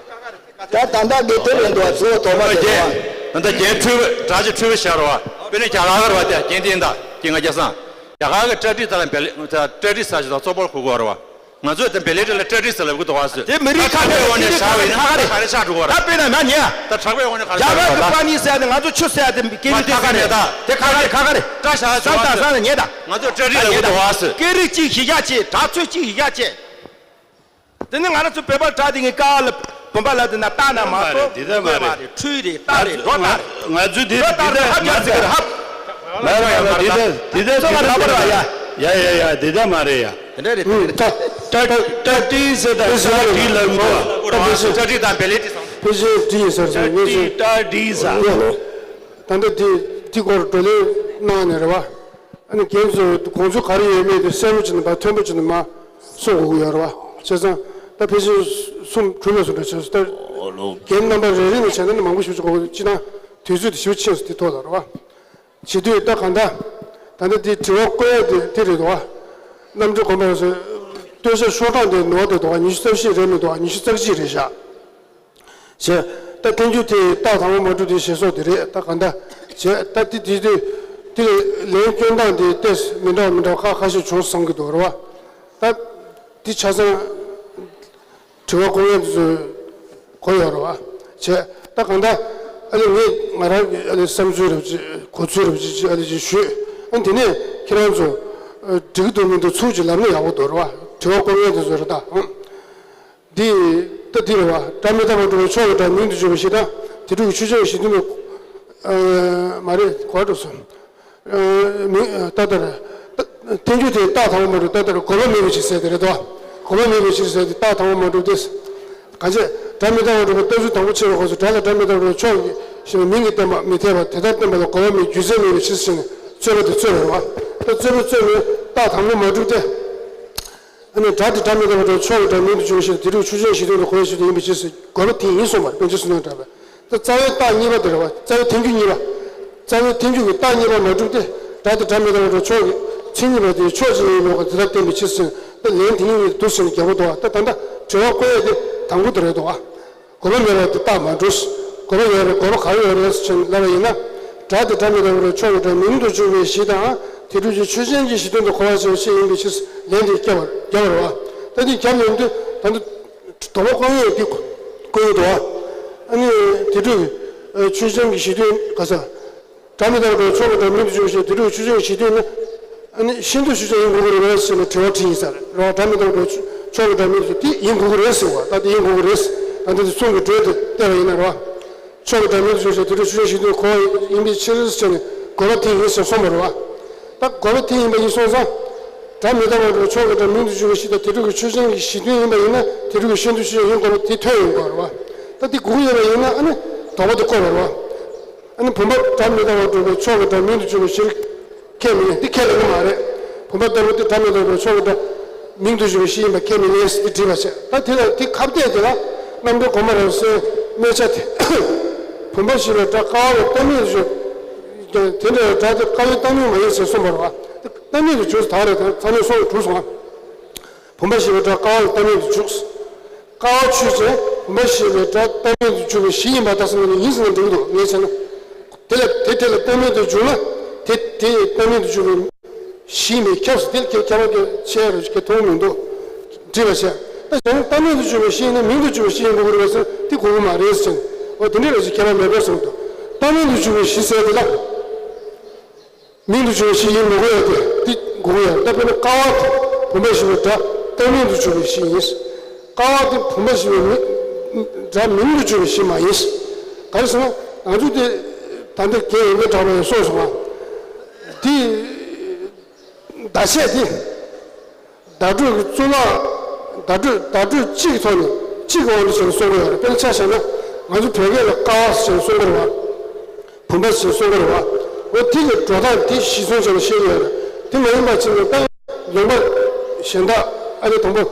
ད་ད་ལྟ་གི་དེ་རེད་འདུག་བ། གཙོ་བོ་དོགས་པ་དེ་རེད་བ། ད་ལྟ་རྒན་འཕྲུལ་བ་གྲགས་ཅིག་འཕྲུལ་བ་ཤར་བ། དཔེར་ན་རྒྱ་གར་གི་རེད་བ། དེ་རྒན་དེ་ཡིན་ད་རྒན་ང་རྒྱ་སང་། རྒྱ་གར་གི་པྲ་ཏི་ད་ལ་བེ་ལེ་པྲ་ཏི་ཟེར་ཞིག་དང་གཙོ་བོར་གོ་གི་རེད་བ། ང་ཚོས་དེ་བེ་ལེ་ཏི་ལ་པྲ་ཏི་ཟེར་ལབ་གི་འདུག་བ་ཟེར། དེ་མི་རིགས་ཁ་ཁ་ཁ་ཁ་རེད། ཆགས་པའི་ཁ་ཁ་རེད། ག་རེ་ཆགས་འགྲོ་གི་རེད། ད་དཔེར་ན་ང་ཉེ། ད་དྲག་པའི་འོག་ནས་ག་རེ་ཆགས་འགྲོ་གི་རེད། རྒྱ་གར་གི་པ་ནི་ཟེར་ཡ་དེ་ང་ཚོ་ཆུ་ཟེར་ཡ་དེ་སྐད་ནི་ཁ་ཁ་རེད། ད་དེ་ཁ་ཁ་རེད། ཁ་ཁ་རེད། པྲ་ཞག་བསམ་དང་བསམ་ན་ཉེ་ད། ང་ཚོས་པྲ་ཏི་ལབ་གི་འདུག་བ་ཟེར། སྐད་རིགས་གཅིག་གཞི་བཞག་བྱས། གྲགས་ཚོད་གཅིག་གཞི་བཞག་བྱས། དེ་ནི་ང་རང་ཚོ་བོད་པར་གྲགས་དེ་ངས་ཀ་ལ་བུམ་པ་ལ་དེ་ན་རྟགས་ན་མ་གཏོགས། དེ་ད་མ་རེད། འཕྲུལ་རེད། རྟགས་རེད། སྒྲོ་རྟགས་རེད། ང་ཚོས་དེ་སྒྲོ་རྟགས་རེད། ཧབ་ཡ་ཟེར་གི་རེད། ཧབ། ལ་ལ་ལ་དེ་ད་དེ་ད་ཚོ་ང་རང་བར་བ་ཡ། ཡ་ཡ་ཡ་དེ་ད་མ་རེད་ཡ། དེ་འདྲ་རེད། དེ་འདྲ་རེད། ཏྲ་ཏྲ་ཏྲ་ཏྲི་ཟེར་ད་ཏྲ་ཏྲི་ལ་ཡོད་པ། ཏྲ་ཏྲི་ཟེར། པེ་ཞེ་ཏྲི་ཟེར་སོང་། ངས་ཚོས་ཏྲ་ཏྲི་ཟེར། ད་ལྟ་དེ་དེ་སྐོར་བགྲོ་གླེང་གནང་ནས་རེད་བ། ཨ་ནི་རྒན་ཚོས་དགོངས་ཚུལ་ག་རེ་ཡོད་མེད་དེ་གསལ་པོ་བྱས་ནས་མར་མཐོན་པོ་བྱས་ནས་མར་གསུང་དགོས་ཀྱི་ཡོད་རེད་བ། བྱས་ཙང་ད་ཕལ་ཆེར་གསུམ་དྲུག་ལ་སོང་འདྲ་བྱས་སོང་། ད་རྒན་རྣམ་པ་རེ་རེ་ནས་བྱས་ན་ནི་མང་པོ་ཞིག་བྱེད་དགོས་ཀྱི། སྤྱིར་བཏང་དུས་ཚོད་དེ་ཞེ་པོ་ཆེ་སོང་། དེ་ཐོག་ལ་རེད་བ། བྱེད་དུས་ད་གང་ལྟར་ད་ལྟ་དེ་དྲི་བ་བཀོད་ཡ་དེ་དེ་རེད་འདུག་བ། རྣམ་འགྲེལ་དགོངས་པ་རེད་ཟེར། སྟོད་ཤར་ཤོག་གྲངས་དེ་ནོར་དེ་འདུག་བ། ཉི་ཤུ་རྩ་བཞི་རེད་མི་འདུག་བ། ཉི་ཤུ་རྩ་གཅིག་རེད་བཞག་བྱས། ད་བསྟན་འགྱུར་དེ་རྟགས་དང་པོ་མ་གྲུབ་དེ་ཞེས་སོགས་དེ་རེད། ད་གང་ལྟར་བྱས། ད་དེ་དེ་དེ་དེ་ལན་སྐྱོན་སྟངས་དེ་ཏོག་ཙམ་མི་འདྲ་བ་མི་འདྲ་བ་ཁ་ཁ་ཤས་བྱུང་བསམ་གྱི་འདུག་རེད་བ། ད་དེ་ཆ་ཚང་དྲི་བ་བཀོད་མཁན་དེ་ཚོས་གོ་ཡོད་རེད་བ། བྱས། ད་གང་ལྟར་ཨ་ལེ་ངས་ང་རང་གི་ཨ་ལེ་བསམ་ཚུལ་རེ་བ་ཅིག་གོ་ཚུལ་རེ་བ་ཅིག་ཅིག་ཨ་ལེ་ཅིག་ཞུས། ཨ་དེ་ནས་ཁྱེད་རང་ཚོ་འགྲིག་གི་འདུག་མི་འདུག་ཚུར་ཅིག་ལབ་ན་ཡག་པོ་འདུག་རེད་བ། དྲི་བ་བཀོད་མཁན་དེ་ཚོ་རེད་ད། འདི་ད་འདི་རེད་བ། སྒྲ་མི་རྟག་པར་སྒྲུབ་པའི་མཆོག་གི་སྒྲ་མིང་དུ་བརྗོད་པའི་གཞི་དང་། དེ་སྒྲུབ་ཀྱི་ཆོས་ཅན། གཞི་མཐུན་པའི། ཨ་མ་རེད། གོ་བ་འགྲོ་སོང་། ཨ་མིང་ད་ལྟར། བསྟན་འགྱུར་དེ་རྟགས་དང་པོ་མ་གྲུབ། ད་ལྟར་གོ་བ་མེད་པའི་ཕྱིར་ཟེར་དེ་རེད་དོ། གོ་བ་མེད་པའི་ཕྱིར་ཟེར་དེ་རྟགས་དང་པོ་མ་གྲུབ་སྟེ། གང་བྱས། སྒྲ་མི་རྟག་པར་སྒྲུབ་པའི་རྟགས་ཚུལ་དང་པོ་ཕྱེ་བའི་སྐབས་སུ་སྒྲ་ལ་སྒྲ་མི་རྟག་པར་སྒྲུབ་པའི་ཕྱོགས་ཀྱི་ཞེས་པའི་མིང་གིས་བསྟན་པ་མི་འཐད་པར་དེ་ལྟར་བསྟན་པ་ལ་གོ་བ་མེད་རྒྱུ་མཚན་མེད་པའི་ཕྱིར་ཟེར་ནས་རྩོད་པ་དེ་རྩོད་པ་རེད་བ། ད་རྩོད་པ་རྩོད་ནས་རྟགས་དང་པོ་མ་གྲུབ་སྟེ། ཨ་ནི་སྒྲ་དེ་སྒྲ་མི་རྟག་པར་གྲུབ་པའི་ཕྱོགས་ཀྱི་སྒྲ་མིང་དུ་འཇུག་པའི་ཕྱིར་དེ་སྒྲུབ་ཆོས་ཅན་གྱི་གཞི་རྟེན་དུ་གོ་བའི་ཕྱིར་དུ་ཡིན་པའི་ཕྱིར་ཟེར། དགོས་པ་དེ་ཡིན་གསུངས་པ་རེད། པཎ་ཆེན་བསོད་ནམས་གྲགས་པས། ད་རྩ་བའི་རྟགས་གཉིས་པ་དེ་རེད་བ། རྩ་བའི་ཐལ་འགྱུར་གཉིས་པ། རྩ་བའི་ཐལ་འགྱུར་གྱི་རྟགས་གཉིས་པ་མ་གྲུབ་སྟེ། སྒྲ་དེ་སྒྲ་མི་རྟག་པར་གྲུབ་པའི་ཕྱོགས་ཀྱི་མཚན་ཉིད་པ་དེའི་ཕྱོགས་གཅིག་ཡིན་པའི་དེ་དག་བསྟན་པའི་ཕྱིར་ཟེར། ད་ལན་དེ་གཉིས་ཀྱི་འདུག་ཟེར་ནས་རྒྱག་པ་འདུག་བ། ད་ད་ལྟ་དྲི་བ་བཀོད་ཡས་དེ་དང་པོ་དེ་རེད་འདུག་བ། དགོས་པ་མེད་པར་དེ་རྟགས་མ་གྲུབ། དགོས་པ་ཡོད་རེད། དགོས་པ་ག་རེ་ཡོད་རེད་ཟེར་ནས་ལབ་པ་ཡིན་ན། སྒྲ་དེ་སྒྲ་མི་རྟག་པར་གྲུབ་པའི་ཕྱོགས་ཀྱི་སྒྲ་མིང་དུ་འཇུག་པའི་གཞི་དང་། དེ་སྒྲུབ་ཀྱི་ཆོས་ཅན་གྱི་གཞི་རྟེན་དུ་གོ་བའི་ཕྱིར་ཡིན་པའི་ཕྱིར་ལན་དེ་བརྒྱབ་པ་བརྒྱབ་པ་རེད་བ། ད་དེ་བརྒྱབ་ཡོང་དུས་ད་ལྟ་དོགས་པ་བཀོད་ཡས་དེ་བཀོད་ཡོད་འདུག་བ། ཨ་ནི་དེ་སྒྲུབ་ཀྱི་ཆོས་ཅན་གྱི་གཞི་རྟེན་ག་ས། སྒྲ་མི་རྟག་པར་གྲུབ་པའི་ཕྱོགས་ཀྱི་སྒྲ་མིང་དུ་འཇུག་པའི་ཕྱིར་དེ་སྒྲུབ་ཀྱི་ཆོས་ཅན་གྱི་གཞི་རྟེན་ནི། ཨ་ནི་ཤིན་ཏུ་ཆོས་ཅན་ཡིན་དགོས་ཀྱི་རེད་པས་ཟེར་ནས་དྲི་བ་དྲིས་ཡིན་ས་རེད། རེད་བ། སྒྲ་མི་རྟག་པར་གྲུབ་པའི་ཕྱོགས་ཀྱི་སྒྲ་མིང་དུ་འཇུག་པའི་ཕྱིར་དེ་ཡིན་དགོས་ཀྱི་རེད་ཟེར། ད་དེ་ཡིན་དགོས་ཀྱི་རེད་ཟེར། ད་དེ་དེ་གསུང་གི་འགྲོས་དེ་བལྟས་པ་ཡིན་ན་རེད་བ། ཕྱོགས་ཀྱི་སྒྲ་མིང་དུ་འཇུག་པའི་ཕྱིར་དེ་སྒྲུབ་ཀྱི་ཆོས་ཅན་གཞི་རྟེན་དུ་གོ་བ་ཡིན་པའི་ཕྱིར་ཟེར་ནས་དགོས་པ་དེ་ཡིན་ཟེར་གསུངས་པ་རེད་བ། ད་དགོས་པ་དེ་ཡིན་པ་ཡིན་སོང་ཙང་། སྒྲ་མི་རྟག་པར་གྲུབ་པའི་ཕྱོགས་ཀྱི་སྒྲ་མིང་དུ་འཇུག་པའི་གཞི་དང་དེ་སྒྲུབ་ཀྱི་ཆོས་ཅན་གྱི་གཞི་རྟེན་ཡིན་པ་ཡིན་ན་དེ་སྒྲུབ་ཀྱི་ཤིན་ཏུ་ཆོས་ཅན་ཡིན་དགོས་པ་དེ་ཐོན་ཡོང་དགོས་རེད་བ། ད་དེ་དགོས་ཀྱི་ཡོད་པ་ཡིན་ན་ཨ་ནི་དོགས་པ་དེ་བཀོད་པ་རེད་བ། ཨ་ནི་བུམ་པ་སྒྲ་མི་རྟག་པར་གྲུབ་པའི་ཕྱོགས་ཀྱི་སྒྲ་མིང་དུ་འཇུག་པའི་ཕྱིར་ཁས་མི་ལེན། འདི་ཁས་ལེན་གྱི་མ་རེད། བུམ་པ་ལྟ་བུ་དེ་སྒྲ་མི་རྟག་པའི་ཕྱོགས་ཀྱི་སྒྲ་མིང་དུ་འཇུག་པའི་གཞི་ཡིན་པ་ཁས་མི་ལེན་ཟེར་དེ་བྲིས་པ་བྱས། ད་དེ་ལ་དེ་ཁ་གཏད་དེ་ལ་རྣམ་གྲོལ་གོང་མ་རབ་གསལ་གནོད་བྱ་དེ། བུམ་པ་ཞེས་པའི་སྒྲ་ཀ་བ་ལ་རྟག་མིང་དུ་འཇུག་དེ་འདྲའི་སྒྲ་དེ་ཀ་བའི་རྟག་མིང་མ་ཡིན་ཟེར་གསུངས་པ་རེད་བ། དེ་རྟག་མིང་དུ་འཇུག་ད་རེད། དེ་ཚང་མས་གསུངས་གྲུབ་སོང་ང་། བུམ་པ་ཞེས་པའི་སྒྲ་ཀ་བ་ལ་རྟག་མིང་དུ་འཇུག་ཀ་བ་ཆོས་ཅན། བུམ་པ་ཞེས་པའི་སྒྲ་རྟག་མིང་དུ་འཇུག་པའི་གཞི་ཡིན་པར་ཐལ་ཟེར་ན་ཡིན་ཟེར་ན་འགྲིག་གི་འདུག་ངས་བྱས་ན། དེ་ལ་དེ་དེ་ལ་རྟག་མིང་དུ་འཇུག་ན་དེ་དེ་རྟག་མིང་དུ་འཇུག་པའི་གཞི་ཡིན་པས་ཁྱབ་ཟེར། དེ་ཁྱད་ཁྱད་པར་གྱི་ཆེ་རུ་གྱི་མཐོང་མི་འདུག་འདྲིས་པ་བྱས། ད་གཞན་རྟག་མིང་དུ་འཇུག་པའི་གཞི་ཡིན་ན་མིང་དུ་འཇུག་པའི་གཞི་ཡིན་དགོས་ཀྱི་རེད་པས་ཟེར་དེ་དགོས་ཀྱི་མ་རེད་ཟེར། འོ་དེ་འདྲའི་རེད་ཅེས་ཁྱད་པར་མེད་པར་གསུངས་འདུག་རྟག་མིང་དུ་འཇུག་པའི་གཞི་ཟེར་དེ་ལ། མིང་དུ་འཇུག་པའི་གཞི་ཡིན་མི་དགོས་ཡ་དེ་འདི་དགོས་ཀྱི་ཡོད་རེད། ད་དཔེར་ན་ཀ་བ་དེ་བུམ་པ་ཞེས་པའི་སྒྲ་རྟག་མིང་དུ་འཇུག་པའི་གཞི་ཡིན། ཀ་བ་དེ་བུམ་པ་ཞེས་པའི་མི་སྒྲ་མིང་དུ་འཇུག་པའི་གཞི་མ་ཡིན། ག་རེ་ཟེར་ན་ང་ཚོ་དེ་ད་ལྟ་རྒན་ཡོན་ཏན་གྲགས་པ་ཡང་གསུངས་སོང་ང་། དེ་བརྡ་ཆད་དེ། བརྡ་སྤྲོད་ཀྱི་གཙུག་ལག་བརྡ་སྤྲོད་བརྡ་སྤྲོད་གཅིག་གི་ཐོག་ནས་གཅིག་གི་དབང་དུ་བྱས་ནས་གསུང་གི་ཡོད་རེད། དཔེར་ན་ཆ་བཞག་ན་ང་ཚོ་བོད་སྐད་ལ་ཀ་བ་ཟེར་ནས་གསུང་གི་རེད་བ། བུམ་པ་ཟེར་གསུང་གི་རེད་བ། འོ་དེ་གི་འགྲོ་སྟངས་དེ་གཞི་བཟུང་བྱས་ནས་བཤད་ཀྱི་ཡོད་རེད། དེ་མ་ཡིན་པ་བྱས་ན་ད་ལུང་པ་གཞན་དག་ཨ་ནི་དང་པོ་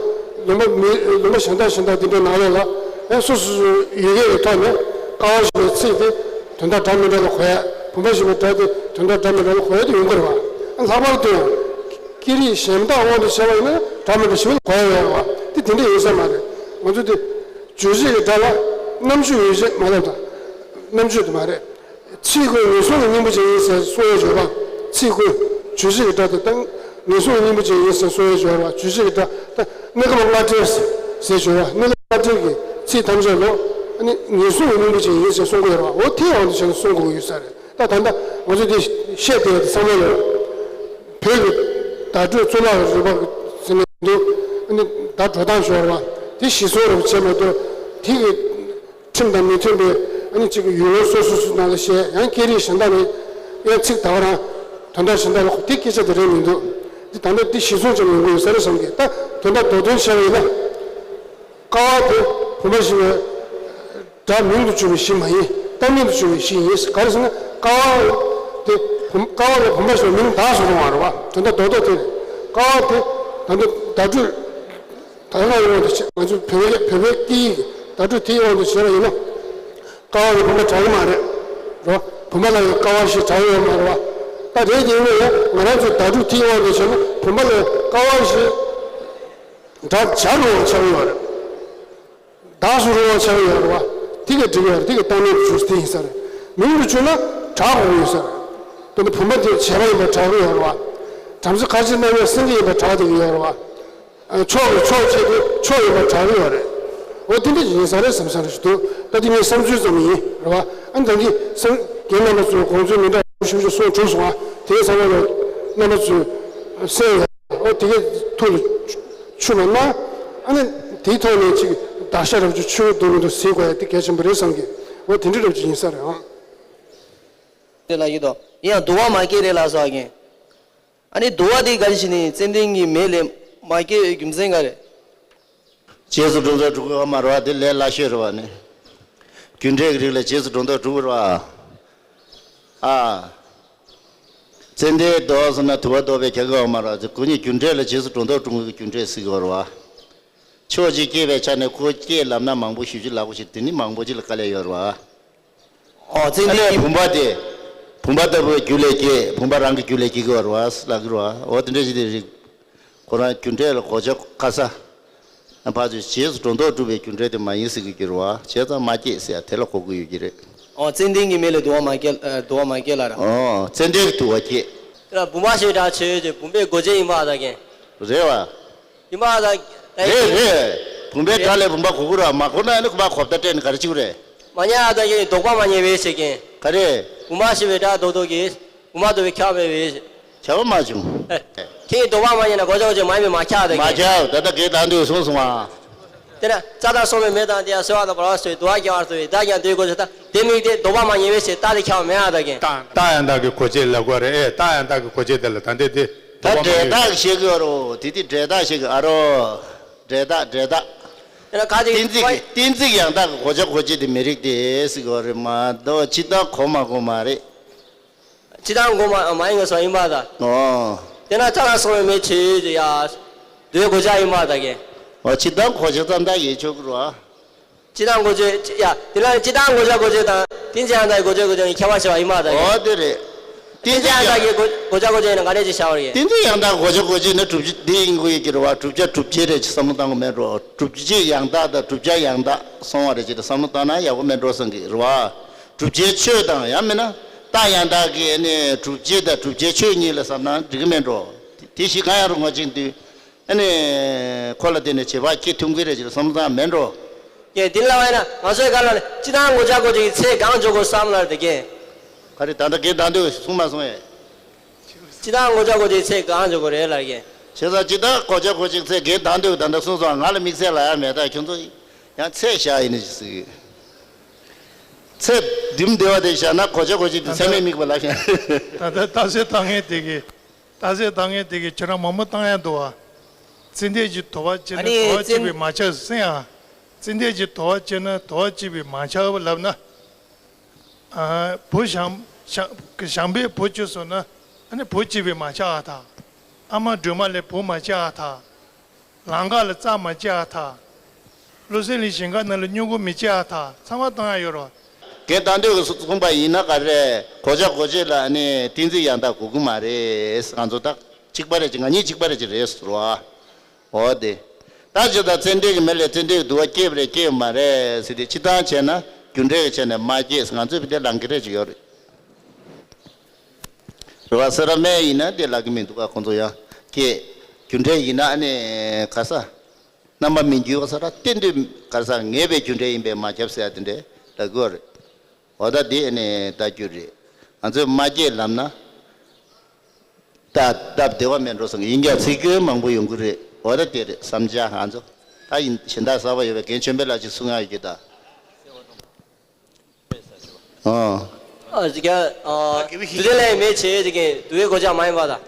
ལུང་པ་མི་ལུང་པ་གཞན་དག་གཞན་དག་དེ་འདྲའི་ནང་ལོགས་ལ་ཨ་སོ་སོ་སོའི་ཡུལ་སྐད་ཀྱི་ཐོག་ནས་ཀ་བ་ཞེས་པའི་ཚིག་དེ་དོན་དག་འདྲ་མི་འདྲ་ལ་གོ་ཡ། བུམ་པ་ཞེས་པའི་སྒྲ་དེ་དོན་དག་འདྲ་མི་འདྲ་ལ་གོ་ཡ་དེ་ཡོང་གི་རེད་བ། ཨ་ལྷག་པར་དུ་ཡང་། སྐད་རིགས་གཞན་དག་དབང་དུ་བྱས་པ་ཡིན་ན་འདྲ་མི་འདྲ་ཞིག་ལ་གོ་ཡ་ཡོད་རེད་བ། དེ་དེ་འདྲ་ཡིན་ས་མ་རེད། ང་ཚོ་དེ་རྗོད་བྱེད་ཀྱི་སྒྲ་ལ་རྣམ་གཅོད་ཡོད་ཅེས་མ་ལབ་དང་། རྣམ་གཅོད་དེ་མ་རེད། ཚིག་ཀུན་ངེས་བཟུང་གི་སྙིང་པོ་ཅན་ཡིན་ཟེར་གསུང་ཡ་ཡོད་པ། ཚིག་ཀུན་རྗོད་བྱེད་ཀྱི་སྒྲ་དེ་དང་ངེས་བཟུང་གི་སྙིང་པོ་ཅན་ཡིན་ཟེར་གསུང་ཡ་ཡོད་རེད་བ། རྗོད་བྱེད་ཀྱི་སྒྲ་ད་གནས་སྐབས་ལྔ་སྦྲེལ་ཟེར་ཡ་ཡོད་རེད་བ། གནས་སྐབས་ལྔ་སྦྲེལ་གྱི་ཚིག་ཐམས་ཅད་ལ་ཨ་ནི་ངེས་བཟུང་གི་སྙིང་པོ་ཅན་ཡིན་ཟེར་གསུང་གི་ཡོད་རེད་བ། འོ་དེའི་དབང་དུ་བྱས་ནས་གསུང་དགོས་ཀྱི་ཡོད་ས་རེད། ད་ད་ལྟ་ང་ཚོ་འདི་བཤད་བསྡད་ཡ་དེ་ཚང་མ་ལ་བོད་ཀྱི་བརྡ་སྤྲོད་གཙུག་ལག་རིག་པ་ཟེར་ནས་འདུག་ཨ་ནི་བརྡ་འགྲོ་སྟངས་ཤོར་བ་དེ་གཞི་བཟུང་རུ་བྱས་མ་གཏོགས་དེ་གི་ཁྲིམས་དང་མི་མཐུན་པའི་ཨ་ནི་གཅིག་གི་ཡུལ་ལུང་སོ་སོ་སོ་ནང་ལ་བཤད་ཡང་སྐད་རིགས་གཞན་དག་ནས་ཡང་ཚིག་ད་ག་རང་དོན་དག་གཞན་དག་ལ་དེ་སྐད་ཆ་དེ་རེད་མི་འདུག་འདི་ད་ལྟ་འདི་གཞི་བཟུང་བྱས་ནས་ཡོང་གི་ཡོད་ས་རེད་བསམ་གི། ད་དོན་དག་མདོ་དོན་བྱས་པ་ཡིན་ན། ཀ་བ་དེ་བུམ་པ་ཞེས་པའི་སྒྲ་མིང་དུ་འཇུག་པའི་གཞི་མ་ཡིན། རྟག་མིང་དུ་འཇུག་པའི་གཞི་ཡིན། ག་རེ་ཟེར་ན་ཀ་བ་དེ་བུམ་ཀ་བ་ལ་བུམ་པ་ཞེས་པའི་མིང་གདགས་སུ་རུང་བ་རེད་བ། དོན་དག་རྡོག་རྡོག་དེ་རེད། ཀ་བ་དེ་ད་ལྟ་བརྡ་སྤྲོད་ད་ལྟ་ཡོང་དུ་ང་ཚོ་བོད་སྐད་བོད་པའི་སྐད་ཡིག་བརྡ་སྤྲོད་དེའི་དབང་དུ་བྱས་པ་ཡིན་ན་ཀ་བ་ལ་བུམ་པ་གྲགས་ཀྱི་མ་རེད། རེད་བ། བུམ་པ་ལ་ཡང་ཀ་བ་ཞེས་གྲགས་ཡོད་མ་རེད་བ། ད་རེད་དེ་ཡིན་ན་ཡང་ང་རང་ཚོའི་བརྡ་སྤྲོད་དེའི་དབང་དུ་བྱས་ན་བུམ་པ་ལ་ཀ་བ་ཞེས་སྒྲ་སྦྱར་རུང་བ་ཆགས་ཡོད་རེད། གདགས་སུ་རུང་བ་ཆགས་ཡོད་རེད་བ། དེ་ག་འགྲིག་ཡོད་རེད། དེ་ག་རྟག་མིང་དུ་འཇུག་དེ་ཡིན་ས་རེད། མིང་དུ་འཇུག་ན་གྲགས་དགོས་ཡོད་ས་རེད། དོན་དུ་བུམ་པ་དེ་བྱས་པ་ཡིན་པ་གྲགས་ཀྱི་ཡོད་རེད་བ། བྲམ་ཟེ་ཁ་ཆེ་རྣམ་གཡེང་སེང་གེ་ཡིན་པ་གྲགས་བསྡད་ཀྱི་ཡོད་རེད་བ། ཨ་ཕྱོགས་ཀྱི་ཕྱོགས་བྱས་ཏེ་ཕྱོགས་ཡིན་པ་གྲགས་ཀྱི་ཡོད་རེད། འོ་དེ་འདྲ་ཡིན་ས་རེད་བསམ་ས་རེད་ཞུ་འདུག་ད་དེ་ངའི་བསམ་ཚུལ་ཙམ་ཡིན་རེད་བ། ཨ་ནི་ད་གིན་སངས་རྒྱས་རྣམ་པ་ཚོས་དགོངས་ཚུལ་མི་འདྲ་བ་ཞུ་ཞུ་གསུངས་གྲུབ་སོང་བ། དེ་ཚང་མ་ལ་རྣམ་པ་ཚོས་གསན་ཡོད། འོ་དེ་གའི་ཐུགས་ལ་ཆུད་མ་གནང་། ཨ་ནི་དེའི་ཐོག་ནས་ཅིག་བརྡར་ཤ་རབ་ཅིག་ཆུ་བོ་འདུག་མི་འདུག་གཟིགས་དགོས་ཡ་དེ་གལ་ཆེན་པོ་རེད་བསམ་གི། འོ་དེ་འདྲ་རབ་ཅིག་ཡིན་ས་རེད་ཨང་། དེ་ལ་ཡོད་དོ། ཡིན་ཡང་དུ་བ་མ་སྐྱེས་རེད་ལ་སོགས་ཀྱིན། ཨ་ནི་དུ་བ་དེ་ག་རེ་ཞིག་ནི་ཙན་དན་གྱི་མེ་ལས་མ་སྐྱེས་རྒྱུ་མཚན་ག་རེད། རྗེས་སུ་འགྲོ་ལྡོག་གྲུབ་པ་མ་རེད་བ། དེ་ལས་སླ་ཤོས་རེད་བ་ནི། རྒྱུ་འབྲས་ཀྱི་རིགས་ལ་རྗེས་སུ་འགྲོ་ལྡོག་གྲུབ་པ་རེད་བ། ཨ། ཙན་དན་ལྡོག་སོང་ན་དུ་བ་ལྡོག་པའི་ཁྱད་ཀ་ཡོད་མ་རེད། ཁོ་གཉིས་རྒྱུ་འབྲས་ལ་རྗེས་སུ་འགྲོ་ལྡོག་འགྲོ་ངེས་ཀྱི་རྒྱུ་འབྲས་ཟེར་གྱི་ཡོད་རེད་བ། ཕྱོགས་གཅིག་སྐྱེས་པའི་ཆ་ནས་ཁོ་སྐྱེས་ལབ་ན་མང་པོ་ཞེ་པོ་ཅིག་ལབ་དགོས་ཤིག་དེ་ནི་མང་པོ་ཅིག་ལ་དཀའ་ལས་ཡོད་རེད་བ། ཨོ་ཙན་དན་གྱི་བུམ་པ་དེ། བུམ་པ་ལྟ་བུའི་རྒྱུ་ལས་སྐྱེས། བུམ་པ་རང་གི་རྒྱུ་ལས་སྐྱེ་གི་ཡོད་རེད་བ་ལབ་ཀྱི་རེད་བ། འོ་དེ་འདྲ་ཞིག་དེ་རིགས། ཁོ་རང་རྒྱུ་འབྲས་ལ་གོ་ཆ་ཁ་ས། ཕར་ཚུར་རྗེས་སུ་འགྲོ་ལྡོག་སྒྲུབ་པའི་རྒྱུ་འབྲས་དེ་མ་ཡིན་ཟེར་གྱི་ཡོད་རེད་བ། བྱས་ཙང་མ་སྐྱེས་ཟེར་ཡ་དེ་ལ་གོ་གི་ཡོད་ཀྱི་རེད། ཨོ་ཙན་དན་གྱི་མེ་ལས་དུ་བ་མ་སྐྱེས། ཨ་དུ་བ་མ་སྐྱེས་ལ་ར། ཨོ་ཙན་དན་གྱི་དུ་བ་སྐྱེས། དེ་ལ་བུམ་པ་ཞེས་གྲགས་ཆོས་ཀྱི་བུམ་པའི་གོ་ཆ་ཡིན་པ་ད་གན། རེད་བ། ཡིན་པ་ད། རེད་རེད། བུམ་པའི་གྲས་ལས་བུམ་པ་གོ་གི་རེད་བ། མ་གོ་ན་ཨ་ནི་ཁོ་པ་གོ་བརྡ་སྤྲད་ནས་ག་རེ་བྱེད་ཀྱི་རེད། མ་ཉལ་ཨ་ད་གན་ལྡོག་པ་མ་ཉལ་བས་ཟེར་གན། ག་རེ། བུམ་པ་ཞེས་པའི་སྒྲ་རྡོག་རྡོག་གིས། བུམ་པ་ལྡོག་པའི་ཁྱབ་མེད་པས། ཁྱབ་པ་མ་བྱུང་། ཨེ། ཁྱེད་ཀྱིས་ལྡོག་པ་མ་ཉལ་ན་གོ་ཆ་གོ་ཆ་མ་ཡིན་པས་མ་ཁྱབ་ད་མ་གན། ཁྱབ། ད་ལྟ་གན་དང་དུ་གསུངས་སོང་ང་། དེ་ན་རྩ་དང་སོ་མའི་མེ་དང་དེ་ཡང་སོལ་བ་དང་བར་བ་སོལ་དུ་བ་སྐྱེ་བར་སོལ་བའི་རྟགས་ཀྱང་དུ་གོ་ཆ་ད་དེ་དམིགས་ཏེ་ལྡོག་པ་མ་ཉལ་བས་ཟེར་རྟགས་དེ་ཁྱབ་པ་མེད་ཨ་ད་གན། རྟགས་རྟགས་ཡང་དག་གི་གོ་ཆ་ལབ་དགོས་རེད། ཨེ་རྟགས་ཡང་དག་གི་གོ་ཆ་དེ་ལ་ད་འདི་དེ་ད་ལྡོག་པ་མ་འབྲས་ཉལ་རྟགས་བཤད་དགོས་རོ། དེ་དེ་འབྲས་རྟགས་བཤད་དགོས་ཨ་རོ། འབྲས་རྟགས་འབྲས་རྟགས། དེ་ན་ག་དེ་གཏན་ཚིགས་ཀྱི་གཏན་ཚིགས་ཡང་དག་གི་གོ་ཆ་གོ་ཆ་དེ་མི་རིགས་དེ་ཟེར་དགོས་རེད་མ་གཏོགས་སྤྱིར་བཏང་གོ་མ་གོ་མ་རེད། སྤྱིར་བཏང་གོ་མ་མ་ཡིན་པ་སོགས་ཡིན་པ་དང་། ཨོ། དེ་ན་རྩ་ལ་སོགས་པའི་མེ་ཆོས་ཡ། དུ་བའི་གོ་ཆ་ཡིན་པ་ད་གན། ཨོ་སྤྱིར་བཏང་གོ་ཆ་ཙམ་ད་ཡིན་ཆོག་གི་རེད་བ། སྤྱིར་བཏང་གོ་ཆ་ཡ་དེ་ལ་སྤྱིར་བཏང་གོ་ཆ་གོ་ཆ་དང་གཏན་ཚིགས་ཡང་དག་གི་གོ་ཆ་གོ་ཆ་གཉིས་ཁྱད་པར་ཕྱེ་བ་ཡིན་པ་ད་གན། ཨོ་དེ་རེད། གཏན་ཚིགས་ཡང་དག་གི་གོ་གོ་ཆ་གོ་ཆ་ཡིན་ན་ག་འདྲས་ཅིག་བྱ་བ་རེད། གཏན་ཚིགས་ཡང་དག་གོ་ཆ་གོ་ཆ་ནི་བསྒྲུབ་བྱ་འདི་ཡིན་དགོས་ཡོད་ཀྱི་རེད་བ། བསྒྲུབ་བྱ་བསྒྲུབ་བྱེད་རེད་ཅེས་བསམ་བློ་བཏང་དགོས་མེད་འགྲོ། བསྒྲུབ་བྱེད་ཡང་དག་དང་བསྒྲུབ་བྱ་ཡང་དག་སོང་བ་རེད་ཅེས་བསམ་བློ་བཏང་ན་ཡག་པོ་མེད་འགྲོ་བསམ་གྱི་རེད་བ། བསྒྲུབ་བྱའི་ཆོས་དང་ཡང་མིན་ན་རྟགས་ཡང་དག་གི་ནི་བསྒྲུབ་བྱེད་དང་བསྒྲུབ་བྱའི་ཆོས་གཉིས་ལ་བསམ་ན་འགྲིག་གི་མེད་འགྲོ། དེ་བཞི་གང་ཡང་རུང་བ་ཅིག་འདུས། ཨ་ནི་ཁོ་ལ་བརྟེན་ནས་བྱེད་པ་སྐྱེ་ཐུབ་ཀྱི་རེད་ཅེས་བསམ་བློ་བཏང་མེད་འགྲོ། ཀྱེ་འདི་ལ་བས་ན་ང་ཚོའི་སྒང་ལ་ནི་སྤྱིར་བཏང་གོ་ཆ་གོ་ཆ་གི་ཚེ་གང་འཇོག་དགོས་བསམ་ལ་དེ་ཀྱེ། ག་རེ་ད་ལྟ་གན་དང་དུ་གསུངས་མ་སོང་ངས། སྤྱིར་བཏང་གོ་ཆ་གོ་ཆའི་ཚེ་གང་འཇོག་དགོས་རེད་ལབ་ཀྱེ། བྱས་ཙང་སྤྱིར་བཏང་གོ་ཆ་གོ་ཆའི་ཚེ་གན་དང་དུ་ད་ལྟ་གསུངས་སོང་། ང་ལ་དམིགས་བསལ་ལ་ཡང་མེད། ད་ཁྱོད་ཚོ་ཡང་ཚད་བཞག་ཡིན་ནི་ཞིག་ཟེར་གི། ཚད་བདུན་བདེ་བ་དེ་བཞག་ན་གོ་ཆ་གོ་ཆ་དེ་ཚད་མས་དམིགས་པ་ལ་བཞག་ད་ལྟ་རྟགས་གསལ་བཏང་མཁན་དེ་གི། རྟགས་གསལ་བཏང་མཁན་དེ་གིས་ཁྱོད་རང་མང་པོ་བཏང་ཡ་འདུག་བ། ཙན་དན་གྱི་དུ་བ་བཅད་ན་ཨ་ནི་དུ་བ་ཙན་གཅིག་པས་མ་ཁྱབ་ཟེར་ཡ། ཙན་དན་གྱི་དུ་བ་བཅད་ན་དུ་བ་གཅིག་པས་མ་ཁྱབ་ལབ་ན། ཨ། བུ་བྱམས་བྱམས་བྱམས་པས་བུ་གཅིག་བཟོས་ན་ཨ་ནི་བུ་གཅིག་པས་མ་ཁྱབ་ཨ་ཐག་ཨ་མ་སྒྲོལ་མ་ལས་བུ་མ་སྐྱེ་ཨ་ཐག་ལང་ཀ་ལ་རྩྭ་མ་སྐྱེ་ཨ་ཐག་བློ་གསལ་གླིང་ཞིང་ཁ་ནང་ལ་སྨྱུ་གུ་མི་སྐྱེ་ཨ་ཐག་ཚང་མ་བཏང་ཡ་ཡོད་རེད། རྒན་དང་འདོད་ཀྱིས་གསུངས་པ་ཡིན་ན་ག་རེ། གོ་ཆ་གོ་ཆ་ལ་ནི་གཏན་ཚིགས་ཡང་དག་དགོས་ཀྱི་མ་རེད། ང་ཚོ་ད་གཅིག་པ་རེད་ཅེས་ང་གཉིས་གཅིག་པ་རེད་ཅེས་རེད་ཟེར་བ། འོ་དེ། ད་ཇི་ལྟར་ཙན་དན་གྱི་མེ་ལས་ཙན་དན་གྱི་དུ་བ་སྐྱེས་པ་རེད་སྐྱེས་པ་མ་རེད་ཟེར་ཏེ་སྤྱིར་བཏང་བྱས་ན་རྒྱུ་འབྲས་ཀྱི་ཆ་ནས་མ་སྐྱེས་ཟེར་ང་ཚོས་བི་དེ་ལང་གི་རེད་ཅེས་ཡོད་རེད། རེད་བ། སེ་ར་སྨན་ཡིན་ན་དེ་ལབ་ཀྱི་མི་འདུག་ག་ཁོང་ཚོ་ཡང་སྐྱེས། རྒྱུ་འབྲས་ཡིན་ན་ཨ་ནི་ག་ས། རྣམ་པ་མི་འགྱུར་བ་ས་ར་གཏན་དུ་ག་ས་ངེས་པའི་རྒྱུ་འབྲས་ཡིན་པས་མ་ཁྱབ་ཟེར་ཡ་དེ་འདྲས་ལབ་དགོས་རེད། འོ་ད་དེ་ཨ་ནི་ལྟ་རྒྱུ་རེད། ང་ཚོས་མ་སྐྱེས་ལབ་ན། ད་སྟབས་བདེ་བ་མེད་འགྲོ་བསམ་གི། ཡིན་ཀྱང་ཚིག་སྐྱོན་མང་པོ་ཡོང་གི་རེད། འོ་ད་དེ་རེད་བསམ་བྱ་ང་ཚོ། ད་ཡིན་གཞན་དག་གསར་པ་ཡོད་པའི་རྒན་ཆོས་འཕེལ་ལགས་ཀྱིས་གསུང་ཡག་ཡོད་ཀྱི་ད། ཨོ། ཨ་ཅིག་ཨ། དུ་ལྡན་ལས་མེ་བྱས་ཅིག་གིན་དུ་བའི་གོ་ཆ་མ་ཡིན་པ་དང་།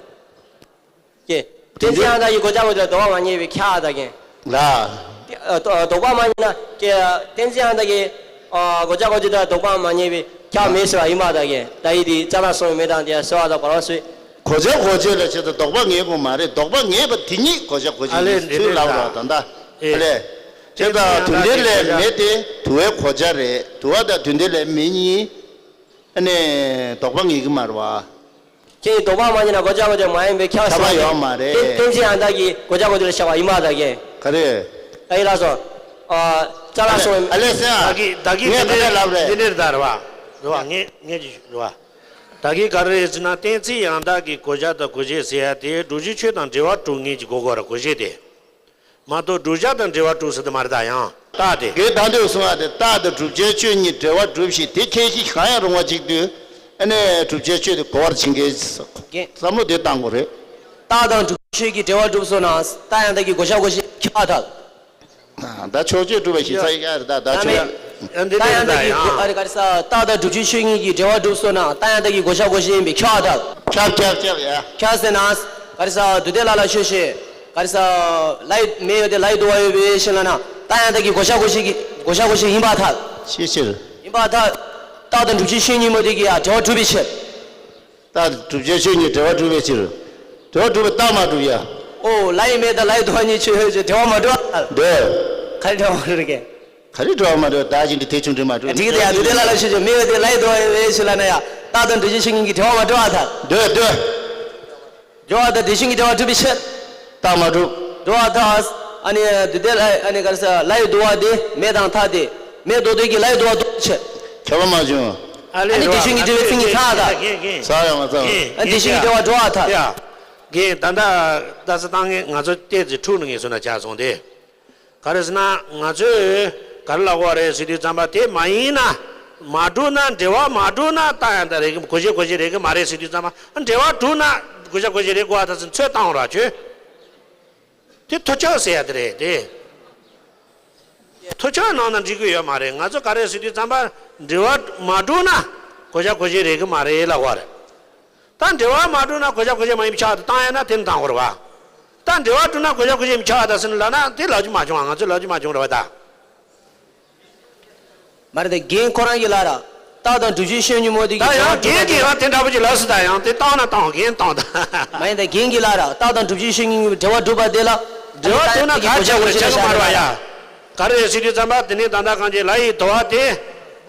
ཀྱེ། གཏན་ཚིགས་ཡང་དག་གི་གོ་ཆ་གོ་ཆ་ལ་ལྡོག་པ་མ་ངེས་པའི་ཁྱབ་པ་དང་ཀྱེ། ལ། ཨ་ལྡོག་པ་མ་ངེས་ན་ཀྱེ། གཏན་ཚིགས་ཡང་དག་གི་ཨ་གོ་ཆ་གོ་ཆ་ལ་ལྡོག་པ་མ་ངེས་པའི་ཁྱབ་པ་མེད་ཟེར་བ་ཡིན་པ་དང་ཀྱེ། ད་ཡིད་དེ་རྩ་ལ་སོགས་པའི་མེ་དང་དེ་ཡང་སོལ་བ་དང་བར་བ་སོལ། གོ་ཆ་གོ་ཆ་ལ་བྱས་ཙང་ལྡོག་པ་ངེས་དགོས་མ་རེད། ལྡོག་པ་ངེས་པ་དེ་ཉིད་གོ་ཆ་གོ་ཆ་ཨ་ལས་ཡིན་ཚུལ་ལབ་རོགས་ད་ལྟ། ཨ་ལས། བྱས་ཙང་དུ་ལྡན་ལས་མེ་དེ་དུ་བའི་གོ་ཆ་རེད། དུ་བ་དང་དུ་ལྡན་ལས་མེ་གཉིས། ཨ་ནི་ལྡོག་པ་ངེས་ཀྱི་མ་རེད་བ། ཁྱེད་ཀྱིས་ལྡོག་པ་མ་ཉིད་ན་གོ་ཆ་གོ་ཆ་མ་ཡིན་པའི་ཁྱབ་ཁྱབ་པ་ཡོད་མ་རེད། གཏན་ཚིགས་ཡང་དག་གི་གོ་ཆ་གོ་ཆ་ལ་བཞག་པ་ཡིན་པ་དང་ཀྱེ། ག་རེ། ད་ཡིན་ལགས་སོ། ཨ་རྩ་ལ་སོགས། ཨ་ལས་སེ་ཨ། ད་གི་ད་གི་ངས་ག་རེ་ལབ་རེད། འདི་ནས་ད་རེད་བ། རེད་བ་ངས་ངས་ཀྱི་རེད་བ། ད་གི་ག་རེ་རེད་ཟེར་ན་གཏན་ཚིགས་ཡང་དག་གི་གོ་ཆ་དང་གོ་ཆ་ཟེར་ཡ་དེ་བསྒྲུབ་བྱའི་ཆོས་དང་འབྲེལ་བ་གྲུབ་ངེས་ཀྱི་གོ་གོ་ར་གོ་ཆ་དེ། མ་གཏོགས་བསྒྲུབ་བྱ་དང་འབྲེལ་བ་གྲུབ་ཟེར་དུ་མ་རེད་ད་ཡང་། རྟགས་དེ། དེ་དང་དུ་གསུངས་པ་དེ་རྟགས་དང་བསྒྲུབ་བྱའི་ཆོས་གཉིས་འབྲེལ་བ་གྲུབ་ཞིང་དེ་ཁྱད་གཞི་གང་ཡང་རུང་བ་གཅིག་ཏུ། ཨ་ནི་བསྒྲུབ་བྱའི་ཆོས་དེ་གོ་བར་བྱེད་མཁན། བསམ་བློ་དེ་བཏང་དགོས་རེད། རྟགས་དང་བསྒྲུབ་བྱའི་ཆོས་ཀྱི་འབྲེལ་བ་གྲུབ་སོང་ན་རྟགས་ཡང་དག་གི་གོ་ཆ་གོ་ཆ་ཁྱབ་པ་ཐལ། ད་ཕྱོགས་ཆོས་གྲུབ་པ་ཞིག་ཚ་ཡི་ཀ་རེད་ད་ད་ཆོས། ཡང་འདི་རྟགས་ཡང་དག་གི་ཨ་རེ་ག་རེ་ས་རྟགས་དང་བསྒྲུབ་བྱའི་ཆོས་གཉིས་ཀྱི་འབྲེལ་བ་གྲུབ་སོང་ན་རྟགས་ཡང་དག་གི་གོ་ཆ་གོ་ཆ་ཡིན་པས་ཁྱབ་པ་ཐལ། ཁྱབ་ཁྱབ་ཁྱབ་ཡ། ཁྱབ་ཟེར་ན། ག་རེ་ས་དུ་ལྡན་ལ་ལ་ཆོས་ཤེས། ག་རེ་ས། ལའི་མེ་ཡོད་དེ་ལའི་དུ་བ་ཡོད་པའི་ཕྱིར་ལ་ན་རྟགས་ཡང་དག་གི་གོ་ཆ་གོ་ཆ་གི་གོ་ཆ་གོ་ཆ་ཡིན་པ་ཐལ། ཤེས་ཕྱིར། ཡིན་པ་ཐལ། རྟགས་དང་བསྒྲུབ་བྱའི་ཆོས་གཉིས་མོ་དེ་གི་ཡ་འབྲེལ་བ་གྲུབ་པའི་ཕྱིར། རྟགས་དང་བསྒྲུབ་བྱའི་ཆོས་གཉིས་འབྲེལ་བ་གྲུབ་པའི་ཕྱིར། འབྲེལ་བ་གྲུབ་པའི་རྟགས་མ་གྲུབ་ཡ། ཨོ། ལ་ཡི་མེ་དང་ལ་ཡི་དུ་བ་གཉིས་ཆོས་ཅན་འབྲེལ་བ་མ་གྲུབ་ཨ། འདོད། ག་རེ་འབྲེལ་བ་མ་གྲུབ་གས། ག་རེ་འབྲེལ་བ་མ་གྲུབ་ད་ཅི་འདི་དེ་ཆུང་འདྲེ་མ་གྲུབ། འགྲིག་གི་དེ་ཡ་དུ་དེ་ལ་ལ་ཆོས་ཅན་མེ་བའི་དེ་ལ་ཡི་དུ་བ་ཡི་ཆོས་ལ་ན་ཡ། རྟགས་དང་བསྒྲུབ་བྱའི་ཆོས་གཉིས་ཀྱི་འབྲེལ་བ་མ་གྲུབ་ཨ་ད། འདོད་འདོད། འབྲེལ་བ་དང་བསྒྲུབ་བྱའི་གཉིས་ཀྱི་འབྲེལ་བ་གྲུབ་པའི་ཕྱིར། རྟགས་མ་གྲུབ། འགྲོ་བ་དང་། ཨ་ནི་དུ་དེ་ལ་ཨ་ནི་ག་རེ་ཟེར་ལ་ཡི་དུ་བ་དེ་མེ་དང་ཐ་དེ། མེ་དོ་དོ་གི་ལ་ཡི་དུ་བ་དོ་ཆེ། ཁྱབ་པ་མ་བྱུང་། ཨ་ནི་དེ་ཤིང་གི་དྲི་བའི་ཚིག་གི་ཚ་ད། ས་ཡང་མ་ཚ། ཨ་ནི་དེ་ཤིང་གི་དྲི་བ་འགྲོ་བ་ཐ། ཡ། རྒན་ད་ལྟ་ལྟ་ས་བཏང་ངེས་ང་ཚོ་ལྟས་ཚེ་འཁྲུག་ནི་ངེས་སོ་ན་ཆ་སོང་དེ། ག་རེ་ཟེར་ན་ང་ཚོས་ག་རེ་ལབ་དགོས་རེད་ཟེར་དུས་ཙམ་པ་དེ་མ་ཡིན་ན། མ་གྲུབ་ན་འབྲེལ་བ་མ་གྲུབ་ན་རྟགས་ཡང་དག་རེད་གི་གོ་ཆེ་གོ་ཆེ་རེད་གི་མ་རེད་ཟེར་དུས་ཙམ་པ་འབྲེལ་བ་གྲུབ་ན་གོ་ཆ་གོ་ཆེ་རེད་གོ་བ་ད་ཚོད་བཏང་ར་ཁྱོད། དེ་ཐོ་ཆག་ཟེར་ཡ་དེ་རེད་དེ། ཐོ་ཆག་ནང་ན་འགྲིག་གི་ཡོད་མ་རེད། ང་ཚོ་ག་རེ་ཟེར་དུས་ཙམ་པ་འབྲེལ་བ་མ་གྲུབ་ན་གོ་ཆ་གོ་ཆེ་རེད་གི་མ་རེད་ལབ་དགོས་རེད། ད་འབྲེལ་བ་མ་གྲུབ་ན་གོ་ཆ་གོ་ཆེ་མ་ཡིན་པ་ཆགས་ཏེ་བཏང་ཡ་ན་དེ་ནི་བཏང་དགོས་རེད་བ། ད་འབྲེལ་བ་གྲུབ་ན་གོ་ཆ་གོ་ཆེ་མི་ཆགས་ད་ཟེར་ན་ལབ་ན་དེ་ལབ་རྒྱུ་མ་བྱུང་བ་ང་ཚོས་ལབ་རྒྱུ་མ་བྱུང་རེད་བ་ད། མ་རེད་ད་རྒན་ཁོ་རང་གི་ལ་ར། རྟགས་དང་བསྒྲུབ་བྱའི་ཆོས་གཉིས་མོ་དེ་གི་ད་ཡང་འབྲེལ་བ་གྲུབ་པ་དེ་རྒན་གྱིས་ཡང་དེ་འདྲ་པོ་ཅིག་ལབ་སྲིད་ད་ཡང་དེ་བཏང་ན་བཏང་རྒན་བཏང་ད། མ་ཡིན་ད་རྒན་གྱི་ལ་ར་རྟགས་དང་བསྒྲུབ་བྱའི་ཆོས་གཉིས་འབྲེལ་བ་གྲུབ་པ་དེ་ལ། འབྲེལ་བ་གྲུབ་ན་ག་ཆགས་པ་རེད་ཆགས་ཀྱི་མ་རེད་བ་ཡ། ག་རེ་ཟེར་དུས་ཙམ་པ་དེ་ནས་ད་ལྟ་གང་ཅི་ལ་ཡི་དོ་བ་དེ།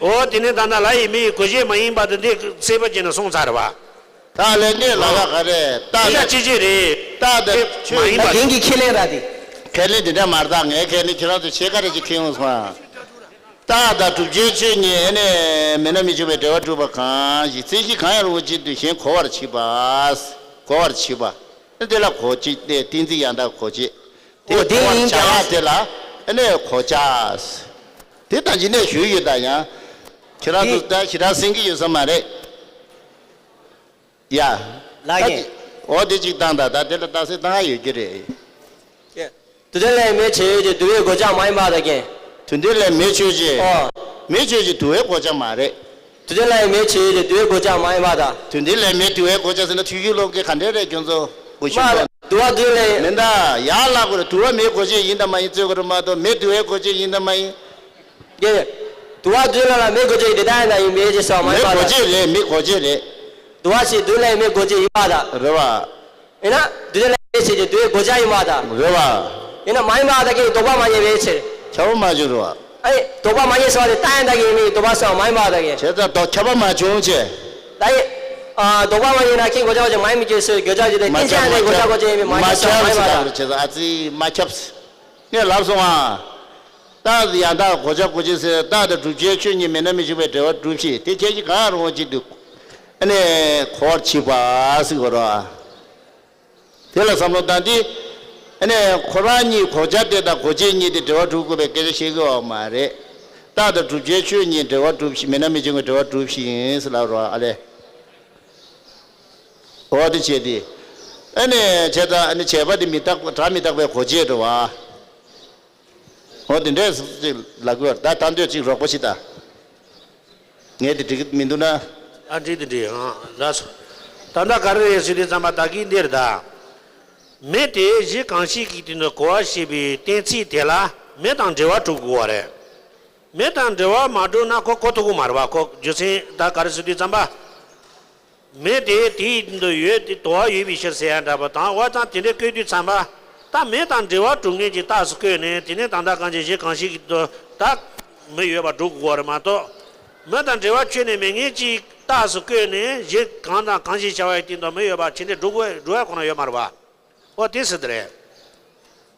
འོ་དེ་ནས་ད་ལྟ་ལ་ཡི་མི་ཡི་གོ་ཆེ་མ་ཡིན་པ་དེ་འདི་གསལ་པོ་བྱས་ནས་གསུངས་ཚར་རེད་བ། ད་ལན་འདྲེ་ལ་ཁ་ག་རེ་ད་ལ་ཅི་ཅི་རེད་ད་ད་ཆོས་མ་ཡིན་ད་པ་རྒན་གྱི་ཁས་ལེན་ར་དེ། ཁས་ལེན་དེ་འདྲ་མ་རེད་ད་ངས་ཁས་ལེན་ཁྱེད་རང་ཚོ་ཆེ་ཁ་རེ་ཅིག་ཁེལ་ཡོང་སོང་ཨ། རྟགས་དང་བསྒྲུབ་བྱའི་ཆོས་ཉིད་ཨ་ནི་མེད་ན་མི་འབྱུང་བའི་འབྲེལ་བ་གྲུབ་པ་གང་ཞིག་རྩེ་གཅིག་གང་ཡང་རུང་བ་ཅིག་ཏུ་གཞན་གོ་བར་བྱེད་པ། གོ་བར་བྱེད་པ། དེ་ལ་གོ་བྱེད་དེ་གཏན་ཚིགས་ཡང་དག་གོ་བྱེད། དེ་འོ་དེ་གོ་བར་ཡིན་བྱ་ཀྱང་། བ་དེ་ལ་ཨ་ནི་གོ་བྱ། དེ་དང་ཇི་ནས་ཞུས་ཡོད་ད་ཡང་། ཁྱེད་རང་ཚོ་ད་ཞེ་དྲག་སེང་གི་ཡོད་ས་མ་རེད། ཡ། ལགས་ཀྱི། འོ་དེ་གཅིག་བཏང་ད་ད་དེ་ལ་རྟགས་གསལ་བཏང་ཡ་ཡོད་ཀྱི་རེད། དུ་ལྡན་ལས་མེད་བྱས་ཡོད་ཀྱི་དུ་བའི་གོ་ཆ་མ་ཡིན་པ་དང་རྐྱེན། དུ་ལྡན་ལས་མེད་ཆོས་ཅན། ཨོ། མེད་ཆོས་ཅན་དུ་བའི་གོ་ཆ་མ་རེད། དུ་ལྡན་ལས་མེད་བྱས་ཡོད་ཀྱི་དུ་བའི་གོ་ཆ་མ་ཡིན་པ་དང་། དུ་ལྡན་ལས་མེད་དུ་བའི་གོ་ཆ་ཟེར་ན་ཐུགས་ཡུལ་ལོག་གི་ག་འདྲ་རེད་ཁྱོད་ཚོ་གོ་ཤུགས་མ་དུ་བ་དུ་ལྡན་ལས། མེད་ད་ཡར་ལ་གོ་རེད་དུ་བ་མེད་གོ་ཆ་ཡིན་ད་མ་ཡིན་རྩོད་གོ་རེད་མ་གཏོགས་མེད་དུ་བའི་གོ་ཆ་ཡིན་ད་མ་ཡིན། ཡེ། དུ་བ་དུ་ལ་ལ་མེ་གོ་ཅེ་དེ་ད་ཡིན་ད་ཡིན་མེ་ཅེ་སོ་མ་ཡིན་པ་མེ་གོ་ཅེ་རེད་མེ་གོ་ཅེ་རེད། དུ་བ་ཞིག་དུ་ལ་ཡིན་མེ་གོ་ཅེ་ཡིན་པ་ད། རེད་བ། ཡིན་ན་དུ་ལ་ཡིན་ཞེས་ཀྱི་དུ་ཡི་གོ་ཅ་ཡིན་པ་ད། རེད་བ། ཡིན་ན་མ་ཡིན་པ་ད་ཀྱི་དོགས་པ་མ་རྙེད་པའི་ཕྱིར། ཁྱབ་པ་མ་བྱུང་རེད་བ། ཨེ་དོགས་པ་མ་རྙེད་སོ་དེ་ད་ཡིན་ད་ཀྱི་ཡིན་མེ་དོགས་པ་སོ་མ་ཡིན་པ་ད་ཀྱི། བྱས་ཙང་དོགས་ཁྱབ་པ་མ་བྱུང་ཅེ། ད་ཡིན། ཨ་དོགས་པ་མ་རྙེད་ན་ཀྱི་གོ་ཅ་གོ་ཅེ་མ་ཡིན་མི་ཀྱི་སོ་གོ་ཅ་གྱི་དེ་ཀྱི་ཅ་ནི་གོ་ཅ་གོ་ཅེ་ཡིན་མེ་མ་ཁྱབ་མ་ཡིན་པ་ད། བྱས་ཙང་ཨ་ཙི་མ་ཁྱབ། ངས་ལབ་སོང་ཨ། རྟགས་ཡང་དག་གོ་ཆ་གོ་ཆ་ཟེར་རྟགས་དང་བསྒྲུབ་བྱའི་ཆོས་གཉིས་མེད་ན་མི་འབྱུང་བའི་འབྲེལ་བ་གྲུབ་ཕྱིར་དེ་ཁྱད་ཀྱིས་གང་རུང་བ་ཅིག་ཏུ། ཨ་ནི་གོ་བར་བྱེད་པ་ཟེར་དགོས་རེད་བ། དེ་ལ་བསམ་བློ་བཏང་སྟེ། ཨ་ནི་ཁོ་རང་གཉིས་གོ་ཆ་དེ་དང་གོ་ཆ་གཉིས་དེ་འབྲེལ་བ་གྲུབ་དགོས་པའི་སྐད་ཆ་བཤད་ཀྱི་ཡོད་མ་རེད། རྟགས་དང་བསྒྲུབ་བྱའི་ཆོས་གཉིས་འབྲེལ་བ་གྲུབ་ཕྱིར་མེད་ན་མི་འབྱུང་བའི་འབྲེལ་བ་གྲུབ་ཕྱིར་ཡིན་ཟེར་ལབ་རེད་བ་ཨ་ལས། འོ་དེ་བྱས་ཏེ། ཨ་ནི་བྱས་ཙང་ཨ་ནི་བྱས་པ་དེ་མི་རྟག་པ་སྒྲ་མི་རྟག་པའི་གོ་བྱེད་འགྲོ་བ། འོ་དེ་འདྲས་ཅིག་ལབ་དགོས་ད་ད་འདོད་ཅིག་རོགས་པ་ཞིག་ད། ངས་དེ་འགྲིག་གི་མི་འདུག་ན། ཨ་འགྲིག་དེ་འགྲིག་ཨང་ལགས་སོ། ད་ལྟ་ག་རེ་རེད་ཟེར་དུས་ཙམ་པ་ད་གིན་འདིར་ད། མེ་དེ་གཞི་གང་ཞིག་གི་སྟེང་དུ་གོ་བ་ཞེས་པའི་གཏན་ཚིགས་དེ་ལ་མེ་དང་འབྲེལ་བ་གྲུབ་དགོས་པ་རེད། མེ་དང་འབྲེལ་བ་མ་གྲུབ་ན་ཁོ་གོ་ཐུབ་ཀྱི་མ་རེད་བ་ཁོ་རྒྱུ་མཚན་ད་ག་རེ་ཟེར་དུས་ཙམ་པ། མེ་དེ་དེའི་སྟེང་དུ་ཡོད་དེ་དོ་བ་ཡོད་པའི་ཕྱིར་ཟེར་ཡ་འདྲ་པོ་དང་བ་དང་དེ་འདྲའི་བཀོད་དུས་ཙམ་པ། ད་མེ་དང་འབྲེལ་བ་གྲུབ་མཁན་གྱི་རྟགས་སུ་བཀོད་ནས་དེ་ནས་ད་ལྟ་གང་ཅི་གཞི་གང་ཞིག་གི་དོ་ད་མེ་ཡོད་པ་སྒྲུབ་དགོས་རེད་མ་གཏོགས། མེ་དང་འབྲེལ་བ་ཆོད་ནས་མེད་མཁན་གྱི་རྟགས་སུ་བཀོད་ནས་གཞི་གང་དང་གང་ཞིག་བྱ་བའི་སྟེང་དུ་མེ་ཡོད་པ་ཕྱིན་ཏེ་སྒྲུབ་དགོས་སྒྲུབ་ཡ་ཁོ་ན་ཡོད་མ་རེད་བ། ཨོ་དེ་ཟེར་དེ་རེད།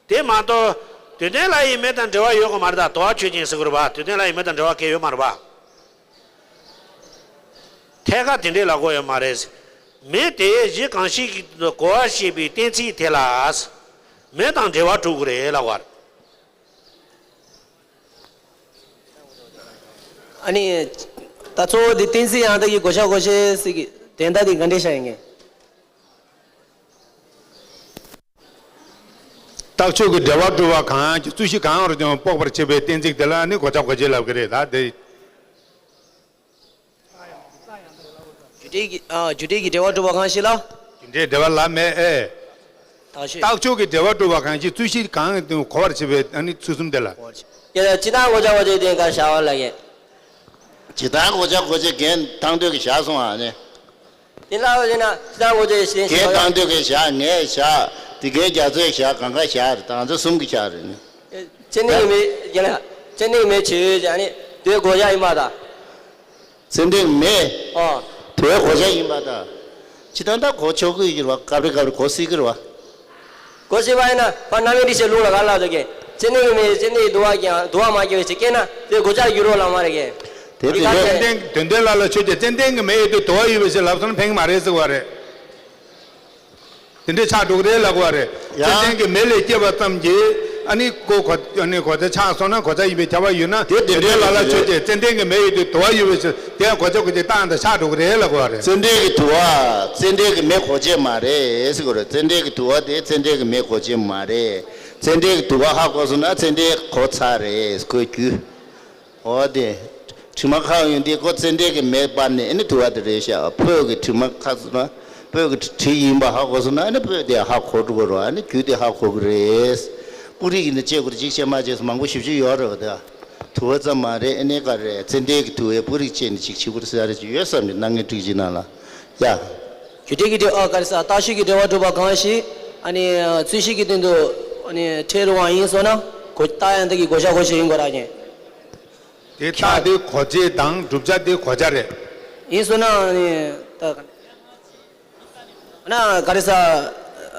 དེ་མ་གཏོགས། དུ་ལྡན་ལ་ཡི་མེ་དང་འབྲེལ་བ་ཡོད་དགོས་མ་རེད་ད་དོ་བ་ཆོས་ཅན་ཟེར་དགོས་རེད་བ་དུ་ལྡན་ལ་ཡི་མེ་དང་འབྲེལ་བ་གལ་ཡོད་མ་རེད་བ། ཐད་ཀར་དེ་འདྲའི་ལབ་དགོས་ཡོད་མ་རེད། མེ་དེ་གཞི་གང་ཞིག་གི་གོ་བ་ཞེས་པའི་གཏན་ཚིགས་དེ་ལ། མེ་དང་འབྲེལ་བ་གྲུབ་དགོས་རེད་ལབ་པ་རེད། ཨ་ནི། ད་གཙོ་བོ་དེ་གཏན་ཚིགས་ཡང་དག་གི་གོ་ཆ་གོ་ཆའི་སྲིད་ཀྱི་དོན་དག་དེ་ག་འདྲས་བཤད་ཡིན་ངེས། རྟགས་ཆོས་ཀྱི་འབྲེལ་བ་གྲུབ་པ་གང་ཡང་གི་རྩོད་གཞི་གང་རུང་ཀྱང་དཔོག་པར་བྱེད་པའི་གཏན་ཚིགས་དེ་ལ་ནི་གོ་ཆ་གོ་ཆའི་ལབ་ཀྱི་རེད་ད་དེ། རྒྱུ་འབྲས་ཀྱི་ཨ་རྒྱུ་འབྲས་ཀྱི་འབྲེལ་བ་གྲུབ་པ་གང་ཞིག་ལ། རྒྱུ་འབྲས་འབྲེལ་བ་ལ་མེད་ཨེ། རྟགས་ཆོས། རྟགས་ཆོས་ཀྱི་འབྲེལ་བ་གྲུབ་པ་གང་ཞིག་རྩོད་གཞི་གང་གི་སྟེང་གོ་བར་བྱེད་པའི་ཨ་ནི་ཚུལ་གསུམ་དེ་ལ། ཡ་ཡ་ཇི་ལྟར་གོ་ཆ་གོ་ཆའི་སྟེང་ག་བཞག་པ་ལ་ཡ། ཇི་ལྟར་གོ་ཆ་གོ་ཆའི་རྒྱན་དང་དོད་ཀྱི་བཞག་སོང་ཨ་ནི། དེ་ལ་ཡིན་ན་ཅི་ལྟར་འགོ་བརྗོད་ཞིག་ཁྱེད་བཏང་འདོད་མཁན་བཞག་ངས་བཞག་དེ་གའི་རྒྱ་མཚོས་བཞག་གང་ག་བཞག་རེད། ད་ང་ཚོ་གསུམ་གྱིས་བཞག་རེད་ནི། ཙན་དན་གྱི་མེ་ཡིན་ན་ཙན་དན་གྱི་མེ་བྱེད་ཡོད་ཅེས་ནི་དེའི་བགོ་བཤའ་ཡིན་པ་དང་། ཙན་དན་གྱི་མེ། ཨོ། དེའི་བགོ་བཤའ་ཡིན་པ་དང་། ཅི་ལྟར་ད་གོ་ཆོག་གི་ཡོད་རེད་བ། སྐབས་རེ་སྐབས་རེ་གོ་སྲིད་ཀྱི་རེད་བ། གོ་སྲིད་པ་ཡིན་ན་ཕར་རྣམ་དབྱེ་འདི་ཞེས་ལུང་ལ་ག་ལ་འདུག་གས། ཙན་དན་གྱི་མེ་ཙན་དན་གྱི་དུ་བ་ཀྱང་དུ་བ་མ་སྐྱེ་བའི་ཕྱིར་སྐྱེས་ན་དེ་གོ་ཆ་རྒྱུ་རོ་ལ་མ་རེད་གས། དེ་དེ་ལྟར་ཙན་དན་དོན་ལྡན་ལ་ལ་ཆོས་ཀྱི་ཙན་དན་གྱི་མེ་ཡོད་དུས་དུ་བ་ཡོད་པའི་ཕྱིར་ལབ་སོང་ན་ཕན་གྱི་མ་རེད་ཟེར་བ་རེད། དེ་འདྲའི་ཆགས་འགྲོ་གི་རེད་ལབ་དགོས་པ་རེད། ཡ། ཙན་དན་གྱི་མེ་ལས་སྐྱེས་པ་ཙམ་གྱིས་ཨ་ནི་ཀོ་གོ་ཨ་ནི་གོ་ཆ་ཆགས་སོང་ན་གོ་ཆ་ཡིན་པའི་ཁྱབ་པ་ཡོད་ན་དེ་དེ་དོན་འདྲའི་ལ་ལ་ལ་ཆོས་ཀྱི་ཙན་དན་གྱི་མེ་ཡོད་དུས་དུ་བ་ཡོད་པའི་ཕྱིར་དེ་ཡང་གོ་ཆ་གོ་ཆའི་རྟགས་ཡང་དག་ཆགས་འགྲོ་གི་རེད་ལབ་དགོས་པ་རེད། ཙན་དན་གྱི་དུ་བ་ཙན་དན་གྱི་མེ་གོ་ཆ་མ་རེད་ཟེར་དགོས་རེད། ཙན་དན་གྱི་དུ་བ་དེ་ཙན་དན་གྱི་མེ་གོ་ཆ་མ་རེད། ཙན་དན་གྱི་དུ་བ་ཧ་གོ་སོང་ན་ཙན་དན་གོ་ཚར་རེད་གོ་རྒྱུ། འོ་དེ། དྲི་མ་ཁ་ཡོང་དུས་ཁོ་ཙན་དན་གྱི་མེ་སྤར་ནས་ཨ་ནི་དུ་བ་དེ་རེད་ཤག་ཕོ་གི་དྲི་མ་ཁ་སོང་ན་ཕོ་གི་དྲི་ཡིན་པ་ཧ་གོ་སོང་ན་ཨ་ནི་ཕོ་དེ་ཧ་གོ་འགྲོ་གི་རེད། ཨ་ནི་རྒྱུ་དེ་ཧ་གོ་གི་རེད། སྤུ་རིས་ཡིན་ན་ལྕེ་གུར་གཅིག་བྱས་མ་བྱས་སུ་མང་པོ་ཞིབ་ཞིབ་ཡོད་རེད་བ། དེ་དུ་བ་ཙམ་མ་རེད། ཨ་ནི་ག་རེད། ཙན་དན་གྱི་དུ་བའི་སྤུ་རིས་བཅད་ནས་ཅིག་བྱེད་དགོས་ས་རེད་ཅིག་ཡོད་བསམ་ནས་གནང་མཁན་དྲུག་ཅིག་ནང་ལ་ཡ། རྒྱུ་འབྲས་ཀྱི་འབྲེལ་བ་ག་རེ་ཟ་རྟགས་ཤུལ་གྱི་འབྲེལ་བ་གྲུབ་པ་གང་ཞིག་ཨ་ནི་ཚུལ་ཤུལ་གྱི་སྟེང་དུ་ཨ་ནི་ཕྲད་རུང་བ་ཡིན་སོང་ན་གོ་རྟགས་ཡང་དག་གི་གོ་ཆ་གོ་ཆ་ཡིན་དགོས་ར་ཀྱང་། དེ་རྟགས་དེ་གོ་ཆ་དང་བསྒྲུབ་བྱ་དེ་གོ་ཆ་རེད། ཡིན་སོང་ན་ཨ་ནི་ད་ན་ག་རེ་ཟ་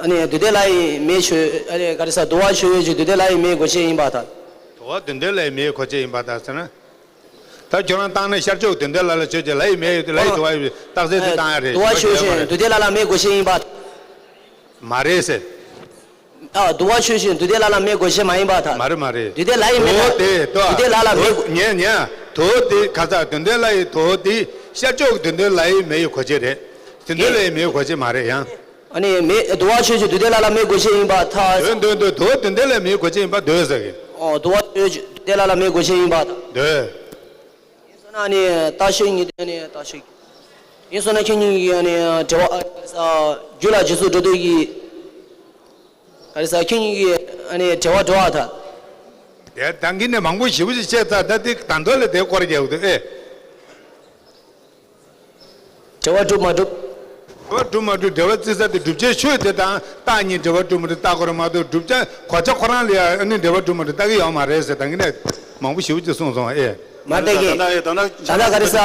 ཨ་ནི་དུ་ལྡན་ལ་ཡི་མེ་ཆོས་ཨ་ནི་ག་རེ་ཟ་དུ་བ་ཆོས་ཡོད་ཀྱི་དུ་ལྡན་ལ་ཡི་མེ་གོ་ཆ་ཡིན་པ་དང་། དུ་བ་དུ་ལྡན་ལ་ཡི་མེ་གོ་ཆ་ཡིན་པ་དང་ཟེར་ན། ད་ཁྱོད་རང་བཏང་ན་ཤར་ཕྱོགས་དོན་ལྡན་ལ་ལ་ཆོས་ཀྱི་ལ་ཡི་མེ་ཡོད་དེ་ལ་ཡི་དུ་བ་ཡོད་པའི་རྟགས་གསལ་དེ་བཏང་ཡ་རེད། དུ་བ་ཆོས་ཤིང་དུ་ལྡན་ལ་ལ་མེ་གོ་ཤེས་ཡིན་པ། མ་རེད་ཟེར། ཨ་དུ་བ་ཆོས་ཤིང་དུ་ལྡན་ལ་ལ་མེ་གོ་ཤེས་མ་ཡིན་པ་ད། མ་རེད་མ་རེད། དུ་ལྡན་ལ་ཡི་མེ་དུ་དེ་དུ་དུ་ལྡན་ལ་ལ་མེ་གོ་ཉན་ཉན་དུ་དེ་ཁ་ཚ་དོན་ལྡན་ལ་ཡི་དུ་དེ་ཤར་ཕྱོགས་དོན་ལྡན་ལ་ཡི་མེ་ཡི་གོ་ཆེ་རེད། དོན་ལྡན་ལ་ཡི་མེ་ཡི་གོ་ཆེ་མ་རེད་ཡང་། ཨ་ནི་མེ་དུ་བ་ཆོས་ཀྱི་དུ་ལྡན་ལ་ལ་མེ་གོ་ཤེས་ཡིན་པ་ཐ། འདོད་འདོད་འདོད་དུ་དོན་ལྡན་ལ་མེ་གོ་ཆེ་ཡིན་པ་འདོད་ཟེར་གི། ཨོ་དུ་བ་ཆོས་ཀྱི་དུ་ལྡན་ལ་ལ་མེ་གོ་ཤེས་ཡིན་པ་ཐ། འདོད། ཡིན་སོང་ན་ཨ་ནི་རྟགས་ཤུལ་གཉིས་དོན་ནི་རྟགས་ཤུལ་གྱི། ཡིན་སོང་ན་ཁྱེད་གཉིས་ཀྱི་ཨ་ནི་འབྲེལ་བ་ཨ་རྒྱུ་ལ་རྗེས་སུ་འགྲོ་འདོད་ཀྱི། ག་རེ་ཟ་ཁྱེད་གཉིས་ཀྱི་ཨ་ནི་འབྲེལ་བ་འགྲོ་བ་ཐ། དེ་དང་གི་ནས་མང་པོ་ཞེ་པོ་ཞིག་བཤད་ཚར། ད་དེ་ད་འདོད་ལ་དེ་སྐོར་རྒྱག་འདུག་ཨེ། འབྲེལ་བ་གྲུབ་མ་གྲུབ། འབྲེལ་བ་གྲུབ་མ་གྲུབ་འབྲེལ་བ་བརྩི་ས་དེ་བསྒྲུབ་བྱའི་ཆོས་དེ་དང་རྟགས་གཉིས་འབྲེལ་བ་གྲུབ་མ་གྲུབ་བརྟག་དགོས་རེད་མ་གཏོགས་བསྒྲུབ་བྱ་གོ་ཆ་ཁོ་རང་ལ་ཡང་ཨ་ནི་འབྲེལ་བ་གྲུབ་མ་གྲུབ་བརྟག་གི་ཡོད་མ་རེད་ཟེར་ད་གིན་ནས་མང་པོ་ཞེ་པོ་ཅིག་གསུངས་སོང་ཨེ། མ་བརྟག་གི། ད་ལྟ་ད་ལྟ་ད་ལྟ་ག་རེ་ཟ།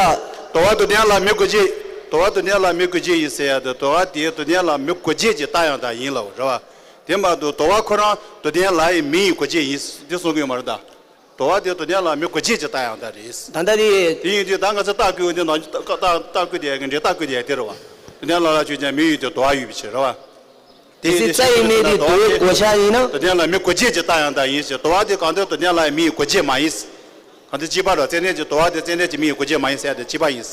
དུ་བ་དུ་ལྡན་ལ་མེ་གོ་ཆེ། དུ་བ་དུ་ལྡན་ལ་མེ་གོ་ཆེ་ཡིན་ཟེར་ཡ་དེ་དུ་བ་དེ་དུ་ལྡན་ལ་མེ་གོ་ཆེ་ཅེས་རྟགས་ཡང་དག་ཡིན་ལབ་རེད་བ། དེ་མ་གཏོགས་དུ་བ་ཁོ་རང་དུ་ལྡན་ལ་ཡི་མེ་ཡི་གོ་ཆེ་ཡིན་དེ་གསུང་གི་ཡོད་མ་རེད་ད། དུ་བ་དེ་དུ་ལྡན་ལ་མེ་གོ་ཆེ་ཅེས་རྟགས་ཡང་དག་རེད། ད་ལྟ་དེ། དེ་ཡིན་དུས་ད་ང་ཚོ་རྟགས་བཀོད་འདི་ནང་རྟགས་རྟགས་བཀོད་དེ་གི་འདྲེ་རྟགས་བཀོད་དེ་དེ་རེད་བ། དུ་ལྡན་ལ་ལ་ཆོས་ཅན་མེ་ཡོད་དེ་དུ་བ་ཡོད་པའི་ཕྱིར་རེད་བ། དེ་ཡིན་དུས་རྩ་ཡི་མེ་དེ་དུ་བའི་གོ་ཆ་ཡིན་ན། དུ་ལྡན་ལ་མེ་གོ་ཆེ་ཅེས་རྟགས་ཡང་དག་ཡིན་ཞེས་དུ་བ་དེ་གང་ལྟར་དུ་ལྡན་ལ་མེ་ཡི་གོ་ཆེ་མ་ཡིན། གང་ལྟར་གཅིག་པ་རེད་བ། ཙན་དན་གྱི་དུ་བ་དེ་ཙན་དན་གྱི་མེ་ཡི་གོ་ཆེ་མ་ཡིན་ཟེར་ཡ་དེ་གཅིག་པ་ཡིན།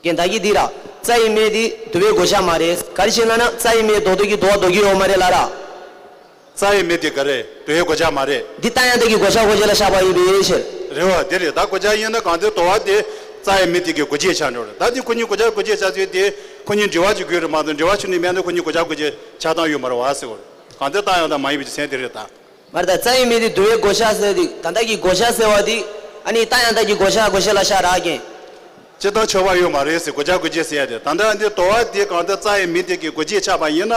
རྒན་བདག་གིས་འདི་ར། རྩ་ཡི་མེ་དེ་དུ་བའི་གོ་ཆ་མ་རེད། ག་རེ་བྱས་ན་ན་རྩ་ཡི་མེ་རྡོག་རྡོག་གི་རྡོག་རྡོག་གི་ཡོད་མ་རེད་ལ་ར། རྩ་ཡི་མེ་དེ་ག་རེ་དུ་བའི་གོ་ཆ་མ་རེད། འདི་རྟགས་ཡང་དག་གི་གོ་ཆ་གོ་ཆ་ལ་བཞག་པ་ཡིན་པའི་ཕྱིར། རེད་བ་དེ་རེད། ད་གོ་ཆ་ཡིན་ན་གང་ལྟར་དུ་བ་དེ་རྩ་ཡི་མེ་དེ་གི་གོ་ཆ་ཆགས་འགྲོ་རེད། ད་དེ་ཁོ་གཉིས་གོ་ཆ་གོ་ཆ་ཆགས་ཚུལ་དེ་ཁོ་གཉིས་འབྲེལ་བ་གཅིག་དགོས་རེད་མ་གཏོགས་འབྲེལ་བ་གཅིག་ནས་མེད་ན་ཁོ་གཉིས་གོ་ཆ་གོ་ཆ་ཆགས་སྟངས་ཡོད་མ་རེད་བ་ཟེར་བ་རེད། གང་ལྟར་རྟགས་ཡང་དག་མ་ཡིན་པའི་མཚན་དེ་རེད་ད། མ་རེད་ད། རྩ་ཡི་མེ་དེ་དུ་བའི་གོ་ཆ་ཟེར་དེ་ད་ལྟ་གི་གོ་ཆ་ཟེར་བ་དེ་ཨ་ནི་རྟགས་ཡང་དག་གི་གོ་ཆ་གོ་ཆ་ལ་བཞག་ར་རྒན། སྤྱིར་བཏང་ཆོག་པ་ཡོད་མ་རེད་ཟེར། གོ་ཆ་གོ་ཆ་ཟེར་ཡ་དེ་ད་ལྟ་འདི་དུ་བ་དེ་གང་ལྟར་རྩ་ཡི་མེ་དེ་གི་གོ་ཆ་ཆགས་པ་ཡིན་ན་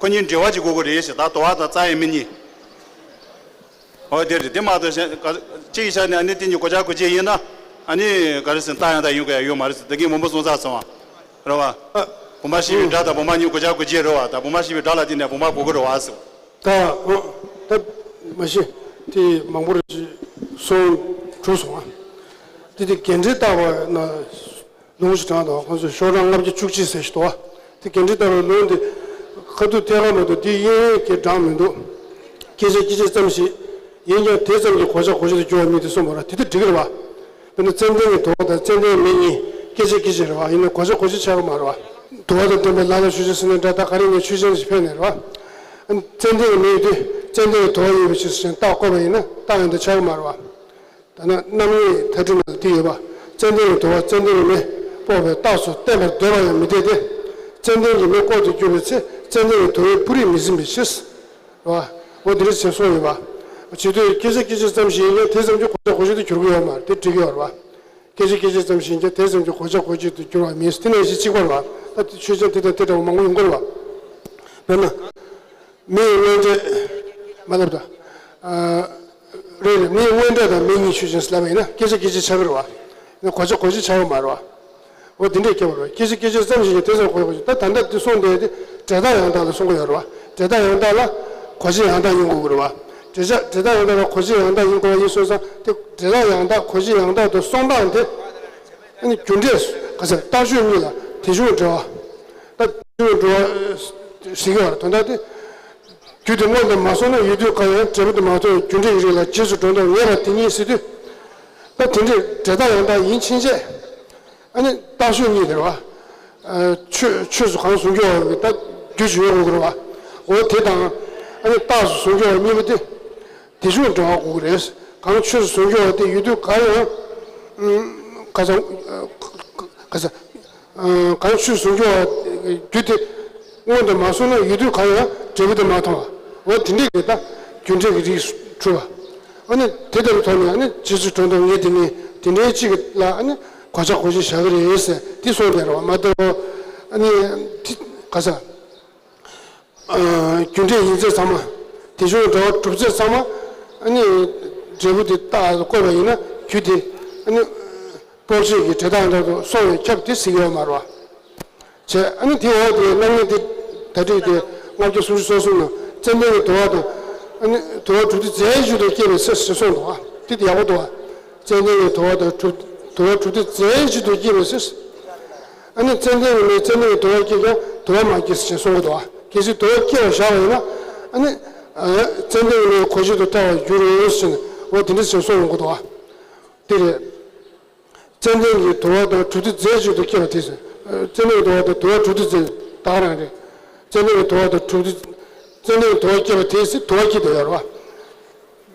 ཁོ་གཉིས་འབྲེལ་བ་གཅིག་དགོས་ཀྱི་རེད་ཞེས། ད་དུ་བ་དང་རྩ་ཡི་མེ་གཉིས། འོ་དེ་རེད། དེ་མ་གཏོགས་གཞན་གཅིག་གི་ཆ་ནས་ཨ་ནི་དེ་གཉིས་གོ་ཆ་གོ་ཆ་ཡིན་ན་ཨ་ནི་ག་རེ་ཟེར་རྟགས་ཡང་དག་ཡིན་དགོས་ཡ་ཡོད་མ་རེད་ཟེར། དེ་གིན་མང་པོ་གསུངས་ཚར་སོང་བ་རེད་བ། བུམ་པ་ཤེས་པའི་སྒྲ་དང་བུམ་པ་གཉིས་གོ་ཆ་གོ་ཆ་རེད་བ། ད་བུམ་པ་ཤེས་པའི་སྒྲ་ལ་བརྟེན་ནས་བུམ་པ་གོ་གི་རེད་བ་ཟེར། ད་འོ་ད་མ་གཞི་དེ་མང་པོ་རེ་ཞིག་གསུངས་གྲུབ་སོང་ཨ། དེ་དེ་རྒྱན་འགྲེལ་བཏགས་པ་ན་ལུང་ཞིག་དྲངས་དང་ཁོང་ཚོས་ཤོག་གྲངས་ལྔ་བརྒྱ་བཅུ་གཅིག་ཟེར་ཞིག་འདུག་ཨ། དེ་རྒྱན་འགྲེལ་བཏགས་པའི་ལུང་དེ་ཁ་ཐུག་ཐད་ཀར་མ་གཏོགས་དེ་དབྱིན་ཡིག་གི་གྲངས་མི་འདུག་སྐད་ཆ་སྐད་ཆ་ཙམ་ཞིག་ཡིན་ཀྱང་དེ་ཙམ་གྱིས་གོ་ཆ་གོ་ཆ་དུ་འགྱུར་བ་མིན་ཏེ་གསུངས་པ་རེད། དེ་དེ་འགྲིག་གི་རེད་བ། དཔེར་ན་ཙན་དན་གྱི་དུ་བ་དང་ཙན་དན་མེ་གཉིས་སྐད་ཆ་སྐད་ཆ་རེད་བ། ཡིན་ན་གོ་ཆ་གོ་ཆ་ཆགས་ཀྱི་མ་རེད་བ། དུ་བ་དང་ལྡན་པའི་ལ་ལ་ཆོས་ཅན་ཟེར་ན་འདྲ། ད་ག་རེ་ངས་ཆོས་ཅན་ཞིག་ཕེབས་ནས་རེད་བ། ཙན་དན་གྱི་མེ་ཡོད་དུས་ཙན་དན་གྱི་དུ་བ་ཡོད་པའི་ཕྱིར་ཟེར་ནས་རྟགས་བཀོད་པ་ཡིན་ན་རྟགས་ཡང་དག་ཆགས་ཀྱི་མ་རེད་བ། ད་ནི་རྣམ་ངེས་མཐའ་དྲུག་ནང་དུ་དེ་ཡོད་པ། ཙན་དན་གྱི་དུ་བ་ཙན་དན་གྱི་མེ་དཔོག་པའི་རྟགས་སུ་བསྟན་པར་འདོད་པ་ཡང་མི་འཐད་དེ། ཙན་དན་གྱི་མེ་ལྐོག་ཏུ་གྱུར་པའི་ཚེ་ཙན་དན་གྱི་དུ་བའི་སྤུ་རིས་མི་ཟིན་པའི་ཕྱིར། རེད་བ། འོ་དེ་འདྲ་ཞིག་གསུངས་ཡོད་པ། བྱེད་དུས་སྐད་ཆ་སྐད་ཆ་ཙམ་ཞིག་ཡིན་ཀྱང་དེ་ཙམ་གྱིས་གོ་ཆ་གོ་ཆ་དུ་འགྱུར་གྱི་ཡོད་མ་རེད། དེ་འགྲིག་གི་ཡོད་རེད་བ། སྐད་ཆ་སྐད་ཆ་ཙམ་ཞིག་ཡིན་ཀྱང་དེ་ཙམ་གྱིས་གོ་ཆ་གོ་ཆ་དུ་འགྱུར་བ་མིན། དེ་ནང་བཞིན་གཅིག་པ་རེད་བ། ད་ཆོས་ཅན་དེ་དང་དེ་འདྲ་བ་མང་པོ་ཡོང་གི་རེད་བ། དཔེར་ན། མི་ཡི་དངོས་འབྲས། མ་ལབ་ད། ཨ། རེད་རེད། མི་ཡི་དངོས་འབྲས་དང་མིའི་ཉིད་ཆོས་ཅན་ཟེར་ལབ་པ་ཡིན་ན་སྐད་ཆ་སྐད་ཆ་ཆགས་ཀྱི་རེད་བ། གོ་ཆ་གོ་ཆ་ཆགས་ཀྱི་མ་རེད་བ། འོ་དེ་འདྲས་སྐྱེ་བ་རེད་བ། སྐད་ཆ་སྐད་ཆ་ཙམ་ཞིག་གིས་དེ་ཙམ་གོ་ཡག་པོ་ཞིག་ད་ད་ལྟ་དེ་གསུངས་བསྡད་དེ་འབྲས་རྟགས་ཡང་དག་ལ་གསུང་གི་ཡོད་རེད་བ། འབྲས་རྟགས་ཡང་དག་ལ་གོ་ཆ་ཡང་དག་ཡིན་དགོས་ཀྱི་རེད་བ། འབྲས་ཆ་འབྲས་རྟགས་ཡང་དག་ལ་གོ་ཆ་ཡང་དག་ཡིན་དགོས་པ་ཡིན་སོང་ཙང་དེ་འབྲས་རྟགས་ཡང་དག་གོ་ཆ་ཡང་དག་ཏུ་སོང་སྟངས་དེ། ཨ་ནི་རྒྱུ་འབྲས་ག་ས་རྟགས་ཆོས་གཉིས་ལ་དེ་བྱུང་འབྲེལ་བ། ད་དེ་བྱུང་འབྲེལ་བ་ཟེར་གྱི་ཡོད་རེད། དོན་དག་དེ། རྒྱུ་དེ་སྔོན་དུ་མ་སོང་ན་ཡུལ་དུས་གང་ཡང་འབྲས་བུ་དུ་མ་མཐོང་བའི་རྒྱུ་འབྲས་ཀྱི་རིགས་ལ་རྗེས་སུ་འགྲོ་ལྡོག་ངེས་པ་དེ་ཉིད་ཟེར་དུས། ད་དེ་འདྲའི་འབྲས་རྟགས་ཡང་དག་ཡིན་ཕྱིན་ཆད། ཨ་ནི་རྟགས་ཆོས་གཉིས་དེ་རེད་བ། ཨ། ཆོས་ཆོས་སུ་གང་གཟུང་རྒྱུ་བ་ཡོད་པའི་ད་རྒྱུ་ཅིག་ཡོད་དགོས་ཀྱི་རེད་བ། འོ་དེ་དང་། ཨ་ནི་རྟགས་སུ་གཟུང་རྒྱུ་བ་གཉིས་པོ་དེ། དེ་བྱུང་འབྲེལ་བ་དགོས་ཀྱི་རེད། གང་ཆོས་སུ་གཟུང་རྒྱུ་བ་དེ་ཡུལ་དུས་གང་ཡང་། ཨུམ། ག་ས། ག་ས། ཨ། གང་ཆོས་སུ་གཟུང་རྒྱུ་བ་རྒྱུ་དེ་སྔོན་དུ་མ་སོང་ན་ཡུལ་དུས་གང་ཡང་འབྲས་བུ་དུ་མ་མཐོང་བ། འོ་དེ་འདྲས་ཀྱི་ད་རྒྱུ་འབྲས་ཀྱི་རིགས་གྲུབ་པ། ཨ་ནི་དེ་ལྟར་མཐོང་ནས་ཨ་ནི་རྗེས་སུ་འགྲོ་ལྡོག་ངེས་དེ་ཉིད་དེ་འདྲའི་གཅིག་ལ་ཨ་ནི་གོ་ཆ་གོ་ཆ་བཞག་གི་རེད་ཟེར་དེ་གསུངས་བསྡད་རེད་བ། མ་གཏོགས་ཨ་ནི་དེ་ག་ས། ཨ། རྒྱུ་འབྲས་ཡིན་ཚད་ཚང་མ། དེ་བྱུང་འབྲེལ་བ་གྲུབ་ཚད་ཚང་མ། ཨ་ནི། འབྲས་བུ་དེ་རྟགས་སུ་བཀོད་པ་ཡིན་ན་རྒྱུ་དེ། ཨ་ནི། སྤོང་བྱེད་ཀྱི་འབྲས་རྟགས་ཡང་དག་ཏུ་སོང་བས་ཁྱབ་དེ་ཟེར་གྱི་ཡོད་མ་རེད་བ། བྱས་ཨ་ནི་དེའི་འོག་ཏུ་རྣམ་ངེས་དེ་ད་ཁྲིད་དེ་ལྔ་བརྒྱ་སུམ་ཅུ་སོ་གསུམ་ནང་ཙནྡན་གྱི་དུ་བ་དང་། ཨ་ནི་དུ་བ་གྲུབ་དུས་རྫས་གཞན་དུ་སྐྱེས་པའི་ཚེ་ཞེས་གསུངས་འདུག་བ། དེ་དེ་ཡག་པོ་འདུག་བ། ཙནྡན་གྱི་དུ་བ་དང་གྲུབ་དུ་བ་གྲུབ་དུས་རྫས་གཞན་དུ་སྐྱེས་པའི་ཚེ། ཨ་ནི་ཙནྡན་གྱི་མེས་ཙནྡན་གྱི་དུ་བ་སྐྱེས་ཀྱང་དུ་བ་མ་སྐྱེས་ཞེས་གསུངས་འདུག་བ། གལ་སྲིད་དུ་བ་སྐྱེས་པར་བཞག་པ་ཡིན་ན། ཨ་ནི། ཙནྡན་གྱི་མེས་གོས་ཆེན་དུ་ཐལ་བར་འགྱུར་རོ་ཞེས་འོ་དེ་འདྲ་ཞེས་གསུངས་ཡོང་གི་འདུག་བ། དེ་རེད། ཙནྡན་གྱི་དུ་བ་དང་གྲུབ་དུས་རྫས་གཞན་དུ་སྐྱེས་པ་དེ་ཟེར། ཙནྡན་གྱི་དུ་བ་དང་དུ་བ་གྲུབ་དུས་རྫས་ད་ག་རང་རེད། ཙནྡན་གྱི་དུ་བ་དང་གྲུབ་དུས། ཙནྡན་གྱི་དུ་བ་སྐྱེས་པ་དེ་ཟེར་དུ་བ་སྐྱེས་དུ་ཡོད་རེད་བ།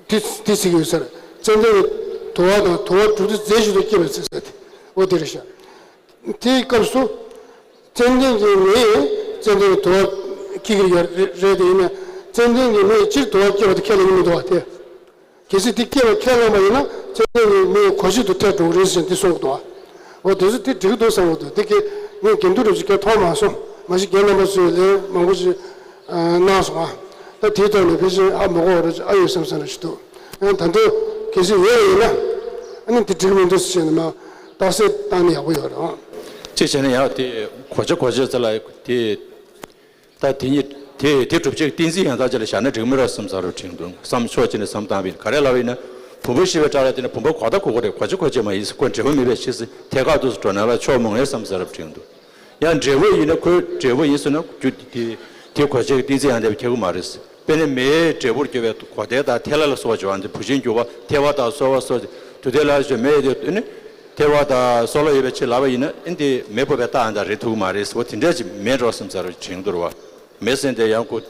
དེ་དེ་ཟེར་གྱི་ཡོད་ཟེར། ཙནྡན་གྱི་དུ་བ་དང་དུ་བ་གྲུབ་དུས་རྫས་གཞན་དུ་སྐྱེས་པ་ཟེར་ཟེར་ཏེ། འོ་དེ་རེད་ཤག་དེའི་སྐབས་སུ། ཙནྡན་གྱི་མེས་ཙནྡན་གྱི་དུ་བ་སྐྱེ་གི་ཡོད་རེད་དེ་ཡིན་ན། ཙནྡན་གྱི་མེས་སྤྱིར་དུ་བ་སྐྱེ་བ་དེ་ཁས་ལེན་གྱི་མི་འདུག་བ་སྟེ། གལ་སྲིད་དེ་སྐྱེ་བ་ཁས་བླངས་པ་ཡིན་ན་ཙནྡན་གྱི་མེས་གོས་ཆེན་དུ་ཐལ་འགྲོ་གི་རེད་ཟེར་འདི་གསུངས་འདུག་བ། འོ་དེ་ཚོ་དེ་འགྲིག་གི་འདུག་བསམ་གྱི་འདུག་དེ་གས་ངས་དགེ་འདུན་རིན་པོ་ཆེ་སྐད་མཐོང་མ་སོང་། མ་གཞི་རྒན་རྣམ་པ་ཚོས་ལན་མང་པོ་ཞིག་གནང་སོང་ཨ། ད་དེའི་ཐོག་ནས་ཕལ་ཆེར་ཧ་མ་གོ་བ་རེ་ཅིག་ཨ་ཡོད་བསམ་བསམ་རེ་ཞིག་འདུག་ཡང་ད་དུང་གལ་སྲིད་ཡོད་པ་ཡིན་ན་ཨ་ནི་དེ་འགྲིག་མི་འདུག་ཟེར་ནས་མ་རྟགས་གསལ་བཏང་ན་ཡག་པོ་ཡོད་རེད་ཨང་། གཅིག་བྱས་ན་ཡང་དེ་གོ་ཆ་གོ་ཆ་ཚ་ལ་དེ། ད་དེ་ཉིད་དེ་དེ་གྲུབ་ཆའི་གཏན་ཚིགས་ཡང་དག་ཅིག་ལ་བཞག་ན་འགྲིག་མི་རེད་བསམ་ས་རུ་དྲན་འདུག་བསམ་ཕྱོགས་གཅིག་ནས་བསམ་བཏང་བས་ག་རེ་ལབ་པ་ཡིན་ན། བུམ་པ་ཤེས་པའི་སྒྲ་ལ་བརྟེན་ནས་བུམ་པ་གོ་ད་གོ་གོ་རེད། གོ་ཆ་གོ་ཆ་མ་ཡིན་ཟེར་ཁོ་འབྲས་བུ་མེད་པའི་ཕྱིར་ཟེར་ཐད་ཀར་དུ་འགྲོ་ན་ལ་ཕྱོགས་མང་ངེས་བསམ་ས་རུ་དྲན་འདུག་ཡང་འབྲས་བུ་ཡིན་ན་ཁོའི་འབྲས་བུ་ཡིན་ཟེར་ན་རྒྱུ་དེ་དེ་གོ་ཆའི་གཏན་ཚིགས་ཡང་དག་པའི་ཁྱབ་ཀྱི་མ་རེད། དཔེར་ན་མེའི་འབྲས་བུར་གྱུར་པའི་གོ་ཐལ་དང་ཐལ་བ་ལ་སོགས་པ་སྦྱོར་བ་འདི་བུ་ཆེན་འགྱུར་བ་ཐལ་བ་དང་སོལ་བ་སོགས་དུ་ཐལ་ལ་སྦྱོར་མེ་ཡོད་དེ་ནི། ཐལ་བ་དང་སོལ་བ་ཡོད་པའི་ཕྱིར་ལབ་པ་ཡིན་ན་ཨིན་དེ་མེ་ཕོག་པའི་རྟགས་ཡང་དག་རེད་ཐུབ་ཀྱི་མ་རེད་ཟེར་བ་དེ་འདྲ་ཅིག་མེད་འགྲོ་བསམ་ས་རུ་དྲན་འདུག་བ། མེ་ཟེར་དེ་ཡང་ཁོ་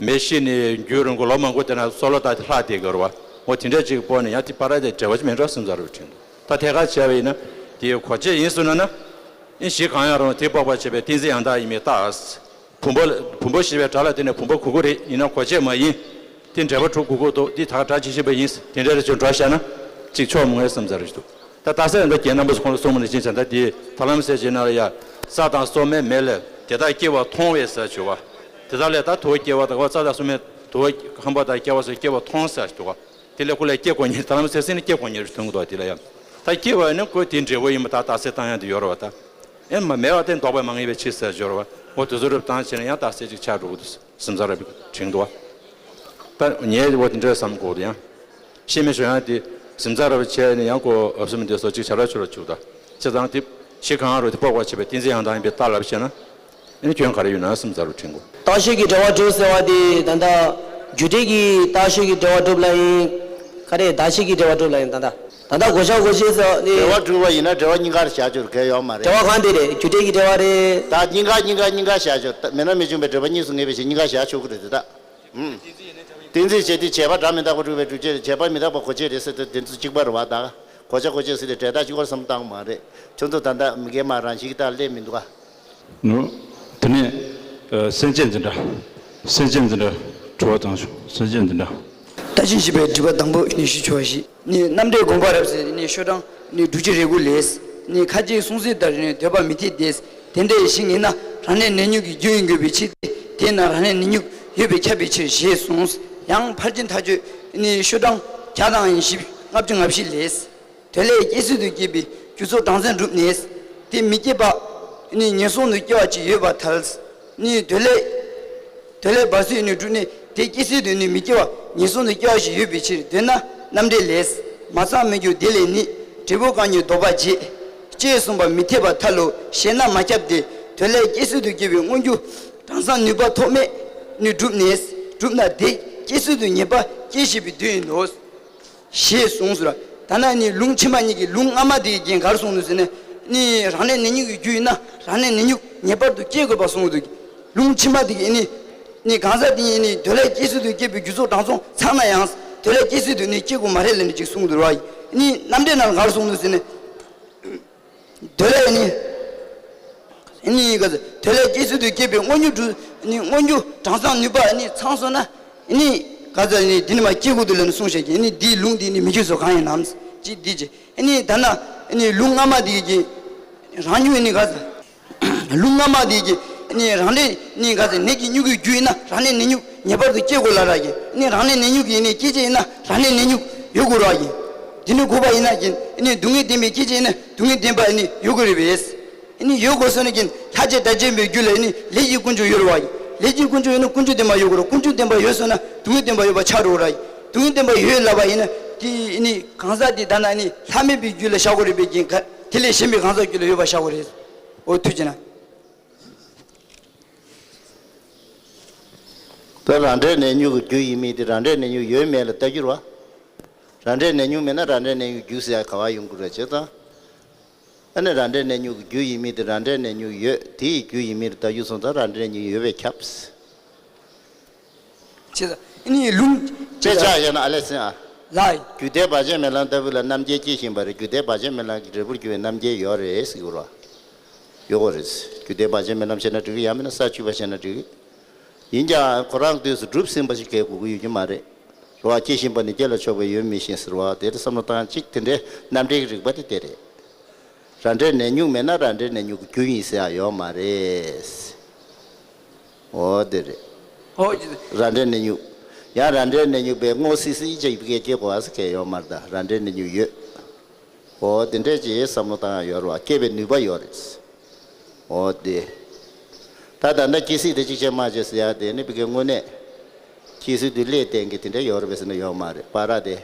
མེ་ཤི་ནས་རྒྱུན་རིང་པོ་ལོ་མང་པོ་དེ་ན་སོལ་བ་དང་ལྷག་བསྡད་ཀྱི་རེད་བ། འོ་དེ་འདྲ་ཅིག་སྤོག་ནས་ཡང་དེ་བར་དེ་འབྲེལ་བ་ཅིག་མེད་འགྲོ་བསམ་ས་རུ་དྲན་འདུག་ད་ཐད་ཀར་བྱས་པ་ཡིན་ན་དེའི་གོ་ཆ་ཡིན་ཟེར་ན་ན། ཨིན་གཞི་གང་ཡང་རུང་དེ་དཔོག་པར་བྱེད་པའི་གཏན་ཚིགས་ཡང་དག་ཡིན་མིན་རྟགས། བུམ་པ་བུམ་པ་ཞེས་པའི་སྒྲ་ལ་བརྟེན་ནས་བུམ་པ་གོ་གི་རེད། ཡིན་ན་གོ་ཆ་མ་ཡིན། དེ་འབྲེལ་བ་གྲུབ་དགོས་ཀྱི་འདུག་འདི་ད་ག་སྒྲ་ཇི་བཞིན་པ་ཡིན། དེ་འདྲ་རེ་ཅིག་འགྲོ་བཞག་ན། གཅིག་ཕྱོགས་མང་ངེས་བསམ་ས་རེ་ཞིག་འདུག་ད་རྟགས་གསལ་ཡང་དག་རྒན་རྣམ་པ་ཚོ་ཁོང་ལ་གསུངས་པ་ནང་བཞིན་བྱས་ན་དེ་ཐར་ལམ་གསལ་བྱེད་ནང་ལ་ཡ། རྩྭ་དང་སོ་མའི་མེ་ལས་དེ་དག་སྐྱེ་བ་མཐོང་བས་ཟེར་བྱུང་བ། དེ་དག་ལས་ད་དུ་བ་སྐྱེ་བ་དང་རྩྭ་དང་སོ་མའི་དུ་བ་ཁམས་པ་དང་སྐྱེ་བ་སོགས་སྐྱེ་བ་མཐོང་ཟེར་འདུག་བ། དེ་ལས་ཁོ་ལས་སྐྱེ་དགོས་ཉེན་ཐར་ལམ་གསལ་ཟིན་ནས་སྐྱེ་དགོས་ཉེན་རེ་ཐོན་གྱི་འདུག་བ་དེ་ལ་ཡང་། ད་སྐྱེ་བ་ནི་ཁོ་དེའི་འབྲས་བུ་ཡིན་པ་ད་རྟགས་གསལ་བཏང་ཡ་དེ་ཡོད་རེད་བ་ད། ཨེ་མ་མེད་པ་དེ་ལྡོག་པའི་མ་ངེས་པའི་ཕྱིར་ཟེར་སྦྱོར་བ། འོ་དེ་ཚོ་རབ་བཏང་བྱས་ན་ཡང་རྟགས་གསལ་ཅིག་ཆགས་འགྲོ་གི་འདུག་སེམས་ཚོར་རབ་དྲན་འདུག་བ། ད་ངས་འོ་དེ་འདྲ་བསམ་གོ་འདུག་ཡང་། ཤེས་མེད་ཤོད་ཡང་དེ་སེམས་ཚོར་རབ་བྱས་ནས་ཡང་ཁོ་ཨབ་སུམ་དེ་སོགས་ཅིག་བྱ་ར་ཆུ་ར་བཅུག་ད། བྱས་ཙང་དེ་ཤི་གང་རུ་དེ་དཔོག་པ་བྱེད་པའི་གཏན་ཚིགས་ཡང་དག་ཡིན་པའི་རྟགས་ལབ་བྱས་ན། ཨེ་ནི་སྐྱོན་ག་རེ་ཡོད་ན་སེམས་ཚོར་རབ་དྲན་གོ། རྟགས་ཤེས་ཀྱི་འབྲེལ་བ་གྲུབ་ཟེར་བ་དེ་ད་ལྟ་རྒྱུ་འབྲས་ཀྱི་རྟགས་ཤེས་ཀྱི་འབྲེལ་བ་གྲུབ་ལ་ཡིན། ག་རེ་བདག་ཤེས་ཀྱི་འབྲེལ་བ་གྲུབ་ལ་ཡིན་ད་ལྟ། ད་ལྟ་གོ་ཆ་གོ་ཆེན་ཟེར་ནི། འབྲེལ་བ་གྲུབ་པ་ཡིན་ན་འབྲེལ་བ་གཉིས་ཀར་བཞག་རྒྱུར་འགལ་ཡོད་མ་རེད། འབྲེལ་བ་གང་དེ་རེད། རྒྱུ་འབྲས་ཀྱི་འབྲེལ་བ་རེད། ད་གཉིས་ཀ་གཉིས་ཀ་བཞག་རྒྱུར་མེད་ན་མི་འབྱུང་བའི་འབྲེལ་པ་གཉིས་སུ་ངེས་པའི་ཕྱིར་གཉིས་ཀ་བཞག་ཆོག་གི་རེད་དེ་ད། ཨུམ། གཏན་ཚིགས་བྱས་ཏེ་བྱས་པ་སྒྲ་མི་རྟག་པ་སྒྲུབ་པའི་སྒྲུབ་བྱེད་རེད། བྱས་པ་མི་རྟག་པ་གོ་བྱེད་རེད་ཟེར་དུས་དེ་ཚོ་གཅིག་པ་རེད་བ་ད། གོ་ཆ་གོ་ཆེན་ཟེར་ཏེ་འབྲེལ་ཐག་གཅིག་པར་བསམ་བཏང་མ་རེད། ཁྱོད་ཚོ་ད་ལྟ་མི་སྒེར་མ་རང་བཞིན་གྱི་རྟགས་སླེབས་མི་འདུག་ག། ནོ། དེ་ནས། ཨ། སེམས་ཅན་འཛིན་གྲྭ། སེམས་ཅན་འཛིན་གྲྭ། དྲི་བ་བཏང་ཤོག་སེམས་ཅན་འཛིན་གྲྭ། བརྟག་ཅིང་དཔྱད་པའི་སྒྲིབ་པ་དང་པོ་ནི་ཞུ་ཆོག་པ་ཞིག་ནི་རྣམ་འགྲེལ་དགོངས་པ་རབ་གསལ་ནི་ཤོག་གྲངས་ནི་དྲུག་ཅུ་རེ་དགུ་ལས། ནི་ཁ་ཅིག་གསུང་ཚིག་ལྟར་ནི་འདོད་པ་མི་འཐད་དེ། དེ་འདྲ་ཞིག་ཡིན་ན་ རང་ལས་ནད་མྱུག་གི་རྒྱུ་ཡིན་དགོས་པའི་ཕྱིར་ཏེ། དེས་ན་རང་ལས་ནད་མྱུག་ཡོད་པས་ཁྱབ་པའི་ཕྱིར་ཞེས་གསུངས། ཡང་ཕར་ཕྱིན་མཐའ་དཔྱོད་ནི་ཤོག་གྲངས་བརྒྱ་དང་བཞི་ལྔ་བཅུ་ང་བཞི་ལས། དོན་ལས་སྐྱེ་སྲིད་དུ་སྐྱེས་པའི་རྒྱུ་ཚོགས་གྲངས་ཚང་གྲུབ་ནས། དེ་མི་སྐྱེ་བ་ནི་ངན་སོང་དུ་སྐྱེ་བ་ཅིག་ཡོད་པར་ཐལ། ནི་དོན་ལས་དོན་ལས་བར་སྲིད་ནི་གྲུབ་ནས་དེ་སྐྱེ་སྲིད་དུ་ནི་མི་སྐྱེ་བ་ངན་སོང་དུ་སྐྱེ་བ་ཞིག་ཡོད་པའི་ཕྱིར། དེས་ན་རྣམ་འགྲེལ་ལས། མ་ཚང་མི་འགྱུར་དེ་ལས་ནི། འབྲས་བུ་གང་ཉིད་ལྡོག་པར་བྱེད། ཅེས་གསུངས་པ་མི་འཐད་པར་ཐལ་ལོ་ཞེ་ན་མ་ཁྱབ་སྟེ། དོན་ལས་སྐྱེ་སྲིད་དུ་སྐྱེ་བའི་དངོས་རྒྱུ་གྲངས་ཚང་ནུས་པ་ཐོགས་མེད་ནི་གྲུབ་ནས་གྲུབ་ན་དེ་སྐྱེ་སྲིད་དུ་ངེས་པ་སྐྱེ་ཞེས་པའི་དོན་ཡིན་ནོ། ཞེས་གསུངས་སོ། ད་ན་ནི་ལུང་ཕྱི་མ་གཉིས་ཀྱི་ལུང་སྔ་མ་དེ་གིས་ག་རེ་གསུངས་འདུག་ཟེར་ན། ནི་རང་ལས་ནད་མྱུག་གི་རྒྱུ་ཡིན་ན་རང་ལས་ནད་མྱུག་ངེས་པར་དུ་སྐྱེ་དགོས་པ་གསུངས་འདུག་ལུང་ཕྱི་མ་དེ་གིས་ནི་ནི་གང་ཟག་དེ་ཉིད་ནི་དོན་ལས་སྐྱེ་སྲིད་དུ་སྐྱེས་པའི་རྒྱུ་ཚོགས་གྲངས་ཚང་ཚང་ན་ཡང་དོན་ལས་སྐྱེ་སྲིད་དུ་ནི་སྐྱེ་དགོས་མ་རེད་ལབ་ནས་ཅིག་གསུངས་འདུག་ར། ནི་རྣམ་འགྲེལ་ནང་ལ་ག་རེ་གསུངས་འདུག་ཟེར་ན། དོན་ལས་ནི། ནི་ག་ཚོད་དོན་ལས་སྐྱེ་སྲིད་དུ་སྐྱེས་པའི་དངོས་རྒྱུ་གྲུབ་ནི་དངོས་རྒྱུ་གྲངས་ཚང་ནུས་པ་ནི་ཚང་སོང་ན། ནི་ག་ཚོད་ནི་འདི་ནི་མ་སྐྱེ་དགོས་འདུག་ལབ་ནས་གསུངས་བཤད་ཀྱི་ནི་འདིའི་ལུང་འདི་ནི་མི་འཁྱོལ་སོ་གང་ཡིན་ནམ། ཅི་འདི་ཅི། ནི་ད་ན་ནི་ལུང་སྔ་མ་འདི་གི་རང་རྒྱུ་ནི་ག་ཚོད། ལུང་སྔ་མ་འདི་གི་ནི་རང་ལས་ནི་ག་ཚོད་ནད་ཀྱི་མྱུ་གུའི་རྒྱུ་ཡིན་ན་རང་ལས་ནད་མྱུག་ངེས་པར་དུ་སྐྱེ་དགོས་ལབ་ར་གི། ནི་རང་ལས་ནད་མྱུག་གི་ནི་སྐྱེ་བྱེད་ཡིན་ན་རང་ལས་ནད་མྱུག་ཡོད་དགོས་ར་གི། འདི་ནི་དགོས་པ་ཡིན་ན་གི་ནི་སྡུག་བསྔལ་བདེན་པའི་སྐྱེ་བྱེད་ཡིན་ན་སྡུག་བསྔལ་བདེན་པ་ནི་ཡོད་དགོས་རེད་པས། ནི་ཡོད་དགོས་སོ་ནི་གི་ལྷ་བཅས་དགྲ་བཅོམ་པའི་རྒྱུད་ལ་ནི་ལས་ཀྱི་ཀུན་འབྱུང་ཡོད་རེད་བ། ལས་ཀྱི་ཀུན་འབྱུང་ཡོད་ན་ཀུན་འབྱུང་བདེན་པ་ཡོད་དགོས་རེད། ཀུན་འབྱུང་བདེན་པ་ཡོད་སོང་ན་སྡུག་བསྔལ་བདེན་པ་ཡོད་པ་ཆགས་འགྲོ་ར། སྡུག་བསྔལ་བདེན་པ་ཡོད་ལབ་པ་ཡིན་ན་དེ་ནི་གང་ཟག་དེ་ད་ན་ནི་ལྷ་མེད་པའི་རྒྱུད་ལ་བཞག་དགོས་རེད་པས་ཀྱི་ག་དེ་ལས་གཞན་པའི་གང་ཟག་རྒྱུད་ལ་ཡོད་པ་བཞག་དགོས་རེད། འོ་ཐུགས་རྗེ་གནང་། ད་རང་འབྲས་ནད་མྱུག་གི་རྒྱུ་ཡིན་མིན་དེ་རང་འབྲས་ནད་མྱུག་ཡོད་མེད་ལ་ལྟ་རྒྱུ་རེད་བ། རང་འབྲས་ནད་མྱུག་མེད་ན་རང་འབྲས་ནད་མྱུག་རྒྱུ་ཟེར་ཡ་ག་བ་ཡོང་གི་རེད་བྱས་ཙང་། ཨ་ནི་རང་འབྲས་ནད་མྱུག་གི་རྒྱུ་ཡིན་མིན་དེ་རང་འབྲས་ནད་མྱུག་ཡོད་དེ་ཡི་རྒྱུ་ཡིན་མིན་ལ་ལྟ་རྒྱུ་སོང་ཙང་རང་འབྲས་ནད་མྱུག་ཡོད་པས་ཁྱབ། ཅེས་ནི་ལུང་དཔེ་ཆ་ཡོད་ན་ཨ་ལས་ཟིན་ཨ། ལ། རྒྱུད་སྡེ་བར་ཆད་མེད་ལམ་ལྟ་བུ་ལ་རྣམ་མཁྱེན་སྐྱེ་བཞིན་པ་རེད། རྒྱུད་སྡེ་བར་ཆད་མེད་ལམ་གྱི་འབྲས་བུར་གྱུར་པའི་རྣམ་མཁྱེན་ཡོད་རེད་ཟེར་གྱི་རེད། ཡོད་གོ་རེད། རྒྱུད་སྡེ་བར་ཆད་མེད་ལམ་བཤད་ན་འགྲིག་གི་ཡང་མིན་ན་ས་བཅུ་པ་བཤད་ན་འགྲིག་གི། ཡིན་ཀྱང་ཁོ་རང་དུས་སུ་གྲུབ་ཟིན་པ་ཞིག་གས་དགོས་ཀྱི་ཡོད་ཀྱི་མ་རེད། རེད་བ། སྐྱེ་བཞིན་པ་ནི་སྐྱེ་ལ་ཕྱོགས་པའི་ཡུལ་མི་ཤེས་ཟེར་བ་དེར་བསམ་བློ་བཏང་གཅིག་དེ་འདྲའི་རྣམ་འགྲེལ་གྱི་རིགས་པ་དེ་དེ་རེད། རང་འབྲས་ནད་མྱུག་མེད་ན་རང་འབྲས་ནད་མྱུག་གི་རྒྱུ་ཡིན་ཟེར་ཡ་ཡོད་མ་རེད། འོ་དེ་རེད། ཨོ་ཅི། རང་འབྲས་ནད་མྱུག་ཡང་རང་འབྲས་ནད་མྱུག་པའི་སྔོ་སིལ་སིལ་ཅིག་བི་ཀའི་སྐྱེ་དགོས་ཨ་ཟེར་གས་ཡོད་མ་རེད། ད་རང་འབྲས་ནད་མྱུག་ཡོད། འོ་དེ་འདྲས་ཀྱི་བསམ་བློ་བཏང་ཡ་ཡོད་རེད་བ། སྐྱེ་བའི་ནུས་པ་ཡོད་རེད། འོ་དེ། ད་ད་ལྟ་སྐྱེ་སྲིད་དེ་གཅིག་བྱས་མ་བྱས་ཟེར་ཡ་དེ་ནི་བི་ཀའི་དངོས་གནས་སྐྱེ་སྲིད་དུ་ལས་བརྟེན་གྱི་དེ་འདྲས་ཡོད་རེད་པས་ཟེར་ན་ཡོད་མ་རེད། བར་དེ།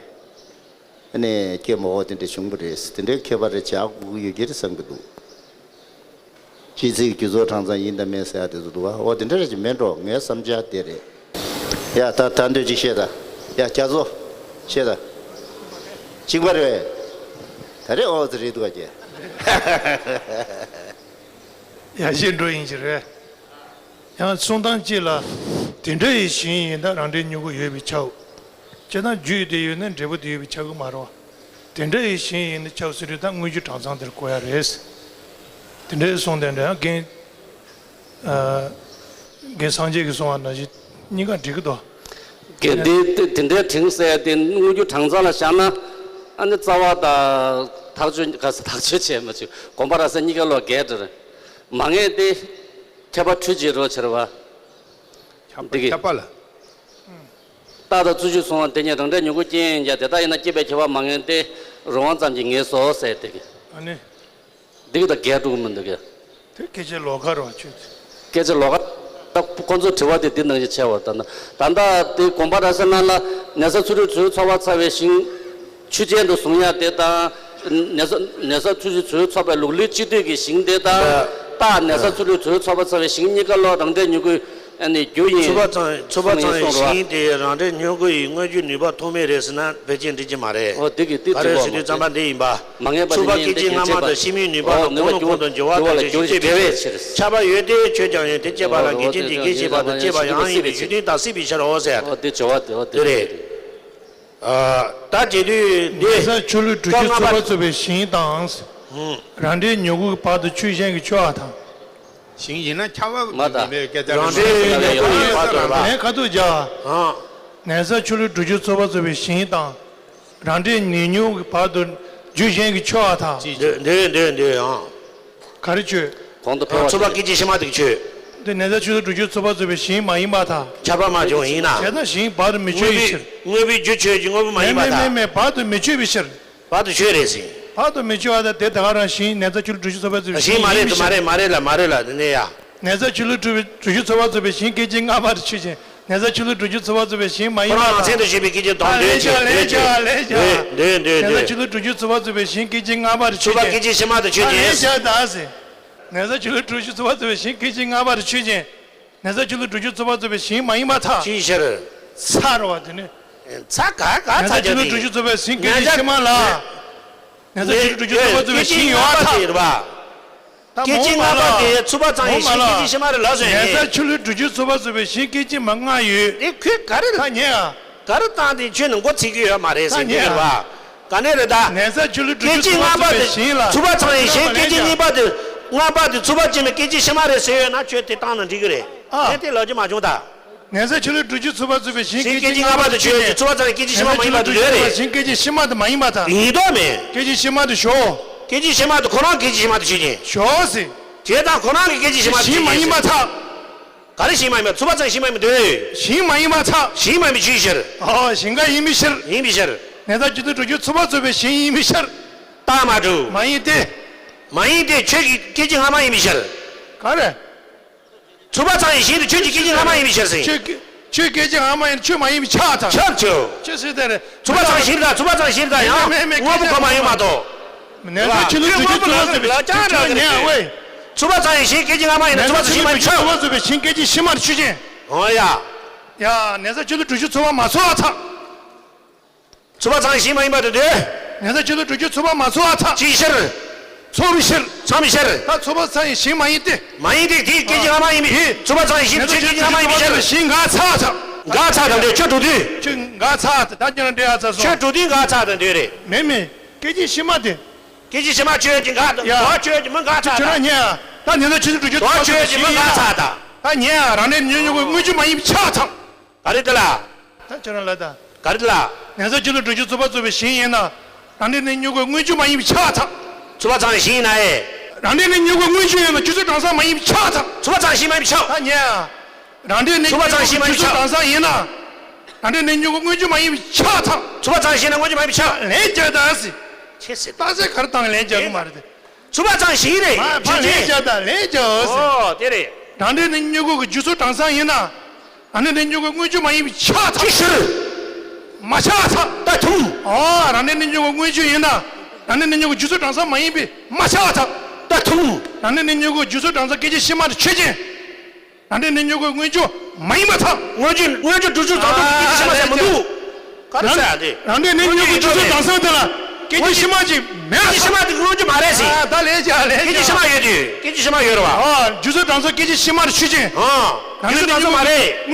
ཨ་ནི་སྐྱེ་མ་འོ་དེ་འདྲ་བྱུང་བ་རེད། དེ་འདྲའི་ཁྱད་པར་རེ་བྱ་དགོས་ཀྱི་ཡོད་ཀྱི་རེད་བསམ་གྱི་འདུག་སྤྱི་ཚིག་རྒྱུ་ཚོགས་གྲངས་ཚང་ཡིན་དང་མིན་ཟེར་ཡ་དེ་ཚོ་འདུག་བ། འོ་དེ་འདྲ་རེ་ཅིག་མིན་འགྲོ། ངའི་བསམ་འཆར་དེ་རེད། ཡ་ད་ད་འདོད་ཅིག་བཤད་ད། ཡ་རྒྱ་མཚོ། བཤད་ད། གཅིག་པ་རེད། ད་རེད་ཨོ་ཙི་རེད་འདུག་ག་ཀྱེ། ཡ་ཤེས་འགྲོ་ཡིན་གྱི་རེད། ཡང་གསུང་སྟངས་གཅིག་ལ། དེ་འདྲ་ཡི་ཞིང་ཡིན་ན་རང་འབྲས་མྱུ་གུ་ཡོད་པས་ཁྱབ། སྤྱིར་བཏང་རྒྱུ་དེ་ཡོད་ན་འབྲས་བུ་དེ་ཡོད་པས་ཁྱབ་གི་མ་རེད་བ། དེ་འདྲ་ཡི་ཞིང་ཡིན་ན་ཁྱབ་ཟེར་དུས་ད་དངོས་རྒྱུ་གྲངས་ཚང་དེར་གོ་ཡ་རེད། དེ་འདྲའི་གསུང་དེ་འདྲ་ཡང་རྒན། ཨ། རྒན་སངས་རྒྱས་ཀྱིས་གསུང་བ་ནང་བཞིན་གཉིས་ཀ་འགྲིག་གི་འདུག་རྒན་དེ་དེ་དེ་འདྲའི་དྲིང་ཟེར་ཡ་དེ་དངོས་རྒྱུ་གྲངས་ཚང་ལ་བཞག་ན། ཨ་ནི་རྩ་བ་དང་ཐག་ཆོད་ག་ས་ཐག་ཆོད་བྱས་མ་བྱུང་། དགོངས་པ་རབ་གསལ་གཉིས་ཀ་ལོག་འགལ་འདྲ་རེད། མ་ངེས་ཏེ། ཁྱད་པར་འཁྲུལ་གྱི་རོ་ཕྱེ་བ། ཁྱབ་པ་འདི་གི་ཁྱབ་པ་ལ། རྟགས་དང་རྩོད་གཞི་གསུང་བ་དེ་ཉིད་རང་འབྲས་མྱུ་གུ་ཅན་ཡིན་ཀྱང་དེ་དག་ཡིན་ན་སྐྱེད་པའི་ཁྱད་པར་མ་ངེས་ཏེ། རུང་བ་ཙམ་གྱིས་ངེས་སོ་ཟེར་དེ་གི། ཨ་ནི། འདི་གི་དང་འགལ་འགྲོ་གི་མི་འདུག་གི། དེ་སྐད་ཆ་ལོགས་ཀ་རེད་བ་ཁྱོད། སྐད་ཆ་ལོགས་ཀ། ད་ཁོ་ཚོའི་དྲི་བ་དེ་འདི་ནང་བཞིན་ཆེ་བ་ད་ད་ད་ལྟ་དེ་དགོངས་པ་རབ་གསལ་ནང་ལ་ནད་གསར་ཚུ་རུད་ཚུ་ཚོགས་པ་ཚ་བའི་ཞིང་། ཆུ་ཅན་དུ་བཟུང་ཡ་དེ་དང་། ནད་གསར་ནད་གསར་ཚུ་རུད་ཚུ་ཚོགས་པའི་ལུགས་ལུགས་སྤྱི་འདོད་ཀྱི་ཞིང་དེ་དང་། རྟགས་ནད་གསར་ཚུ་རུད་ཚུ་ཚོགས་པ་ཚ་བའི་ཞིང་གཉིས་ཀ་ལོ་རང་འབྲས་མྱུ་གུ་ཨ་ནི་རྒྱུ་ཡིན། ཚུ་བ་ཚང་ཚུ་བ་ཚང་ཡི་ཞིང་དེ་རང་འབྲས་མྱུ་གུ་ཡི་དངོས་རྒྱུ་ནུས་པ་ཐོགས་མེད་རེད་ཟེར་ན་ཕལ་ཆེར་འགྲིག་གི་མ་རེད། ཨོ་དེ་གི་དེ་ག་རེ་ཟེར་དུས་ཙམ་པ་འདི་ཡིན་པ། མ་ངེས་པ་ཚུ་བ་དེ་སྐད་ཅིག་སྔ་མ་དང་ཕྱི་མའི་ནུས་པ་དང་གོང་ལ་གོང་དུ་གྱུར་པའི་དེ་བས་ཕྱིར། ཁྱབ་པ་ཡོད་དེ་ཆོས་ཀྱང་ཡོད་དེ་སྐྱེད་པ་ལ་འགལ་རྐྱེན་དེ་འགལ་བྱེད་པ་དང་བཅས་པ་ཡང་ཡིན་པའི་ཡུལ་དོན་དང་སྲིད་པའི་ཕྱིར་རོ་ཟེར། ཨོ་དེ་བྱ་བ་དེ་ཨོ་དེ་རེད། ཨ། ད་དེ་དུས་འདི། ནད་གསར་ཆུ་ལུད་དྲུག་ཅུ་ཚོགས་པ་ཚ་བའི་ཞིང་དང་། ཧུམ། རང་འབྲས་མྱུ་གུ་གི་བར་དུ་ཆོས་གཞན་གྱིས་ཆོག་པ་དང་། ཞིང་ཡིན་ན་ཁྱབ་པ་མ་དང་། མེད་པའི་སྐད་ཆ་རང་རེད། འབྲས་མྱུ་གུ་ཡི་བར་དུ་ལ། ངས་ཁ་ཐུག་བརྒྱབ། ཨང་། ནད་གསར་ཆུ་ལུད་དྲུག་ཅུ་ཚོགས་པ་ཚ་བའི་ཞིང་དང་། རང་འབྲས་ནད་མྱུ་གུ་གི་བར་དུ་རྒྱུ་གཞན་གྱིས་ཆོག་པ་དང་། འདི་འདི་འདི་འདི་ཨང་། ག་རེ་ཆོས། གོང་དུ་འཕེལ་བ་ཚུགས་པ་སྐད་ཅིག་ཕྱི་མ་དེ་ཆོས། དེ་ནས་ཚ་ཆུ་ལུ་དྲུག་ཅུ་ཚུགས་པ་ཚུགས་པའི་ཞིང་མ་ཡིན་པར་ཐལ། ཁྱབ་པ་མ་བྱུང་ཡིན་ན། བྱས་ན་ཞིང་བར་དུ་མི་ཆོད་པའི་ཕྱིར། དངོས་པོའི་རྒྱུ་ཆོས་ཀྱི་དངོས་པོ་མ་ཡིན་པར་ཐལ། མེད་མེད་མེད་བར་དུ་མི་ཆོད་པའི་ཕྱིར། བར་དུ་ཆོད་རེད་ཟེར། བར་དུ་མི་ཆོད་པ་དང་དེ་ད་ག་རང་ཞིང་ནས་ཚ་ཆུ་ལུ་དྲུག་ཅུ་ཚུགས་པ་ཚུགས་པའི་ཞིང་མ་རེད་ཡིན་མི་ཤེས། མ་རེད་མ་རེད་ལ་མ་རེད་ལ་དེ་ནས་ཡ། ནས་ཚ་ཆུ་ལུ་དྲུག་ཅུ་ཚུགས་པ་ཚུགས་པའི་ཞིང་སྐད་ཅིག་སྔ་མར་ཆོད་ཅིང་། ནས་ཚ་ཆུ་ལུ་དྲུག་ཅུ་ཚུགས་པ་ཚུགས་པའི་ཞིང་མ་ཡིན་པར་ཐལ། ཁོ་རང་མཚན་དུ་བྱས་པའི་སྐད་ཅིག་དང་ལེན་བྱས་ལེན་བྱས་ལེན་བྱས་ལེན་བྱས། ལེན་ལེན་ལེན། ནས་ཚ་ཆུ་ལུ་དྲུག་ཅུ་ཚུགས་པ་ཚུགས་པའི་ཞིང་སྐད་ཅིག་སྔ་མར་ཆོད་ཅིང་། ཚུགས་པ་སྐད་ཅིག་ཕྱི་མ་དུ་ཆོད་ཅིང་། ལེན་བྱས་ད་ཟེར། ནས་ཚ་ཆུ་ལུ་དྲུག་ཅུ་ཚུགས་པ་ཚུགས་པའི་ཞིང་སྐད་ཅིག་སྔ་མར་ཆོད་ཅིང་། ནས་ཚ་ཆུ་ལུ་དྲུག་ཅུ་ཚུགས་པ་ཚུགས་པའི་ཞིང་མ་ཡིན་པར་ཐལ། ཅིའི་ཕྱིར། ཚར་བ་དེ་ནི། ཚ་ག་ག་ཚ་ནས་ཚ་ཆུ་ལུ་དྲུག་ཅུ་ཚུགས་པའི་ཞིང་སྐད་ཅིག་ཕྱི་མ་ལ། ནས་ཚ་ཆུ་ལུ་དྲུག་ཅུ་ཚུགས་པ་ཚུགས་པའི་ཞིང་ཡོད་པར་ཐལ། སྐད་ཅིག་སྔ་མ་དེ་ཚུགས་པ་ཚང་བའི་ཞིང་སྐད་ཅིག་ཕྱི་མ་རེད་ལགས་སོ། ནས་ཚ་ཆུ་ལུ་དྲུག་ཅུ་ཚུགས་པ་ཚུགས་པའི་ཞིང་སྐད་ཅིག་མ་ལྔ་ཡོད། དེ་ཁོས་ག་རེ་ད་ཉེ་ཨ། ག་རེ་བཏང་སྟེ་ཁྱོད་ནི་མགོ་ཚིག་གི་ཡོད་མ་རེད་ཟེར་གི་རེད་བ། ག་ནས་རེད་ད། ནས་ཚ་ཆུ་ལུ་དྲུག་ཅུ་ཚུགས་པ་ཚུགས་པའི་ཞིང་ལ། སྐད་ཅིག་སྔ་མ་དེ་ཚུགས་པ་ཚང་བའི་ཞིང་སྐད་ཅིག་གཉིས་པ་དེ། སྔ་མ་དེ་ཚུགས་པ་ཅན་པའི་སྐད་ཅིག་ཕྱི་མ་རེད་ཟེར་ཡོད་ན་ཁྱོད་དེ་བཏང་ན་འགྲིག་གི་རེད། ཨ། ངས་དེ་ལབ་རྒྱུ་མ་བྱུང་ད། ནས་ཚ་ཆུ་ལུ་དྲུག་ཅུ་ཚུགས་པ་ཚུགས་པའི་ཞིང་སྐད་ཅིག་སྔ་མ་དེ་ཆོས་ཀྱི་ཚུགས་པ་ཚང་བའི་སྐད་ཅིག་ཕྱི་མ་མ་ཡིན་པ་དེ་ལོས་རེད། ཞིང་སྐད་ཅིག་ཕྱི་མ་དེ་མ་ཡིན་པ་ད། ཡིན་མདོག་མེད། སྐད་ཅིག་ཕྱི་མ་དེ་ཞོག་སྐད་ཅིག་ཕྱི་མ་དེ་ཁོ་རང་སྐད་ཅིག་ཕྱི་མ་དེ་ཆོས་ཅན། ཞོག་ཟེར། བྱས་ཙང་ཁོ་རང་གི་སྐད་ཅིག་ཕྱི་མ་དེ་ཞིང་མ་ཡིན་པ་ཐལ། ག་རེ་ཞིང་མ་ཡིན་པ། ཚུགས་པ་ཚང་ཞིང་མ་ཡིན་པ་འདོད། ཞིང་མ་ཡིན་པ་ཐལ། ཞིང་མ་ཡིན་པའི་ཕྱིར་ཕྱིར། ཨོ་ཞིང་ཁ་ཡིན་མི་ཕྱིར། ཡིན་པའི་ཕྱིར། ནས་ཚ་ཆུ་ལུ་དྲུག་ཅུ་ཚུགས་པ་ཚུགས་པའི་ཞིང་ཡིན་མི་ཕྱིར། རྟགས་མ་གྲུབ། མ་ཡིན་ཏེ། མ་ཡིན་ཏེ་ཁྱོད་ཀྱི་སྐད་ཅིག་སྔ་མ་ཡིན་མི་ཕྱིར། ག་རེ། ཚུགས་པ་ཚང་བའི་ཞིང་དེ་ཁྱོད་ཀྱི་སྐད་ཅིག་སྔ་མ་ཡིན་མི་ཕྱིར་ཟེར། ཁྱོད་ཀྱི་ཁྱོད་སྐད་ཅིག་སྔ་མ་ཡིན་ཁྱོད་མ་ཡིན་མི་ཆགས་ཐལ། ཆགས་ཆོག་ཁྱོད་སུས་དེ་རེད། ཚུགས་པ་ཚང་ཞིང་དང་ཚུགས་པ་ཚང་ཞིང་དང་ཡང་མེད་མེད་དངོས་པོ་ཁོ་མ་ཡིན་མ་གཏོགས། ནས་ཚ་ཆུ་ལུ་དྲུག་ཅུ་ཚུགས་པ་ཚུགས་པའི་ཁྱོད་ཉན་ཨ་ཝེ། ཚུགས་པ་ཚང་ཞིང་སྐད་ཅིག་སྔ་མ་ཡིན་ན་ཚུགས་པ་ཚང་ཞིང་མ་ཡིན་ཆགས། ཚུགས་པ་ཚུགས་པའི་ཞིང་སྐད་ཅིག་ཕྱི་མར་ཆོས་ཅན། ཨོ་ཡ། ཡ་ནས་ཚ་ཆུ་ལུ་དྲུག་ཅུ་ཚུགས་པ་མ་ཚུགས་པ་ཚང་། ཚུགས་པ་ཚང་ཞིང་མ་ཡིན་པ་དེ་འདོད། ནས་ཚ་ཆུ་ལུ་དྲུག་ཅུ་ཚུགས་པ་མ་ཚུགས་པ་ཚང་། ཅིའི་ཕྱིར། ཚུགས་པའི་ཕྱིར། ཚང་བའི་ཕྱིར། ད་ཚུགས་པ་ཚང་ཡི་ཞིང་མ་ཡིན་ཏེ། མ་ཡིན་ཏེ་དེའི་སྐད་ཅིག་སྔ་མ་ཡིན་པས། ཨེ། ཚུགས་པ་ཚང་ཡི་ཞིང་དེའི་སྐད་ཅིག་སྔ་མ་ཡིན་པའི་ཕྱིར། ཞིང་འགག་ཚར་ཚར། འགག་ཚར་དང་འདོད་ཁྱོད་འགྲོ་དུས། ཁྱོད་འགག་ཚར་ད་ཁྱོད་རང་འདྲེ་ཨ་ཚར་སོང་། ཁྱོད་འགྲོ་དུས་འགག་ཚར་དང་འདོད་རེད། མེད་མེད། སྐད་ཅིག་ཕྱི་མ་དེ། སྐད་ཅིག་ཕྱི་མ་ཆོས་ཀྱི་འགག་དང་ཡ། དོ་ཆོས་ཀྱི་མི་འགག་ཚར་ཁྱོད་རང་ཉན་ཨ། ད་ནས་ཚ་ཆུ་ལུ་དྲུག་ཅུ་ཚུགས་པ་ཚུགས་པའི་ཞིང་ཡིན་ན། ད་ཉན་ཨ་རང་འདྲེ་ཉོན་མོངས་ཀྱི་དངོས་རྒྱུ་མ་ཡིན་པའི་ཆགས་ཚང་། ག་རེ་དེ་ལ། ད་ཁྱོད་རང་ལ་ད། ག་རེ་དེ་ལ། ནས་ཚ་ཆུ་ལུ་དྲུག་ཅུ་ཚུགས་པ་ཚུགས་པའི་ཞིང་ཡིན་ན། རང་འདྲེ་ནི་མྱུ་གུའི་དངོས་རྒྱུ་མ་ཡིན་པའི་ཆགས་ཚང་། ཚུགས་པ་ཚང་བའི་ཞིང་ཡིན་ན་ཨེ། རང་འདྲེ་ནི་མྱུ་གུའི་དངོས་རྒྱུ་ཡིན་ན་རྒྱུ་ཚུལ་གྲངས་ཚང་མ་ཡིན་པའི་ཆགས་ཚང་། ཚུགས་པ་ཚང་བའི་ཞིང་མ་ཡིན་པའི་ཆགས། ད་ཉན་ཨ། རང་འདྲེ་ནི་ཚུགས་པ་ཚང་བའི་ཞིང་མ་ཡིན་པའི་ཆགས། རྒྱུ་ཚུལ་གྲངས་ཚང་ཡིན་ན། རང་འདྲེ་ནི་མྱུ་གུའི་དངོས་རྒྱུ་མ་ཡིན་པའི་ཆགས་ཚང་། ཚུགས་པ་ཚང་བའི་ཞིང་ན་དངོས་རྒྱུ་མ་ཡིན་པའི་ཆགས། ལན་རྒྱག་ད་ཟེར། ཆེ་སྲིད། རྟགས་གསལ་ག་རེ་བཏང་ལན་རྒྱག་གི་མ་རེད་དེ། ཚུགས་པ་ཚང་ཞིང་རེད། མ་ཕ་ལན་རྒྱག་ད་ལན་རྒྱག་ཟེར། ཨོ་དེ་རེད། རང་འདྲེ་ནི་མྱུ་གུ་གི་རྒྱུ་ཚུལ་གྲངས་ཚང་ཡིན་ན། ཨ་ནི་ནི་མྱུ་གུ་དངོས་རྒྱུ་མ་ཡིན་པའི་ཆགས་ཚང་། ཅི་ཕྱིར། མ་ཆགས་ཚང་། ད་ཐུང་། ཨོ་རང་འདྲེ་ནི་མྱུ་གུ་དངོས་རྒྱུ་ཡིན་ན། རང་འདྲེ་ནི་མྱུ་གུ་རྒྱུ་ཚུལ་གྲངས་ཚང་མ་ཡིན་པའི་མ་ཆགས་ཚང་། ད་ཐུང་། རང་འདྲེ་ནི་མྱུ་གུ་རྒྱུ་ཚུལ་གྲངས་ཚང་སྐད་ཅིག་ཕྱི་མ་དེ་ཆོས་ཅན། རང་འདྲེ་ནི་མྱུ་གུ་དངོས་རྒྱུ་མ་ཡིན་པ་ཚང་། དངོས་རྒྱུ་དངོས་རྒྱུ་རྒྱུ་ཚུལ་གྲངས་ཚང་སྐད་ཅིག་ཕྱི་མ་ཟེར་མི་འདུག་ག་རེ་ཟེར་ཡ་དེ། རང་འདྲེ་ནི་མྱུ་གུ་རྒྱུ་ཚུལ་གྲངས་ཚང་དེ་ལ་སྐད་ཅིག་ཕྱི་མ་ཅིག་མེད་པ་ཚང་། སྐད་ཅིག་ཕྱི་མ་དེ་དངོས་རྒྱུ་མ་རེད་ཟེར། ཨ་ད་ལས་ཀྱང་ལས་ཀྱང་། སྐད་ཅིག་ཕྱི་མ་ཡོད་དུས་སྐད་ཅིག་ཕྱི་མ་ཡོད་རེད་བ། ཨ་རྒྱུ་ཚུལ་གྲངས་ཚང་སྐད་ཅིག་ཕྱི་མ་རེད་ཆོས་ཅན། ཨ་རང་འདྲེ་ནི་མྱུ་གུ་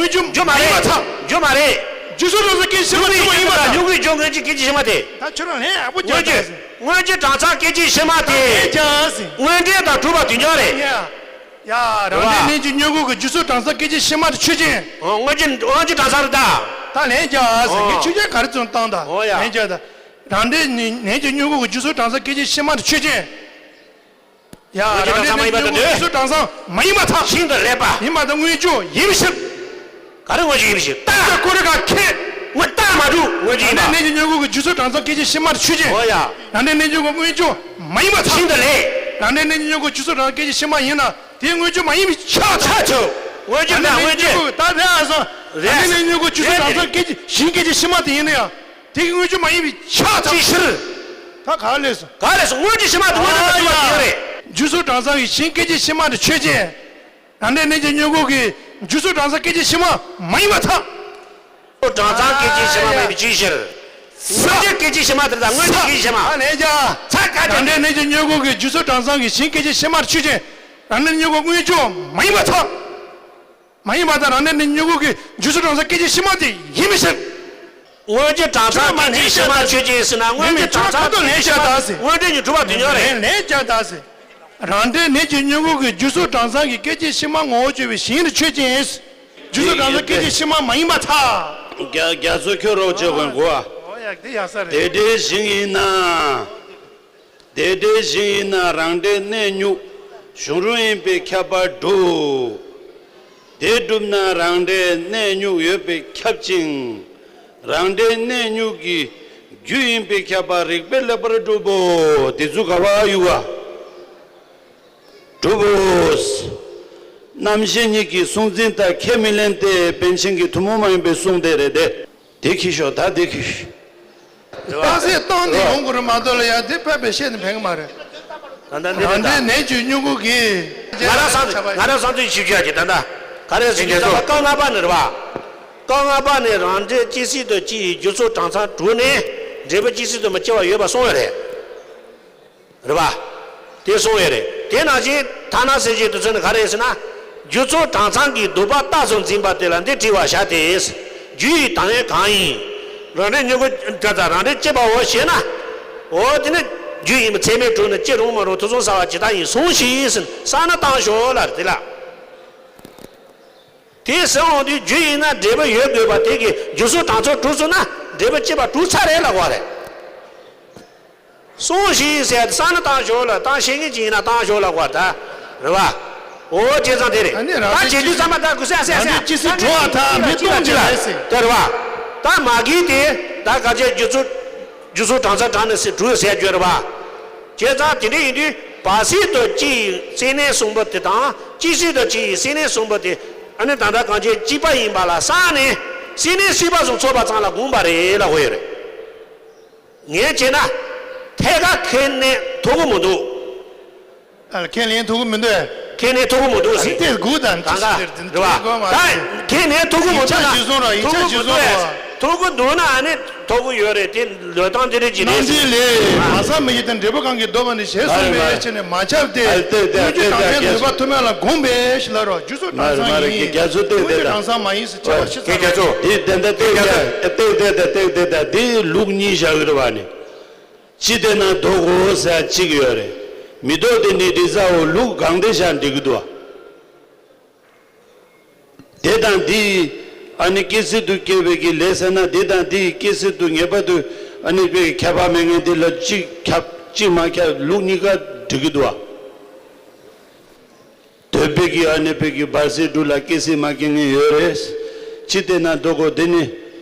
དངོས་རྒྱུ་མ་ཡིན་པ་ཚང་། རྒྱུ་མ་རེད། རྒྱུ་ཚུལ་གྲངས་ཚང་སྐད་ཅིག་ཕྱི་མ་ཆོས་མ་ཡིན་པ་ཚང་། མྱུ་གུའི་རྒྱུ་དངོས་རྒྱུ་སྐད་ཅིག་ཕྱི་མ་དེ། ད་ཁྱོད་རང་ལན་ཡག་པོ་རྒྱག་དང་ཟེར། དངོས་རྒྱུ་གྲངས་ཚང་སྐད་ཅིག་ཕྱི་མ་དེ། ལན་རྒྱག་ཟེར། དངོས་འབྲེལ་དང་གྲུབ་པ་དུས་མཉམ་རེད། ཡ། ཡ། རང་འདྲེ་ནི་ཀྱི་མྱུ་གུ་གི་རྒྱུ་ཚུལ་གྲངས་ཚང་སྐད་ཅིག་ཕྱི་མ་དེ་ཆོས་ཅན། ཨོ་དངོས་རྒྱུ་དངོས་རྒྱུ་གྲངས་ཚང་རེད་ད། ད་ལན་རྒྱག་ཟེར། ཨོ་ངས་ཆོས་ཅན་ག་རེ་བཙོན་བཏང་ད། ཨོ་ཡ། ལན་རྒྱག་ད། རང་འདྲེ་ནི་ནི་ཀྱི་མྱུ་གུ་གི་རྒྱུ་ཚུལ་གྲངས་ཚང་སྐད་ཅིག་ཕྱི་མ་དེ་ཆོས་ཅན། ཡ། དངོས་རྒྱུ་རང་འདྲེ་གྲངས་ཚང་མ་ཡིན་པ་དང་འདོད། རྒྱུ་ཚུལ་གྲངས་ཚང་མ་ཡིན་པ་ཐག་ཤིན་ཏུ་ལེགས་པ། ཡིན་པ་དང་དངོས་རྒྱུ་ཡིན་པའི་ཕྱིར། ག་རེ་དངོས་རྒྱུ་ཡིན་པའི་ཕྱིར། རྟགས། ད་ཀོ་རེ་ག་ཁེ། དངོས་རྟགས་མ་གྲུབ་དངོས་རྒྱུ་ཡིན་པ། རང་འདྲེ་ནི་ཀྱི་མྱུ་གུ་གི་རྒྱུ་ཚུལ་གྲངས་ཚང་སྐད་ཅིག་ཕྱི་མ་དེ་ཆོས་ཅན། ཨོ་ཡ། རང་འདྲེ་ནི་མྱུ་གུ་དངོས་རྒྱུ་མ་ཡིན་པ་ཐག་ཤིན་ཏུ་ལེགས། རང་འདྲེ་ནི་མྱུ་གུ་རྒྱུ་ཚུལ་གྲངས་སྐད་ཅིག་ཕྱི་མ་ཡིན་ན་དེ་དངོས་རྒྱུ་མ་ཡིན་པའི་ཆགས་ཆགས་ཆོག་དངོས་རྒྱུ་དང་དངོས་རྒྱུ། ད་རེད་ཨ་སོ། རེད། རང་འདྲེ་ནི་མྱུ་གུ་རྒྱུ་ཚུལ་གྲངས་ཚང་སྐད་ཅིག་ཞིང་སྐད་ཅིག་ཕྱི་མ་དེ་ཡིན་ན་ཡང་། དེ་གི་དངོས་རྒྱུ་མ་ཡིན་པའི་ཆགས་ཚང་། ཅི་ཕྱིར། ད་ག་ལས་སོ། ག་ལས་སོ། དངོས་རྒྱུ་ཕྱི་མ་དེ་དངོས་རྒྱུ་དང་གྲུབ་པ་དེ་ཡང་རེད། རྒྱུ་ཚུལ་གྲངས་ཚང་གི་ཞིང་སྐད་ཅིག་ཕྱི་མ་དེ་ཆོས་ཅན། རང་འདྲེ་ནི་ཀྱི་མྱུ་གུ་གི་རྒྱུ་ཚུལ་གྲངས་ཚང་སྐད་ཅིག་ཕྱི་མ་མ་ཡིན་པ་ཐག་གྲངས་ཚང་སྐད་ཅིག་ཕྱི་མ་མ་ཡིན་པའི་ཅི་ཕྱིར། དངོས་རྒྱུ་སྐད་ཅིག་ཕྱི་མ་དེ་དང་དངོས་རྒྱུ་སྐད་ཅིག་ཕྱི་མ། ཨ་ལས་ཀྱང་། ཚ་ག་རང་འདྲེ་ནི་ཀྱི་མྱུ་གུ་གི་རྒྱུ་ཚུལ་གྲངས་ཚང་གི་ཞིང་སྐད་ཅིག་ཕྱི་མ་དེ་ཆོས་ཅན། རང་འདྲེ་ནི་མྱུ་གུ་དངོས་རྒྱུ་མ་ཡིན་པ་ཐག་མ་ཡིན་པ་དང་རང་འདྲེ་ནི་མྱུ་གུ་གི་རྒྱུ་ཚུལ་གྲངས་ཚང་སྐད་ཅིག་ཕྱི་མ་དེ་ཡིན་མི་ཕྱིར། དངོས་རྒྱུ་གྲངས་ཚང་སྐད་ཅིག་ཕྱི་མ་ཆོས་ཅན་ཟེར་ན་དངོས་རྒྱུ་གྲངས་ཚང་སྐད་ཅིག་ཕྱི་མ་དངོས་འབྲེལ་གྱི་གྲུབ་པ་དུས་མཉམ་རེད། ལན་རྒྱག་ད་ཟེར། རང་འདྲེ་ནི་ཀྱི་མྱུ་གུ་གི་རྒྱུ་ཚུལ་གྲངས་ཚང་གི་སྐད་ཅིག་ཕྱི་མ་ངོ་བོ་བརྗོད་པའི་ཞིང་དེ་ཆོས་ཅན། རྒྱུ་ཚུལ་གྲངས་ཚང་སྐད་ཅིག་ཕྱི་མ་མ་ཡིན་པ་ཐག་རྒྱ་རྒྱ་མཚོ་ཁྱོད་རོགས་བྱེད་དགོས་གོ་ཨ། ཨོ་ཡ་དེ་ཡག་ས་རེད། དེ་འདྲའི་ཞིང་ཡིན་ན། དེ་འདྲའི་ཞིང་ཡིན་ན་རང་འདྲེ་གནས་མྱུག་གཞུང་རུང་ཡིན་པས་ཁྱབ་པ་གྲུབ། དེ་གྲུབ་ན་རང་འབྲས་གནས་མྱུག་ཡོད་པས་ཁྱབ་ཅིང་། རང་འབྲས་གནས་མྱུག་གི་རྒྱུ་ཡིན་པས་ཁྱབ་པ་རིགས་པས་ལེགས་པར་གྲུབ་བོ། དེ་ཚུ་ག་བ་ཡུ་བ། གྲུབ་བོ། རྣམ་ཤེས་ཉིད་ཀྱི་གཟུང་འཛིན་དག་ཁས་མི་ལེན་ཏེ། པཎ་ཆེན་གྱི་ཐུན་མོང་མ་ཡིན་པའི་གསུང་དེ་རེད་དེ། དེ་ཁྱི་ཤོག་ད་དེ་ཁྱི་ཤོག་རྟགས་གསལ་སྟོང་ནས་ཡོང་དགོས་རེད་མ་གཏོགས་ལ་ཡང་དེ་ཕལ་པའི་བཤད་ནས་ཕན་གི་མ་རེད། ད་ལྟ་འདི་རེད་ད། རང་འབྲས་གནས་མྱུག་གི་ང་རང་བསམ་ང་རང་བསམ་ཚུལ་ཞིབ་ཆ་གྱི་ད་ལྟ་ག་རེ་ཟེར་གྱི་འདུག་སྐབས་ལྔ་པ་ནི་རེད་བ། སྐབས་ལྔ་པ་ནི་རང་འབྲས་ཇི་སྲིད་དུ་སྤྱི་ཡི་རྒྱུ་ཚོགས་གྲངས་ཚང་གྲུབ་ནས་འབྲས་བུ་ཇི་སྲིད་དུ་མི་སྐྱེ་བ་ཡོད་པ་གསུངས་ཡོད་རེད། རེད་བ། དེ་གསུངས་ཡོད་རེད། དེ་ནང་བཞིན་ཐ་ན་སེམས་ཅན་དེ་ཚོ་ནི་ག་རེ་ཟེར་ན། རྒྱུ་ཚོགས་གྲངས་ཚང་གི་སྡུག་པ་རྟགས་སུ་འཛིན་པ་དེ་ལ་འདི་དྲི་བར་བྱ་སྟེ། རྒྱུ་ཡི་དང་བས་གང་ཡིན། རང་འབྲས་མྱུ་གུ་དགྲ་དང་རང་འབྲས་སྐྱེས་པའོ་ཞེ་ན། འོ་དེ་ནི་རྒྱུ་ཡིན་པ་ཚད་མས་གྲུབ་ན་སྐྱེ་རུང་མ་རུང་དུག་གསུམ་ཟ་བ་ཇི་ལྟར་ཡིན་གསུངས་ཤིག་ཟེར་ན་བསམ་ན་བཏང་ཞོག་ལ་དེ་ལ། དེ་ཟེར་འོང་དུས་རྒྱུ་ཡིན་ན་འབྲས་བུ་ཡོད་དགོས་པ་དེ་གི་རྒྱུ་ཚོགས་གྲངས་ཚང་གྲུབ་སོང་ན་འབྲས་བུ་སྐྱེས་པ་གྲུབ་ཚར་རེད་ལབ་དགོས་རེད། གསུངས་ཤིག་ཟེར་ཏེ་བསམ་ན་བཏང་ཞོག་ལ་བཏང་ཤེས་མཁན་ཅིག་ཡིན་ན་བཏང་ཞོག་ལབ་དགོས་ད། རེད་བ། འོ་བྱས་ཙང་དེ་རེད། ཨ་ནི་རང་ད་བྱེད་དུས་ཙམ་པ་ད་གུ་སེ་སེ་སེ་རང་ཅི་སྲིད་འགྲོ་བ་ད་མི་གཏོང་ཅི་ལ་ཟེར། དེ་རེད་བ། ད་མ་གི་དེ་ད་ག་ཚད་རྒྱུ་ཚོགས་རྒྱུ་ཚོགས་གྲངས་ཚང་གྲངས་ནས་སེ་གྲུབ་ཟེར་རྒྱུ་རེད་བ། བྱས་ཙང་དེ་འདྲ་ཡིན་དུས་བར་སྲིད་དུ་སྤྱི་ཡི་སེམས་གནས་གསུམ་པོ་དེ་དང་སྤྱི་སྲིད་དུ་སྤྱི་ཡི་སེམས་གནས་གསུམ་པོ་དེ་ཨ་ནི་ད་ལྟ་གང་ཅི་གཅིག་པ་ཡིན་པ་ལ་བསམ་ནས་སེམས་གནས་སྲིད་པ་གསུམ་ཚོགས་པ་ཙམ་ལ་དགོངས་པ་རེད་ལ་གོ་ཡོད་རེད། ངས་བྱས་ན་ཐད་ཀར་ཁས་ལེན་ཐུབ་ཀྱི་མི་འདུག་ཨ་ཁས་ལེན་ཐུབ་ཀྱི་མི་འདུག་ཁས་ལེན་ཐུབ་ཀྱི་མི་འདུག་ཟེར། དེ་དགུ་དང་ད་ཅི་ལྟར་འདི་རེད་བ། ད་ཁས་ལེན་ཐུབ་ཀྱི་མི་འདུག་ན་ཡིག་ཆ་ཇི་བཟུང་ར་ཡིག་ཆ་ཇི་བཟུང་ར་ཐུབ་ཀྱི་འདུག་ན་ཨ་ནི་ཐུབ་ཀྱི་ཡོད་རེད་དེ་ལོས་སྟངས་དེ་རེད་ཅི་རེད་ཟེར། རྣམ་འགྲེལ་ལས་མ་བསམ་མི་ཡི་དང་འབྲས་བུ་གང་གིས་ལྡོག་པ་ནི་ཞེས་གསུངས་པའི་ཕྱིར་ནས་མ་ཁྱབ་སྟེ། དངོས་རྒྱུ་གྲངས་ཅན་ནུས་པ་ཐུབ་མིན་ལ་དགོངས་པས་ཞེས་ལབ་རོགས། རྒྱུ་ཚོགས་གྲངས་ཚང་ཡིན། དངོས་རྒྱུ་གྲངས་ཚང་མ་ཡིན་ཟེར་ཆེ་བ་ཕྱི་ཚ་རོགས། དེ་དེ་འདྲ་ཏེག་ཏེག་ཏེག་ཏེག་ཏེག་ཏེག་དེ་ལུགས་གཉིས་བཞག་གི་རེད་བ་ནི། ཅི་བདེན་ན་ལྡོག་གོ་ཟེར་གཅིག་ཡོད་རེད། མི་ལྡོག་དེ་ནི་འགྲིག་ས་འོ་ལུགས་གང་དེ་བཞག་འགྲིག་གི་འདུག་བ། དེ་དང་འདི་ཨ་ནི་སྐྱེ་སྲིད་དུ་སྐྱེ་བའི་གི་ལས་ཟེར་ན་དེ་དང་འདི་སྐྱེ་སྲིད་དུ་ངེས་པར་དུ་ཨ་ནི་པའི་ཁྱབ་པ་མེད་མཁན་དེ་ལ་གཅིག་ཁྱབ་གཅིག་མ་ཁྱབ་ལུགས་གཉིས་ཀ་འགྲིག་གི་འདུག་བ། འདོད་པའི་གི་ཨ་ནི་པའི་གི་བར་སྲིད་དྲུག་ལ་སྐྱེ་སྲིད་མ་སྐྱེ་མཁན་ཡོད་རེད། ཅི་བདེན་ན་ལྡོག་གོ་དེ་ནི།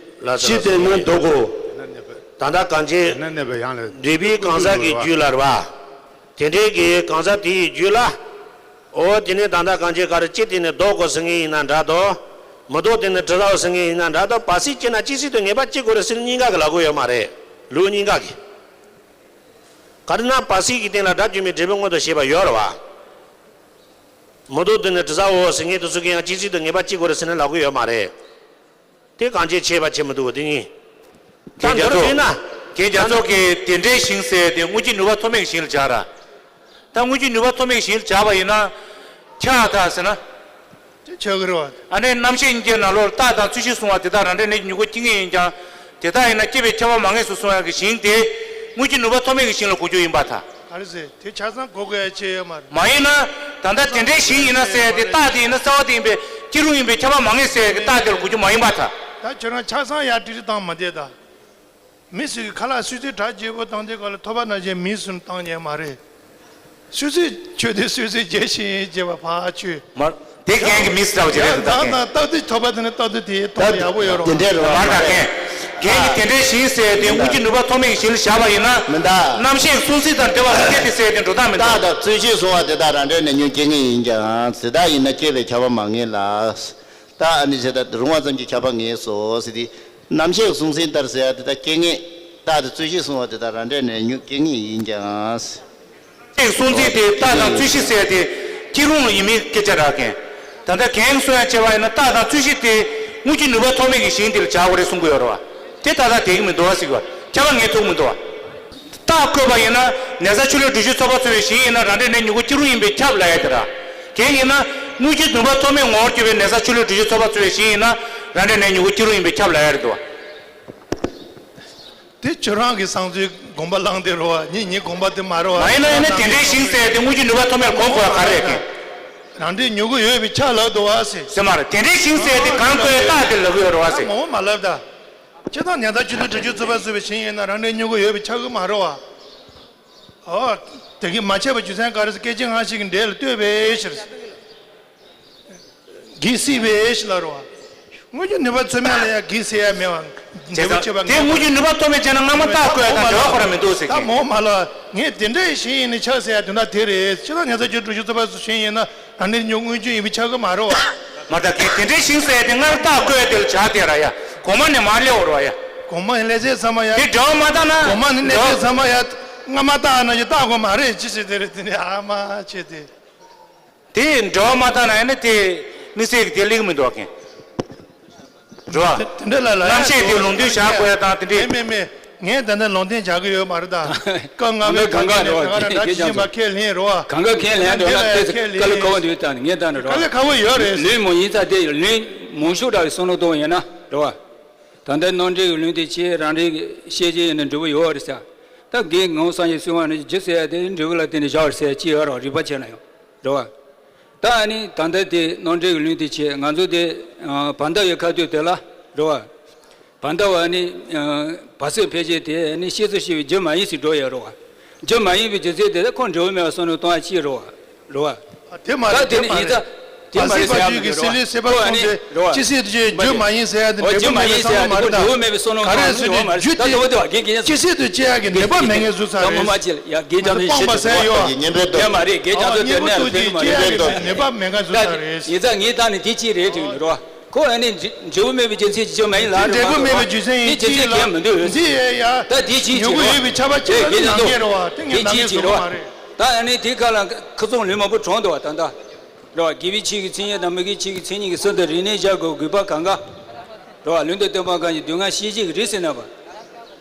ཅི་བདེན་ན་ལྡོག་གོ་ད་ལྟ་གང་ཅི། འདོད་པའི་གང་ཟག་གི་རྒྱུད་ལ་རེད་བ། དེ་འདྲའི་གི་གང་ཟག་དེ་ཡི་རྒྱུད་ལ། འོ་དེ་ནི་ད་ལྟ་གང་ཅི་ག་རེ་ཅི་དེ་ནི་ལྡོག་གོ་ཟེར་མཁན་ཡིན་ན་འདྲ་དོ། མི་ལྡོག་དེ་ནི་དྲི་ཟའོ་ཟེར་མཁན་ཡིན་ན་འདྲ་དོ། བར་སྲིད་སྐྱེ་ན་སྐྱེ་སྲིད་དུ་ངེས་པར་སྐྱེ་དགོས་རེད་ཟེར་ནི་གཉིས་ཀ་གི་ལབ་དགོས་ཡོད་མ་རེད། ལུགས་གཉིས་ཀ་གི། ག་རེ་ན་བར་སྲིད་ཀྱི་སྟེང་ལ་དགྲ་བཅོམ་པའི་འབྲས་བུ་མངོན་དུ་བྱེད་པ་ཡོད་རེད་བ། མི་ལྡོག་དེ་ནི་དྲི་ཟའོ་ཟེར་མཁན་དེ་ཚོ་གིས་ཡང་སྐྱེ་སྲིད་དུ་ངེས་པར་སྐྱེ་དགོས་རེད་ཟེར་ནས་ལབ་ཀྱི་ཡོད་མ་རེད། དེ་གང་ཅི་བྱས་པ་བྱེད་མི་འདུག་བ་དེ་གཉིས། ད་རྒན་མདོར་རྒྱ་བྱས་ན། མཚོ། རྒན་རྒྱ་མཚོ་གིས་དེ་འདྲའི་ཞིང་ཟེར་དེ་དངོས་ཀྱི་ནུས་པ་ཐོགས་མེད་ཀྱི་ཞིང་ལ་སྦྱར་ར། ད་དངོས་ཀྱི་ནུས་པ་ཐོགས་མེད་ཀྱི་ཞིང་ལ་སྦྱར་བ་ཡིན་ན། ཆགས་ཐག་ཟེར་ན། དེ་ཆགས་ཀྱི་རེད་བ། ཨ་ནི་རྣམ་ཤེས་གཉིས་ཀའི་ནང་ལོགས་རྟགས་དང་རྩོད་གཞི་གསུང་བ་དེ་དག་རང་འབྲས་གནས་ཀྱི་མྱུ་གུ་སྐྱེ་ངེས་ཡིན་ཀྱང་། དེ་དག་ཡིན་ན་སྐྱེ་བའི་ཁྱབ་པ་མ་ངེས་སུ་གསུང་ཡག་གི་ཞིང་དེ། དངོས་ཀྱི་ནུས་པ་ཐོགས་མེད་ཀྱི་ཞིང་ལ་གོ་རྒྱུ་ཡིན་པར་ཐལ། ག་རེ་ཟེར། དེ་ཆ་ཚང་གོ་དགོས་ཡ་ཆེ་ཡོད་མ་རེད། མ་ཡིན་ན། ད་ལྟ་དེ་འདྲའི་ཞིང་ཡིན་ན་ཟེར་ཡ་དེ་རྟགས་དེ་ཡིན་ན་རྩ་བ་དེ་ཡིན་པས་སྐྱེ་རུང་ཡིན་པས་ཁྱབ་པ་མ་ངེས་ཟེར་ཡ་གི་རྟགས་དེ་ལ་གོ་རྒྱུ་མ་ཡིན་པར་ཐལ། ད་ཁྱོད་རང་ཆ་ཚང་ཡར་ཀྲིག་ཀྲིག་བཏང་མ་བསྡད་ད། མི་ཞིག་གི་ཁ་ལག་སུས་ཚོད་གྲ་རྒྱས་པོ་བཏང་དུས་ག་ལ་ཐོབ་པ་ནང་བཞིན་མིས་སུ་བཏང་ཉན་མ་རེད། སུས་ཚོད་ཆོས་དེ་སུས་ཚོད་རྒྱས་ཤིང་རྒྱས་པ་ཕར་ཆོས། མ། དེ་རྒན་གྱི་མིས་ལྟ་བུ་ཅིག་རེད་ད་ད་ད་རྟགས་དེ་ཐོབ་པ་དེ་ནི་རྟགས་དེ་དེའི་ཐོག་ལ་ཡག་པོ་ཡོད་རེད་བ། དེ་འདྲས་རེད་བ། མ་རེད་ད་རྒན། རྒན་གྱི་དེ་འདྲའི་ཞིང་ཟེར་དེ་དངོས་ཀྱི་ནུས་པ་ཐོགས་མེད་ཀྱི་ཞིང་ལ་བཞག་པ་ཡིན་ན། མི་འདའ། རྣམ་ཤེས་གསུང་ཚིག་དང་འབྲེལ་བ་རིགས་པས་དེ་ཟེར་དེ་འགྲོ་སྟངས་མི་འདུག་རྟགས་དང་རྩོད་གཞི་གསུང་བ་དེ་དག་རང་འབྲས་གནས་མྱུ་གུ་སྐྱེ་ངེས་ཡིན་ཀྱང་ཟེར་དག་ཡིན་ན་སྐྱེ་བའི་ཁྱབ་པ་མ་ངེས་ལ། རྟགས་ཨ་ནི་ཟེར་ད་རུང་བ་ཙམ་གྱིས་ཁྱབ་པ་ངེས་སོ་ཟེར་ཏེ། རྣམ་ཤེས་གསུང་ཟིན་ལྟར་ཟེར་ཡ་དེ་དག་སྐྱེ་ངེས། རྟགས་དེ་རྩོད་གཞི་གསུང་བ་དེ་དག་རང་འབྲས་གནས་མྱུ་གུ་སྐྱེ་ངེས་ཡིན་ཀྱང་། རྟགས་གསུང་ཟིན་དེ་རྟགས་དང་རྩོད་གཞི་ཟེར་ཡ་དེ་སྐྱེ་རུང་ཡིན་མིན་སྐད་ཆ་རག་གན། ད་ལྟ་རྒན་གསུང་ཡ་བྱས་པ་ཡིན་ན་རྟགས་དང་རྩོད་གཞི་དེ་དངོས་ཀྱི་ནུས་པ་ཐོགས་མེད་ཀྱི་ཞིང་དེ་ལ་བྱ་དགོས་རེད་གསུང་གི་ཡོད་རེད་བ། དེ་ཏག་ཏག་བསྡད་ཀྱི་མི་འདུག་བ་ཟེར་གི་བ། ཁྱབ་པ་ངེས་ཐུབ་མི་འདུག་བ། རྟགས་བཀོད་པ་ཡིན་ན་ནེ་ཙ་ཆུ་ལྷའི་འབྲུ་བཞི་ཚོགས་པ་ཚོལ་བའི་ཞིང་ཡིན་ན་རང་འབྲས་གནས་མྱུ་གུ་སྐྱེ་རུང་ཡིན་པས་ཁྱབ་ལབ་ཡ་དེ་ར། རྒན་ཡིན་ན་དངོས་ཀྱི་ནུས་པ་ཐོགས་མེད་ངོ་བོར་གྱུར་པའི་ནེ་ཙ་ཆུ་ལྷའི་འབྲུ་བཞི་ཚོགས་པ་ཚོལ་བའི་ཞིང་ཡིན་ན་རང་འབྲས་གནས་མྱུ་གུ་སྐྱེ་རུང་ཡིན་པས་ཁྱབ་ལབ་ཡ་རེད་འདུག་བ། དེ་ཁྱོད་རང་གི་བསམ་ཚུལ་དགོངས་པ་བླངས་ཏེ་རེད་བ། ངས་ངའི་དགོངས་པ་དེ་མ་རེད་བ། མ་ཡིན་ན་ཡིན་ན་དེ་འདྲའི་ཞིང་ཟེར་ཡ་དེ་དངོས་ཀྱི་ནུས་པ་ཐོགས་མེད་ལ་གོ་དགོས་ཡ་ག་རེ་རེད་རྒན། རང་འབྲས་མྱུ་གུ་ཡོད་པའི་ཆ་ལབ་འདུག་བ་ཟེར། ཟེར་མ་རེད། དེ་འདྲའི་ཞིང་ཟེར་ཡ་དེ་གང་བཀོད་ཡ་རྟགས་དེ་ལབ་ཀྱི་ཡོད་རེད་བ་ཟེར། ངོ་མ་ལབ་ད། སྤྱིར་བཏང་ནེ་ཙ་ཆུ་ལྷའི་འབྲུ་བཞི་ཚོགས་པ་ཚོལ་བའི་ཞིང་ཡིན་ན་རང་འབྲས་མྱུ་གུ་ཡོད་པའི་ཆ་གི་མ་རེད་བ། ཨོ། དེ་གིས་མ་བྱས་པ་རྒྱུ་མཚན་ག་རེ་ཟེར། སྐད་ཅིག་སྔ་ཕྱི་གི་འབྲེལ་ལ་ལྟོས་པའི་ཕྱིར། གེགས་སྲིད་པའི་ཕྱིར་ལ་རོ། དངོས་རྒྱུ་ནུས་པ་ཚོད་མེད་ལ་ཡང་གེགས་སྲིད་ཡ་མེད་པ། འབྲེལ་བ་བྱེད་པ་དེ་མེད་པ། དངོས་རྒྱུ་ནུས་པ་ཐོབ་མེད་བྱས་ན་སྔ་མ་རྟགས་བཀོད་ཡ་དང་འབྲེལ་བ་ཁོ་རང་མི་འདུག་ཟེར་ད་གི། མོ་མ་ལ་ངས་དེ་འདྲའི་ཞིག་ཡིན་ནི་ཆགས་ཟེར་ཡ་དོན་དག་དེ་རེད། ཅི་ལྟར་ཉེ་ས་བཅུ་དྲུག་ཅུ་རྩ་བ་སུ་ཤེས་ཡིན་ན་ཨ་ནི་ཉོ་དངོས་རྒྱུ་ཡིན་པའི་ཆགས་གི་མ་རེད་བ། མ་རེད་ད་གི། དེ་འདྲའི་ཞིག་ཟེར་ཡ་དེ་སྔར་རྟགས་བཀོད་ཡ་དེ་ལ་བྱ་དེ་ར་ཡ། གོང་མ་ནས་མར་སླེབས་འོ་ར་ཡ། གོང་མ་ནས་སླེབས་ཚེ་ཚང་མ་ཡ། དེ་འབྲེལ་བ་མ་བཏང་ན། གོང་མ་ནས་སླེབས་ཚེ་ཚང་མ་ཡ། སྔ་མ་བཏང་ན་ཡ་བཏང་དགོས་མ་རེད། ཅི་ཞིག་དེ་རེད། དེ་ནས་ཨ་མ་ཆེ་དེ། དེ་འབྲེལ་བ་མ་བཏང་ན་ཡང་ན་དེ་དམིགས་བསལ་གྱི་དེ་ལེགས་མི་འདུག་ག་རེད་བ། དེ་འདྲ་ལ་ལ་རྣམ་བཤད་དེ་ལུང་འདྲེན་བྱ་དགོས་ཡ་དང་དེ་འདྲའི། མེད་མེད་མེད། ངས་ད་ལྟ་ལུང་འདྲེན་བྱ་གི་ཡོད་མ་རེད་ད། སྐབས་ལྔ་པའི་གང་ག་ནས་ད་ག་རང་འདྲ་ཇི་བཞིན་པ་ཁས་ལེན་རོ་བ། གང་ག་ཁས་ལེན་འགྲོ་ན་དེ་དཀའ་ལས་ཁག་པོ་འདུག་ད་ངས་ད་འགྲོ་རོགས། དཀའ་ལས་ཁག་པོ་ཡོད་རེད། ལུང་མང་ཡིན་ཙང་དེ་ལུང་མང་ཤོས་འདྲ་བའི་བསམ་བློ་གཏོང་ཡོད་ན་རོ་བ། ད་ལྟ་རྣམ་འགྲེལ་གྱི་ལུང་དེ་ཆེ་རང་རེ་གི་ཤེས་བྱ་ཡིན་ན་འབྲས་བུ་ཡོད་རེད་ཟེར། ད་རྒན་ངག་དབང་སངས་རྒྱས་གསུངས་པ་ནི་རྒྱུ་ཟེར་ཡ་དེ་འབྲས་བུ་ལ་བརྟེན་ནས་བཞག་པ་རེད་ཟེར་ཡ་ཅི་ཡོད་རོགས། རིགས་པ་བྱས་ན་ཡང་རེད་བ། ད་ཨ་ནི་ད་ལྟ་དེ་རྣམ་འགྲེལ་གྱི་ལུང་དེ་ཆེ་ང་ཚོ་དེ་བར་འདབ་ཡི་ཁ་ཐུག་དེ་ལ་རེད་བ། བར་འདབ་བ་ནི་བར་སྲིད་ཕལ་ཆེར་དེ་ནི་ཤེས་སུ་ཤེས་པའི་རྒྱུ་མ་ཡིན་ཟེར་འགྲོ་ཡ་རེད་བ། རྒྱུ་མ་ཡིན་པའི་རྒྱུ་མཚན་དེ་ལ་ཁོ་འབྲས་བུ་མེད་པ་བསམ་བློ་གཏོང་ཡ་ཅི་རེད་བ། རེད་བ། དེ་མ་རེད། ད་དེ་དེ་ནི་མ་ཡིན་རེད། ཙང་དེ་མ་རེད་ཟེར་ཡ་མི་འདུག་རོ། ཁོ་ཨ་ནི་རོ། ཅི་སྲིད་དུ་བྱེད་རྒྱུ་མ་ཡིན་ཟེར་ཡ་དེ་འབྲས་བུ་མེད་པའི་བསམ་བློ་མ་རེད་ད། ག་རེ་ཟེར་ན་རྒྱུ་དེ་ཅི་སྲིད་དུ་བྱེད་ཡ་གི་ནུས་པ་མེད་མཁན་བཟོ་ཚར་རེད། ཡ་དགེ་རྒན་ཚོ་དེ་ནས་སྤོང་པ་ཟེར་ཡོད། དེ་མ་རེད། དགེ་རྒན་ཚོ་དེ་ནས་ལ་དེ་མ་རེད། ནུས་པ་མེད་མཁན་བཟོ་ཚར་རེད། ཡིན་ཙང་ངས་ད་ནི་དེ་ཅི་རེད་དྲན་གི་རོ། ཁོ་ཨ་ནི་འབྲས་བུ་མེད་པའི་རྒྱུ་མཚན་གྱི་རྒྱུ་མ་ཡིན་ལ་རེད་མ་གཏོགས་དེ་རྒྱུ་མཚན་གང་ཡང་མི་འདུག་ད་དེ་ཅི་བྱེད་རོགས། དེ་ཅི་བྱེད་རོགས། དེ་དགེ་རྒན་ཚོ། དེ་ཅི་བྱེད་རོགས། ད་ཨ་ནི་དེ་ཁ་ལ་ཁ་ཚོང་ལུས་མང་པོ་གྲོངས་འདུག་བ་ད་ལྟ། རེད་བ། དགེ་བའི་ཆོས་ཀྱི་མཚན་ཉིད་དང་མི་དགེའི་ཆོས་ཀྱི་མཚན་ཉིད་ཀྱི་ཚུལ་དུ་རིག་གནས་བྱ་དགོས་དགོས་པ་གང་ག་རེད་བ། ལུང་དང་བསྟན་པ་གང་ཞིག་སྡུག་བསྔལ་ཤེས་བྱེད་ཀྱི་རིགས་ཟེར་ན་བ།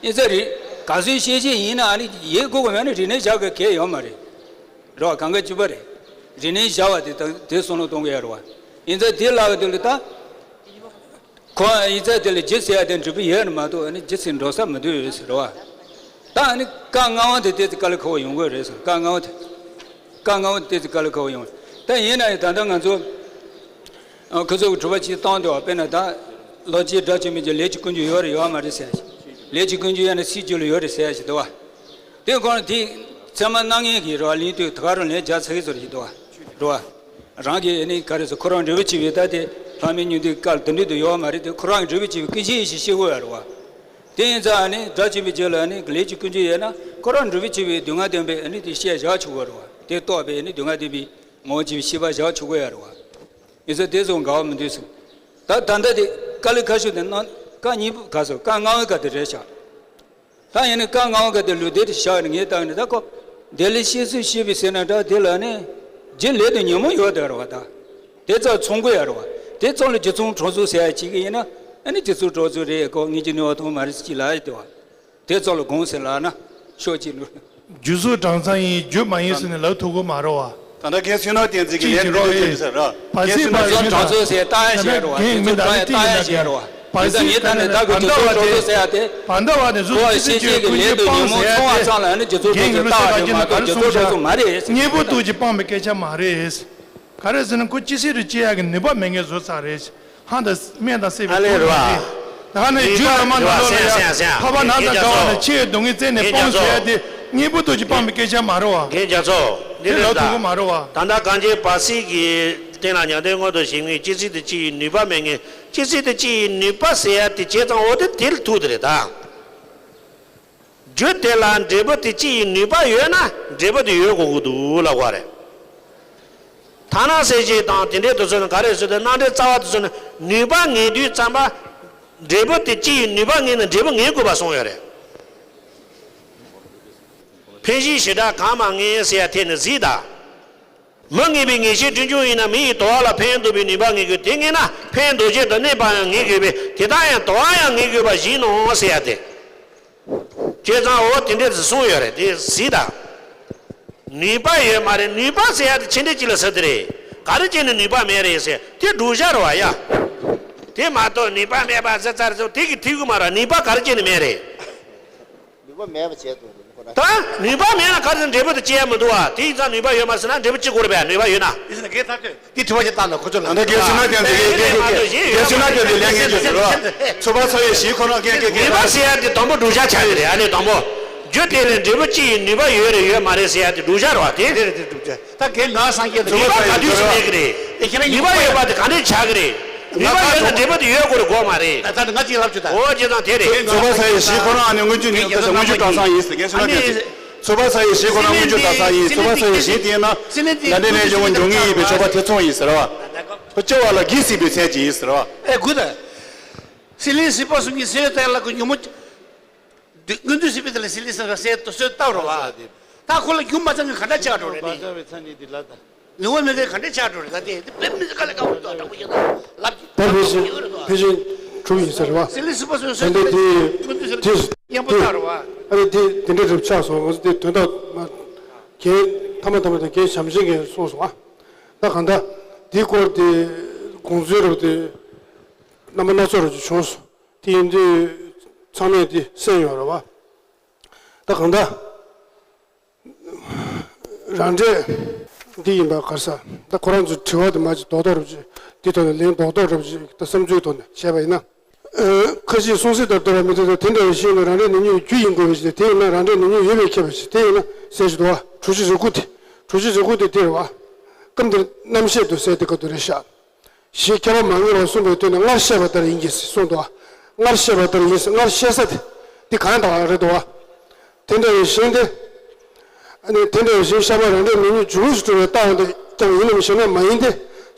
ཨིན་ཙི་རེད། ག་ཚོད་ཤེས་བྱེད་ཡིན་ན་ཨ་ནི་ཡེ་དགོས་དགོས་མེད་ན་རིག་གནས་བྱ་དགོས་གལ་ཡོད་མ་རེད། རེད་བ། གང་ག་གཅིག་པ་རེད། རིག་གནས་བྱ་བ་དེ་དང་དེ་བསམ་བློ་གཏོང་གི་ཡོད་རེད་བ། ཨིན་ཙི་དེ་ལ་དེ་ལ་ད། ཁོ་ཨིན་ཙི་དེ་ལ་རྒྱུ་ཟེར་ཡ་དེ་འབྲས་བུ་ཡོད་ནི་མ་གཏོགས་ཨ་ནི་རྒྱུ་ཟེར་འགྲོ་ས་མི་འདུག་ཟེར་རེད་བ། ད་ཨ་ནི་བཀའ་མངའ་དབང་དེ་ཏོག་ཙམ་དཀའ་ལས་ཁག་པོ་ཡོང་གི་རེད་ཟེར། བཀའ་མངའ་དབང་དེ། བཀའ་མངའ་དབང་དེ་ཏོག་ཙམ་དཀའ་ལས་ཁག་པོ་ཡོང་། ད་ཡིན་ན་ཡང་ད་ལྟ་ང་ཚོ་ཨ་ཁོ་ཚོ་གི་གྲུབ་པ་ཅིག་བཏང་འདུག་བ། དཔེར་ན་ད་ལོ་གཅིག་དགྲ་བཅོམ་པའི་རྒྱུ་ལས་ཀྱི་ཀུན་འབྱུང་ཡོད་རེད་ཡོད་མ་རེད་ཟེར་ཡ་ཞིག་ལས་ཀྱི་ཀུན་འབྱུང་ཡོད་ན་སྲིད་རྒྱུ་ལ་ཡོད་རེད་ཟེར་ཡ་ཞིག་འདུག་བ། དེ་ཁོ་ན་དེ་ཚད་མ་སྣ་ལྔའི་གི་རེད་བ། ལན་དུས་ད་ག་རང་ལན་རྒྱག་ཚར་གི་ཚོད་རེད་འདུག་བ། རེད་བ། རང་གི་ཨ་ནི་ག་རེ་ཟེར། ཁོ་རང་འབྲས་བུ་ཆེ་བའི་ད་དེ་ལྷག་མའི་སྨྱུང་འདས་བཀའ་ལ་དེ་འདྲ་དུ་ཡོད་མ་རེད་དེ། ཁོ་རང་གི་འབྲས་བུ་ཆེ་བའི་ཀུན་ཤེས་ཤིག་ཤེས་དགོས་ཡ་རེད་བ། དེ་ཡིན་ཙང་ཨ་ནི་དགྲ་བཅོམ་པའི་རྒྱུ་ལ་ཨ་ནི་ལས་ཀྱི་ཀུན་འབྱུང་ཡོད་ན་ཁོ་རང་འབྲས་བུ་ཆེ་བའི་སྡུག་བསྔལ་བདེན་པའི་ཨ་ནི་དེ་ཤེས་བཞག་ཆོག་གི་རེད་བ། དེ་རྟོགས་པའི་ཨ་ནི་སྡུག་བསྔལ་བདེན་པའི་ངོ་བོ་ཆེ་བའི་ཤེས་པ་བཞག་ཆོག་གི་ཡ་རེད་བ། ཡིན་ཙང་དེ་ཚོ་འགལ་བ་མི་འདུག་ཟེར། ད་ད་ལྟ་དེ་དཀའ་ལས་ཁག་ཤོས་དེ་ན་བཀའ་གཉིས་པོ་ག་ཟེར། བཀའ་མངའ་དབང་ག་དེ་རེད་ཤག་ད་ཡིན་ནའི་བཀའ་མངའ་དབང་ག་དེ་ལུང་བསྟན་དེ་བཞག་ནས་ངས་བལྟས་ནས་ད་ཁོ་དེ་ལས་ཤེས་སུ་ཤེས་པའི་ཟེར་ན་འདྲ། དེ་ལ་ནི་རྒྱུ་ལས་དང་ཉོན་མོངས་ཡོད་དེ་རེད་བ། ད་དེ་ཙམ་ཚང་དགོས་ཡ་རེད་བ། དེ་ཙམ་ལ་རྒྱུ་མཚན་གྲོགས་ཚོ་ཟེར་ཡ་གཅིག་གི་ཡིན་ན་ཨ་ནི་རྒྱུ་མཚན་གྲོགས་ཚོ་རེད། ཁོ་ངེད་ཀྱི་ནུས་པ་ཐོན་མ་རེད་ཟེར་གྱི་ལབ་ཡ་དེ་བ། དེ་ཙམ་ལ་དགོངས་ཟེར་ལབ་ན་ཤོག་ཅིག་ལུ། རྒྱུ་ཚོགས་གྲངས་ཚང་ཡིན་རྒྱུ་མ་ཡིན་ཟེར་ནས་ལབ་ཐུབ་ཀྱི་མ་རེད་བ། ད་ལྟ་རྒན་བསོད་ནམས་བསྟན་འཛིན་གྱིས་ལན་འགྲོ་འདོད་ཀྱི་རེད་ཟེར་ར། བར་སྲིད་བར་སྲིད་གྲོགས་ཚོ་ཟེར་ལྟ་ཡ་ཞིག་རེད་བ། རྒན་མི་ད་ལྟ་ལྟ་ཡ་ཞིག་རེད་བ། བར་སྲིད་ད་ངས་ད་ནས་ད་གི་རྒྱུ་ཚོགས་གྲོགས་ཚོ་ཟེར་ཡ་དེ། བར་འདབ་བ་དེ་ཚོ་ཅི་སྲིད་ཀྱི་ལས་དང་ཉོན་མོངས་ཚང་བ་ཙམ་ལ་ནི་རྒྱུ་ཚོགས་གྲོགས་ཚོ་ལྟ་བ་རེད་མ་གཏོགས་རྒྱུ་ཚོགས་གྲོགས་ཚོ་མ་རེད། གཉེན་པོ་དུ་ཅིག་སྤངས་པའི་སྐད་ཆ་མ་རེད། ག་རེ་ཟེར་ན་ཁོ་ཅི་སྲིད་དུ་སྐྱེ་ཡག་གི་ནུས་པ་མེད་མཁན་བཟོ་ཚར་རེད། ཧང་དང་སྨན་དང་བསྲེས་པའི་ཨ་ལས་ཁོག་རེད་ནང་བ། དེ། ད་ནི་རྒྱུད་བླ་མ་ནང་ལོགས་ལ་ཡ་འཕགས་པ་ནགས་དང་འདྲ་བ་དང་ཆེ་བའི་སྡུག་བསྔལ་བཙལ་ནས་སྤོང་ཟེར་ཡ་དེ་གཉེན་པོ་དུ་ཅིག་སྤངས་པའི་སྐད་ཆ་མ་རེད་བ། རྒན་རྒྱ་མཚོ། འདི་དེ་ལབ་ཐུབ་ཀྱི་མ་རེད་བ། ད་ལྟ་གངས་ཅན་བར་སྲིད་ཀྱི་སྟེང་ལ་མྱང་འདས་མངོན་དུ་བྱེད་མཁན་ཅི་སྲིད་དུ་སྐྱེ་ཡི་ནུས་པ་མེད་མཁན། ཅི་སྲིད་དུ་སྐྱེ་ཡི་ནུས་པ་ཟེར་ཡ་དེ་བྱས་ཙང་འོ་དེ་དེ་ལ་ཐུག་དེ་རེད་ད། རྒྱུ་དེ་ལ་འབྲས་བུ་དེ་སྐྱེ་ཡི་ནུས་པ་ཡོད་ན་འབྲས་བུ་དེ་ཡོད་དགོས་ཀྱི་འདུག་ལབ་པ་རེད། ཐ་ན་སེམས་ཅན་དང་དེ་འདྲའི་དུ་ཚོད་ནི་ག་རེ་ཟེར་ཏེ་རྣམ་འགྲེལ་རྩ་བ་དུ་ཚོད་ནི་ནུས་པ་ངེས་དུས་ཙམ་པ། འབྲས་བུ་དེ་སྐྱེ་ཡི་ནུས་པ་ངེས་ན་འབྲས་བུ་ངེས་དགོས་པ་གསུངས་ཡོད་རེད། ཕན་གཞན་བྱེ་བྲག་གང་མ་ངེས་ཟེར་ཡ་དེ་ནི་གཟིགས་དང་། མི་ངེས་པའི་ངེས་ཤེས་སྤྲོས་བཅུག་ཡིན་ན་མི་ཡི་དོ་བ་ལ་ཕན་འདོགས་པའི་ནུས་པ་ངེས་དགོས། དེ་ངེས་ན་ཕན་འདོགས་བྱེད་དུ་གནས་པ་ཡང་ངེས་དགོས་པས་དེ་དག་ཡང་དོ་བ་ཡང་ངེས་དགོས་པ་བཞིན་ནོ་ཟེར་ཡ་དེ། བྱས་ཙང་འོ་དེ་འདྲས་སུ་གསུངས་ཡོད་རེད། དེ་གཟིགས་དང་། ནུས་པ་ཡོད་མ་རེད། ནུས་པ་ཟེར་ཡ་དེ་ཆེ་འབྲིང་གཅིག་ལ་ཟེར་དེ་རེད། ག་རེ་བྱས་ནས་ནུས་པ་མེད་རེད་ཟེར་དེ་སྒྲུབ་བྱ་རེད་བ་ཡ། དེ་མ་གཏོགས་ནུས་པ་མེད་པ་ཟེར་ཚར་ཚོ་དེ་གི་ཐིག་གུ་མ་རེད། ནུས་པ་ག་རེ་བྱས་ནས་མེད་རེད། ནུས་པ་མེད་པ་བྱས་དུས་ཁོ་ན། ད་ནུས་པ་མེད་ན་ག་རེ་ཟེར་འབྲས་བུ་དེ་སྐྱེ་ཡ་མི་འདུག་བ། དེ་ཡིན་ཙང་ནུས་པ་ཡོད་མ་ཟེར་ན་འབྲས་བུ་སྐྱེ་དགོས་རེད་པས། ནུས་པ་ཡོད་ན། དེ་ཟེར་ན་དགེ་ཐག་ཆོད། དེ་དྲི་བ་ཞིག་བཏང་ན་ཁོ་ཚོ་ལ། ད་ལྟ་རྒན་བསོད་ནམས་ཀྱང་དེ་རྒན་བསོད་ནམས་ཀྱང་དེ་ལན་ངེས་ཀྱི་ཟེར་བ། ཚོགས་པ་ཚོགས་ཡས་ཞིག་ཁོ་རང་རྒན་རྒན་རྒན། ནུས་པ་ཟེར་ཡ་དེ་དང་པོ་བསྒྲུབ་བྱ་ཆགས་ཡོད་རེད། ཨ་ནི་དང་པོ། རྒྱུ་དེ་ལས་འབྲས་བུ་ཅི་ཡི་ནུས་པ་ཡོད་རེད་ཡོད་མ་རེད་ཟེར་ཡ་དེ་སྒྲུབ་བྱ་རེད་བ་དེ། དེ་རེད་དེ་སྒྲུབ་བྱ། ད་གན་ནག་སངས་རྒྱས་ནུས་པ་ག་དུས་སུ་སླེབས་ཀྱི་རེད། ནུས་པ་ཡོད་པ་དེ་ག་འདྲས་ཆགས་ཀྱི་རེད། ནུས་པ་ཡོད་ན་འབྲས་བུ་དེ་ཡོད་དགོས་རེད་དགོས་མ་རེད། ད་ད་ང་གཅིག་ལབ་ཆོག་ད། འོ་བྱས་ཙང་དེ་རེད། ཚོད་དཔག་ཚ་ཡི་གཞི་ཁོ་རང་ཨ་ནི་མངོན་བརྗོད་ནི་མངོན་བརྗོད་གྲྭ་ཚང་ཡིན་ཟེར་གན་ཤོད་ན་གན་ཟེར། ཚོད་དཔག་ཚ་ཡི་གཞི་ཁོ་རང་མངོན་བརྗོད་གྲྭ་ཚང་ཡིན། ཚོད་དཔག་ཚ་ཡི་གཞི་དེ་ཡིན་ན་ད་འདྲས་ནས་ཡོང་འགྲོ་ངེས་ཡིན་པའི་ཆོག་པ་ཐེ་ཚོམ་ཡིན་ཟེར་བ། ཁོ་སྐྱེ་བ་ལ་གེགས་སྲིད་པའི་ཚད་ཅིག་ཡིན་ཟེར་བ། ཨེ་གུ་ད། སྲེད་ལེན་སྲིད་པ་གསུམ་གྱི་སྲེད་ཡོད་ལྟ་ལ་གོ་ཉོན་མོངས། སྔོན་དུས་སྲིད་པའི་དེ་ལ་སྲེད་ལེན་སྲིད་པ་སྲེད་དོ་སྲེད་ལྟ་རོ་བ། ད་ཁོ་ལ་རྒྱུ་མ་ཚང་གི་ག་འདྲ་ཆགས་འགྲོ་རེད་ནི། ལུས་པ་མེད་མཁན་ག་འདྲ་ཆགས་འགྲོ་རེད་ད་དེ་དེ་དཔེ་མི་སྲིད་དཀའ་ལས་ཁག་པོ་འདུག་དྲང་པོ་བཤད་ན་ལབ་ཀྱི་ད་ཕལ་ཆེར་ཕལ་ཆེར་གྲུབ་ཡིན་ས་རེད་བ། སྲེད་ལེན་སྲིད་པ་སོགས་ད་སྲེད་འདི་དེ་དེ་སྙན་པོ་ལྟ་རོ་བ། ཨ་རེ་དེ་དེ་འདྲ་རེད་ཆགས་སོང་། ང་ཚོ་དེ་དོན་དག་མ་རྒན་ཐ་མ་ཐ་མ་དང་རྒན་བྱམས་ཆེན་གྱིས་གསུངས་སོང་ཨ། ད་གང་ལྟར་དེའི་སྐོར་དེ་དགོངས་ཚུལ་རབ་དེ་རྣམ་པ་སྣ་ཚོགས་རབ་ཅིག་བྱུང་སོང་། དེ་ཡིན་དུས་ཚང་མས་དེ་གསན་ཡོད་རེད་བ། ད་གང་ལྟར་རང་འགྲེལ་འདི་ཡིན་པ་ག་རེ་ཟ། ད་ཁོ་རང་ཚོའི་དྲི་བ་དེ་མ་ཅིག་རྡོག་རྡོག་རབ་ཅིག་འདི་ཐོག་ནས་ལན་རྡོག་རྡོག་རབ་ཅིག་ད་བསམ་ཚུལ་ཐོག་ནས་བཤད་པ་ཡིན་ན། ཁ་ཅིག་གསུང་སྲོལ་ལྟར་འདོད་པ་མི་འདོད་དོ། དེ་འདྲ་བའི་ཤེས་ནི་རང་འབྲས་ནི་གཉིས་རྒྱུ་ཡིན་དགོས་པའི་ཕྱིར་ཏེ། དེ་ཡིན་ན་རང་འབྲས་ནི་གཉིས་ཡོད་པས་ཁྱབ་པའི་ཕྱིར་ཏེ། དེ་ཡིན་ན་ཟེར་ཞིག་འདུག་བ། གྲུབ་ཆའི་རིགས་དགུ་སྟེ། གྲུབ་ཆའི་རིགས་དགུ་སྟེ་དེ་རེད་བ། སྐབས་འདིར་རྣམ་བཤད་དུ་ཟེར་དེ་སྐབས་དུ་རེད་ཤག་ཞེས་ཁྱབ་པ་མ་ངེས་པར་གསུངས་པའི་དོན་ནི་སྔར་བཤད་པ་ལྟར་ཡིན་གྱི་གསུངས་འདུག་བ། སྔར་བཤད་པ་ལྟར་ཡིན་ཟེར་སྔར་བཤད་ས་དེ་འདི་གང་དག་རེད་འདུག་བ། དེ་འདྲ་བའི་ཞིང་དེ། ཨ་ནི་དེ་འདྲ་བའི་ཞིང་ཤར་བ་རང་འབྲས་མི་དམིགས་འབྱུང་རུས་སུ་གྲུབ་པའི་རྟགས་དེ་ཀྱང་ཡིན་ནམ་ཞེ་ན་མ་ཡིན་ཏེ།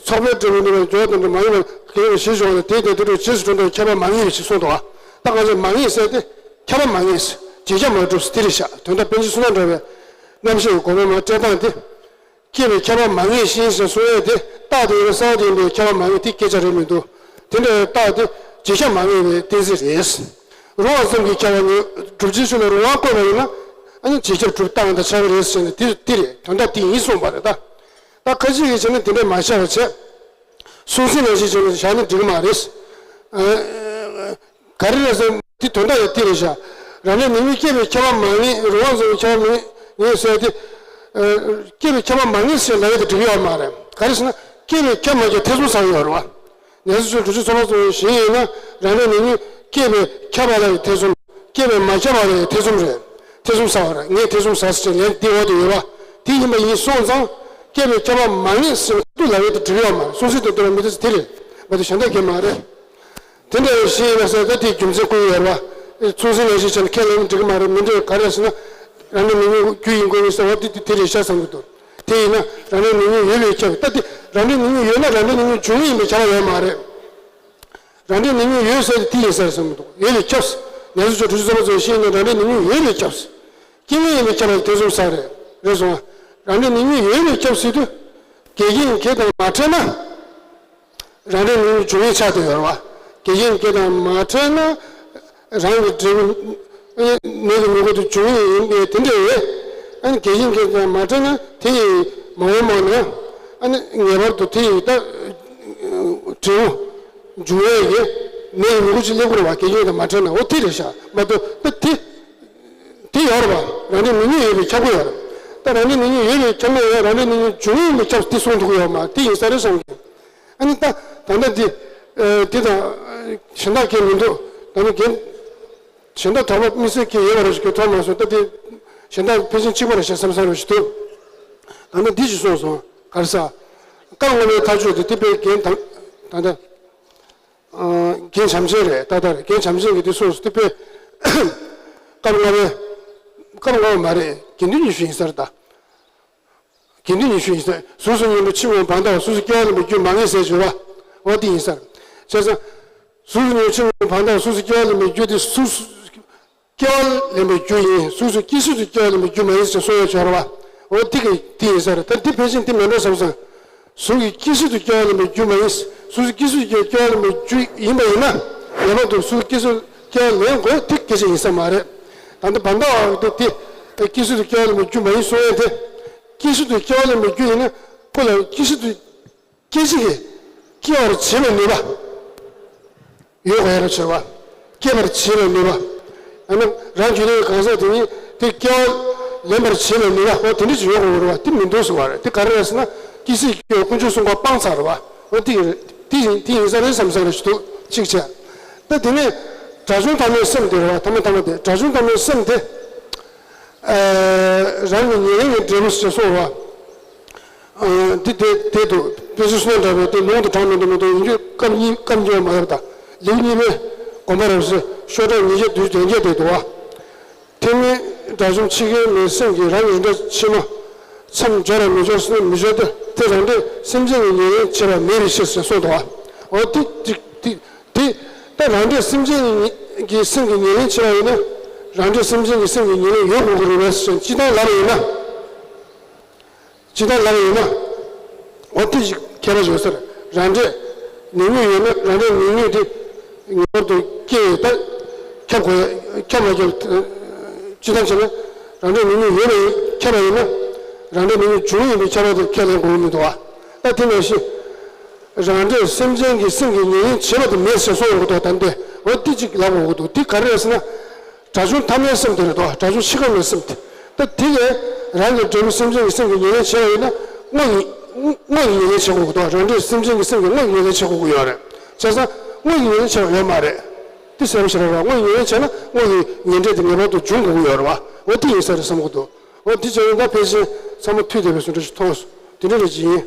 ཚོགས་པའི་འབྲས་བུ་འགྲུབ་པའི་འགྱུར་བ་དང་འབྲས་མ་ཡིན་པ་གལ་ཏེ་ཞེས་བྱུང་བ་ལ་དེའི་དོན་དེ་འགྲུབ་རྗེས་སུ་གྲུབ་མཐར་ཁྱབ་པ་མ་ངེས་པའི་ཕྱིར་གསུངས་འདུག་བ། ད་གང་ཚེ་མ་ངེས་ཟེར་ཏེ། ཁྱབ་པ་མ་ངེས། རྗེས་ཁྱབ་མ་གྲུབ་ཟེར་དེ་རེད་ཤག་དོན་དག་པཎ་ཆེན་བསོད་ནམས་གྲགས་པའི་རྣམ་བཤད་ཀྱི་དགོངས་པ་མར་བཀྲལ་སྟངས་དེ། སྐྱེས་པའི་ཁྱབ་པ་མ་ངེས་ཤིང་ཞེས་གསུང་ཡས་དེ་རྟགས་དེ་ཡིན་ན་གསང་བ་དེ་ཡིན་པས་ཁྱབ་པ་མ་ངེས་དེ་སྐད་ཆ་རེད་མི་འདུག་དེ་འདྲ་བའི་རྟགས་དེ་རྗེས་ཁྱབ་མ་ངེས་པའི་གཏན་ཚིགས་རེད། རུང་བ་ཙམ་གྱིས་ཁྱབ་པ་ནི་བསྒྲུབ་བྱའི་ཆོས་ལ་རུང་བ་བཀོད་པ་ཡིན་ན། ཨ་ནི་རྗེས་ཁྱབ་གྲུབ་རྟགས་དང་ཆགས་ཀྱི་རེད་ཟེར་ནས་དེ་དེ་རེད། དོན་དག་དེ་ཡིན་གསུངས་པ་རེད་ད། ད་ཁ་ཅིག་གིས་བྱས་ན་དེ་འདྲ་མ་བཞག་པ་བྱས། གསུང་ཚིག་ནང་བཞིན་བྱས་ནས་བཞག་ན་འགྲིག་གི་མ་རེད། ཨ། ག་རེ་རེད་ཟེར་དེ་དོན་དག་ཡང་དེ་རེད་ཤག་རང་འབྲས་མི་དམིགས་སྐྱེས་པའི་ཁྱབ་པ་མ་ངེས། རུང་བ་ཙམ་གྱིས་ཁྱབ་པ་མི་ངེས་ཟེར་ཏེ། ཨ། སྐྱེས་པའི་ཁྱབ་པ་མ་ངེས་ཟེར་ལབ་ཡས་དེ་འགྲིག་ཡོད་མ་རེད། ག་རེ་ཟེར་ན་སྐྱེས་པའི་ཁྱབ་མ་ཁྱབ་ཐེ་ཚོམ་ཟ་གི་ཡོད་རེད་བ། ངལ་གསོ་ཆུ་གྲུབ་ཆུ་ཚོད་མ་ཚོམ་ཞིག་ཡིན་ན་རང་འབྲས་མི་དམིགས་སྐྱེས་པའི་ཁྱབ་པ་ལ་ཡང་ཐེ་ཚོམ། སྐྱེས་པའི་མ་ཁྱབ་པ་ལ་ཡང་ཐེ་ཚོམ་རེད། ཐེ་ཚོམ་ཟ་བ་རེད། ངས་ཐེ་ཚོམ་ཟ་ཟེར་ལན་འདི་འོག་ཏུ་ཡོད་བ། དེ་ཡིན་པ་ཡིན་སོང་ཙང་སྐྱེས་པའི་ཁྱབ་པ་མ་ངེས་ཟེར་ན་ཏུ་ལབ་ཡས་དེ་འགྲིག་ཡོད་མ་རེད། གསུང་ཚིག་དང་བསྟུན་པ་མི་འདུག་ཟེར་དེ་རེད་མ་གཏོགས་གཞན་དག་གང་མ་རེད། དེ་འདྲ་བའི་ཞིག་ཡིན་ན་ཟེར་ད་དེའི་རྒྱུ་མཚན་བཀོད་ཡོད་རེད་བ། གསུང་ཚིག་ནང་བཞིན་བྱས་ན་ཁས་ལེན་འགྲིག་གི་མ་རེད། མི་འགྲིག་ག་རེ་ཟེར་ན། རང་འབྲས་མི་དམིགས་རྒྱུ་ཡིན་དགོས་ཡིན་ཟེར་བ་དེ་དེ་རེད་ཤག་བསམ་གྱི་འདུག་དེ་ཡིན་ན་རང་འབྲས་མི་དམིགས་ཡོད་པས་ཁྱབ་ད་དེ་རང་འབྲས་མི་དམིགས་ཡོད་ན་རང་འབྲས་མི་དམིགས་འབྱུང་ངེས་ཡིན་པའི་ཁྱབ་པ་ཡོད་མ་རེད། རང་འབྲས་མི་དམིགས་ཡོད་ཟེར་དེ་དེ་ཡིན་ཟེར་བསམ་གྱི་འདུག་ཡོད་པས་ཁྱབ། ངལ་གསོ་ཆུ་གྲུབ་ཆུ་ཚོད་མ་ཚོམ་ཞིག་ཡིན་ན་རང་འབྲས་མི་དམིགས་ཡོད་པས་ཁྱབ། སྐྱེ་ངེས་ཡིན་པས་ཁྱབ་པ་དེ་ཚོ་ཟེར་རེད། རེད་སོང་ང་། རང་འབྲས་མི་དམིགས་ཡོད་པས་ཁྱབ་ཟེར་དུས། འགལ་རྐྱེན་འགལ་དང་མ་བྲལ་ན། རང་འབྲས་མི་དམིགས་འབྱུང་ངེས་ཆགས་བསྡད་ཡོད་རེད་བ། འགལ་རྐྱེན་འགལ་དང་མ་བྲལ་ན། རང་གི་འབྲས་བུ། ནད་ཀྱི་ནུས་པ་དེ་འབྱུང་ངེས་ཡིན་པས་དེ་འདྲ་རེད། ཨ་ནི་འགལ་རྐྱེན་འགལ་དང་མ་བྲལ་ན་དེ་ཡི་མ་འོངས་པ་ན། ཨ་ནི་ངེས་པར་དུ་དེ་ཡི་ད། འབྲས་བུ། འབྱུང་བའི་གི། ནད་ཀྱི་ནུས་པ་ཅིག་སླེབས་དགོས་རེད་བ། འགལ་རྐྱེན་དང་མ་བྲལ་ན་འོ་དེ་རེད་ཤག་མ་གཏོགས་ད་དེ། དེ་ཡོད་རེད་བ། རང་འབྲས་མི་དམིགས་ཡོད་པས་ཁྱབ་ཀྱི་ཡོད་རེད། ད་རང་འབྲས་མི་དམིགས་ཡོད་པས་ཁྱབ་ན་ཡང་རང་འབྲས་མི་དམིགས་འབྱུང་ངེས་ཡིན་པས་ཁྱབ་དེ་གསུང་ཐུབ་ཀྱི་ཡོད་མ་རེད། དེ་ཡིན་ས་རེད་བསམ་གྱི། ཨ་ནི་ད་ད་ལྟ་འདི། ཨ། འདི་དང་། གཞན་དག་གང་མི་འདུག་ད་ནི་རྒན། གཞན་དག་དོགས་པ་དམིགས་བསལ་གང་ཡོད་པ་རེད་ཞིག་གི་ཐོག་མ་སོང་ད་དེ། གཞན་དག་ཕལ་ཆེར་གཅིག་པ་རེད་ཤག་བསམ་བསམ་རེད་ཞིག་འདུག་ད་ནི་འདི་ཞིག་གསུངས་སོང་ག་རེ་ཟ། སྐབས་ལྔ་པའི་མཐའ་དཔྱོད་དེ་དེ་དཔེ་རྒན་དང་། ད་ལྟ། ཨ། རྒན་བྱམས་ཆེན་རེད་ད་ལྟ་རེད། རྒན་བྱམས་ཆེན་གྱིས་དེ་གསུངས་སོང་དེ་དཔེ། སྐབས་ལྔ་པའི། སྐབས་ལྔ་པ་མ་རེད། དགེ་འདུན་ཉི་ཤུ་ཡིན་ས་རེད་ད། དགེ་འདུན་ཉི་ཤུ་ཡིན་ས། གཟུགས་སུ་གཉེན་པོ་ཕྱི་མ་བར་དོ་གཟུགས་སུ་སྐྱེ་བ་ལེན་པའི་རྒྱུ་མ་ངེས་ཟེར་བརྗོད་པ། འོ་དེ་ཡིན་ས་རེད། བྱས་ཙང་། གཟུགས་སུ་གཉེན་པོ་ཕྱི་མ་བར་དོ་གཟུགས་སུ་སྐྱེ་བ་ལེན་པའི་རྒྱུ་དེ་གཟུགས་སུ། སྐྱེ་བ་ལེན་པའི་རྒྱུ་ཡིན། གཟུགས་སུ་སྐྱེ་གཟུགས་སུ་སྐྱེ་བ་ལེན་པའི་རྒྱུ་མ་ཡིན་ཟེར་གསུངས་ཡོད་ཆོག་རེད་བ། འོ་དེ་གི་དེ་ཡིན་ས་རེད། ད་འདི་ཕལ་ཆེར་འདི་མེད་འགྲོ་བསམ་སོང་། གཟུགས་ཀྱི་སྐྱེ་གཟུགས་སུ་སྐྱེ་བ་ལེན་པའི་རྒྱུ་མ་ཡིན། གཟུགས་སུ་སྐྱེ་གཟུགས་སུ་སྐྱེ་བ་ལེན་པའི་རྒྱུ་ཡིན་པ་ཡིན་ན། ངེས་པར་དུ་གཟུགས་སྐྱེ་གཟུགས་སྐྱེ་བ་ལེན་དགོས་དེ་སྐད་ཆ་ཡིན་ས་མ་རེད། ད་ལྟ་བར་དོ་དེ་དེ་སྐྱེ་གཟུགས་སུ་སྐྱེ་བ་ལེན་པའི་རྒྱུ་མ་ཡིན་གསུངས་ཡོད་དེ། སྐྱེ་གཟུགས་སུ་སྐྱེ་བ་ལེན་པའི་རྒྱུ་ཡིན་ན་ཁོ་ལ་སྐྱེ་གཟུགས་སུ། སྐད་ཅིག་གིས་སྐྱེ་བར་བྱེད་པའི་ནུས་པ་ཡོད་དགོས་ཡ་རེད་ཟེར་བ། སྐྱེ་བར་བྱེད་པའི་ནུས་པ། ཡང་ན་རང་རྒྱུད་ལྡན་གྱི་གང་ཟག་དེ་ཉིད་དེ་སྐྱེ་བ་ལེན་པར་བྱེད་པའི་ནུས་པ་འོ་དེ་འདྲ་ཅིག་ཡོད་དགོས་རེད་བ། དེ་མི་འདུག་ཟེར་བ་རེད། དེ་ག་རེ་རེད་ཟེར་ན་སྐྱེ་སྲིད་སྐྱེ་བའི་ཀུན་འབྱུང་གསུམ་ཀ་སྤངས་ཚར་བ། འོ་དེ་རེད། དེ་ཡིན་དེ་ཡིན་ས་རེད་བསམ་ས་རེད་ཞིག་འདུག་གཅིག་བྱས། ད་དེ་ནས་དགྲ་བཅོམ་ཐ་མའི་སེམས་དེ་རེད་བ། ཐ་མ་ཐ་མ་དེ་དགྲ་བཅོམ་ཐ་མའི་སེམས་དེ། རང་གི་ཉེ་རིང་གི་འབྲས་བུ་ཞེས་གསུངས་པ། འདི་དེ་དེ་དུ་དཔེ་ཆ་སོགས་འདྲ་བའི་དེ་ལུང་དུ་དྲངས་མི་འདུག་མི་འདུག་ཡིན་རྒྱུ་སྐབས་གཉིས་སྐབས་འགྱུར་མ་ཡོད་པ་དང་། ལེའུ་གཉིས་པའི་དགོངས་པ་རབ་གསལ་ཤོག་གྲངས་ཉིས་བརྒྱ་བདུན་ཅུ་དོན་བརྒྱད་དེ་འདུག་བ། ཐེག་དམན་དགྲ་བཅོམ་འཆི་ཁའི་མེས་སེམས་ཀྱིས་རང་གི་རིགས་འདྲ་ཕྱི་མ་མཚམས་སྦྱོར་ར་མི་སྦྱོར་སེམས་མི་སྦྱོར་ཏེ། དེ་རང་འབྲས་སེམས་ཅན་གྱི་ཉེར་ལེན་བྱེད་པ་མེད་པའི་ཕྱིར་ཞེས་གསུངས་འདུག་བ། འོ་དེ་དེ་དེ་དེ་ད་རང་འབྲས་སེམས་ཅན་གྱི་སེམས་ཀྱི་ཉེར་ལེན་བྱེད་པ་ཡིན་ན། རང་འབྲས་སེམས་ཅན་གྱི་སེམས་ཀྱི་ཉེར་ལེན་ཡོད་དགོས་ཀྱི་རེད་པས་ཞེས་སྤྱིར་བཏང་ལབ་པ་ཡིན་ན། སྤྱིར་བཏང་ལབ་པ་ཡིན་ན། འོ་དེ་ཞིག་ཁྱད་པར་ཡོད་ས་རེད། རང་འབྲས་ནུས་མྱོང་ཡོད་ན་རང་འབྲས་ནུས་མྱོང་དེ་ངེས་པར་དུ་སྐྱེ་ཡོད་ད། ཁྱབ་དགོས་ཡ་ཁྱབ་མ་ཁྱབ། སྤྱིར་བཏང་བྱས་ན་རང་འབྲས་ནུས་མྱོང་ཡོད་པ་ཡིན་ཁྱབ་པ་ཡིན་ན། རང་འབྲས་ནུས་མྱོང་བྱུང་ཡིན་པའི་ཁྱད་པར་དེ་ཁས་ལེན་དགོས་ཀྱི་མི་འདུག་བ། ད་དེ་ནང་བཞིན། རང་འབྲས་སེམས་ཅན་གྱི་སེམས་ཀྱི་ཉེར་ལེན་བྱེད་པ་དེ་མེད་ཟེར་གསུངས་ཡོང་གི་འདུག་ད་འདི་འོ་དེ་གཅིག་ལབ་དགོས་ཀྱི་འདུག་དེ་ག་རེ་རེད་ཟེར་ན། དགྲ་བཅོམ་ཐ་མའི་སེམས་དེ་རེད་དོ། དགྲ་བཅོམ་འཆི་ཁ་མའི་སེམས་དེ། ད་དེ་ལས་རང་གི་འབྲས་བུ་སེམས་ཅན་གྱི་སེམས་ཀྱི་ཉེར་ལེན་བྱེད་པ་ཡིན་ན། དངོས་ཀྱི་དངོས་ཀྱི་ཉེར་ལེན་བྱེད་དགོས་ཀྱི་འདུག་རང་འབྲས་སེམས་ཅན་གྱི་སེམས་ཀྱི་དངོས་ཀྱི་ཉེར་ལེན་བྱེད་དགོས་ཀྱི་ཡོད་རེད། བྱས་ཙང་དངོས་ཀྱི་ཉེར་ལེན་བྱེད་པ་ཡོད་མ་རེད། དེ་གསལ་པོ་ཞིག་རེད་བ། དངོས་ཀྱི་ཉེར་ལེན་བྱས་ན་དངོས་ཀྱི་ཉེར་འབྲས་དེ་ངེས་པར་དུ་འབྱུང་དགོས་ཀྱི་ཡོད་རེད་བ། འོ་དེ་ཡིན་ས་རེད་བསམ་གྱི་འདུག་འོ་དེ་བྱས་ཡིན་ད་ཕལ་ཆེར་ཚང་མ་མཐུད་བསྡད་པའི་བཟོ་འདྲ་ཞིག་མཐོང་སོང་། དེ་འདྲ་རེད་ཅིག་ཡིན།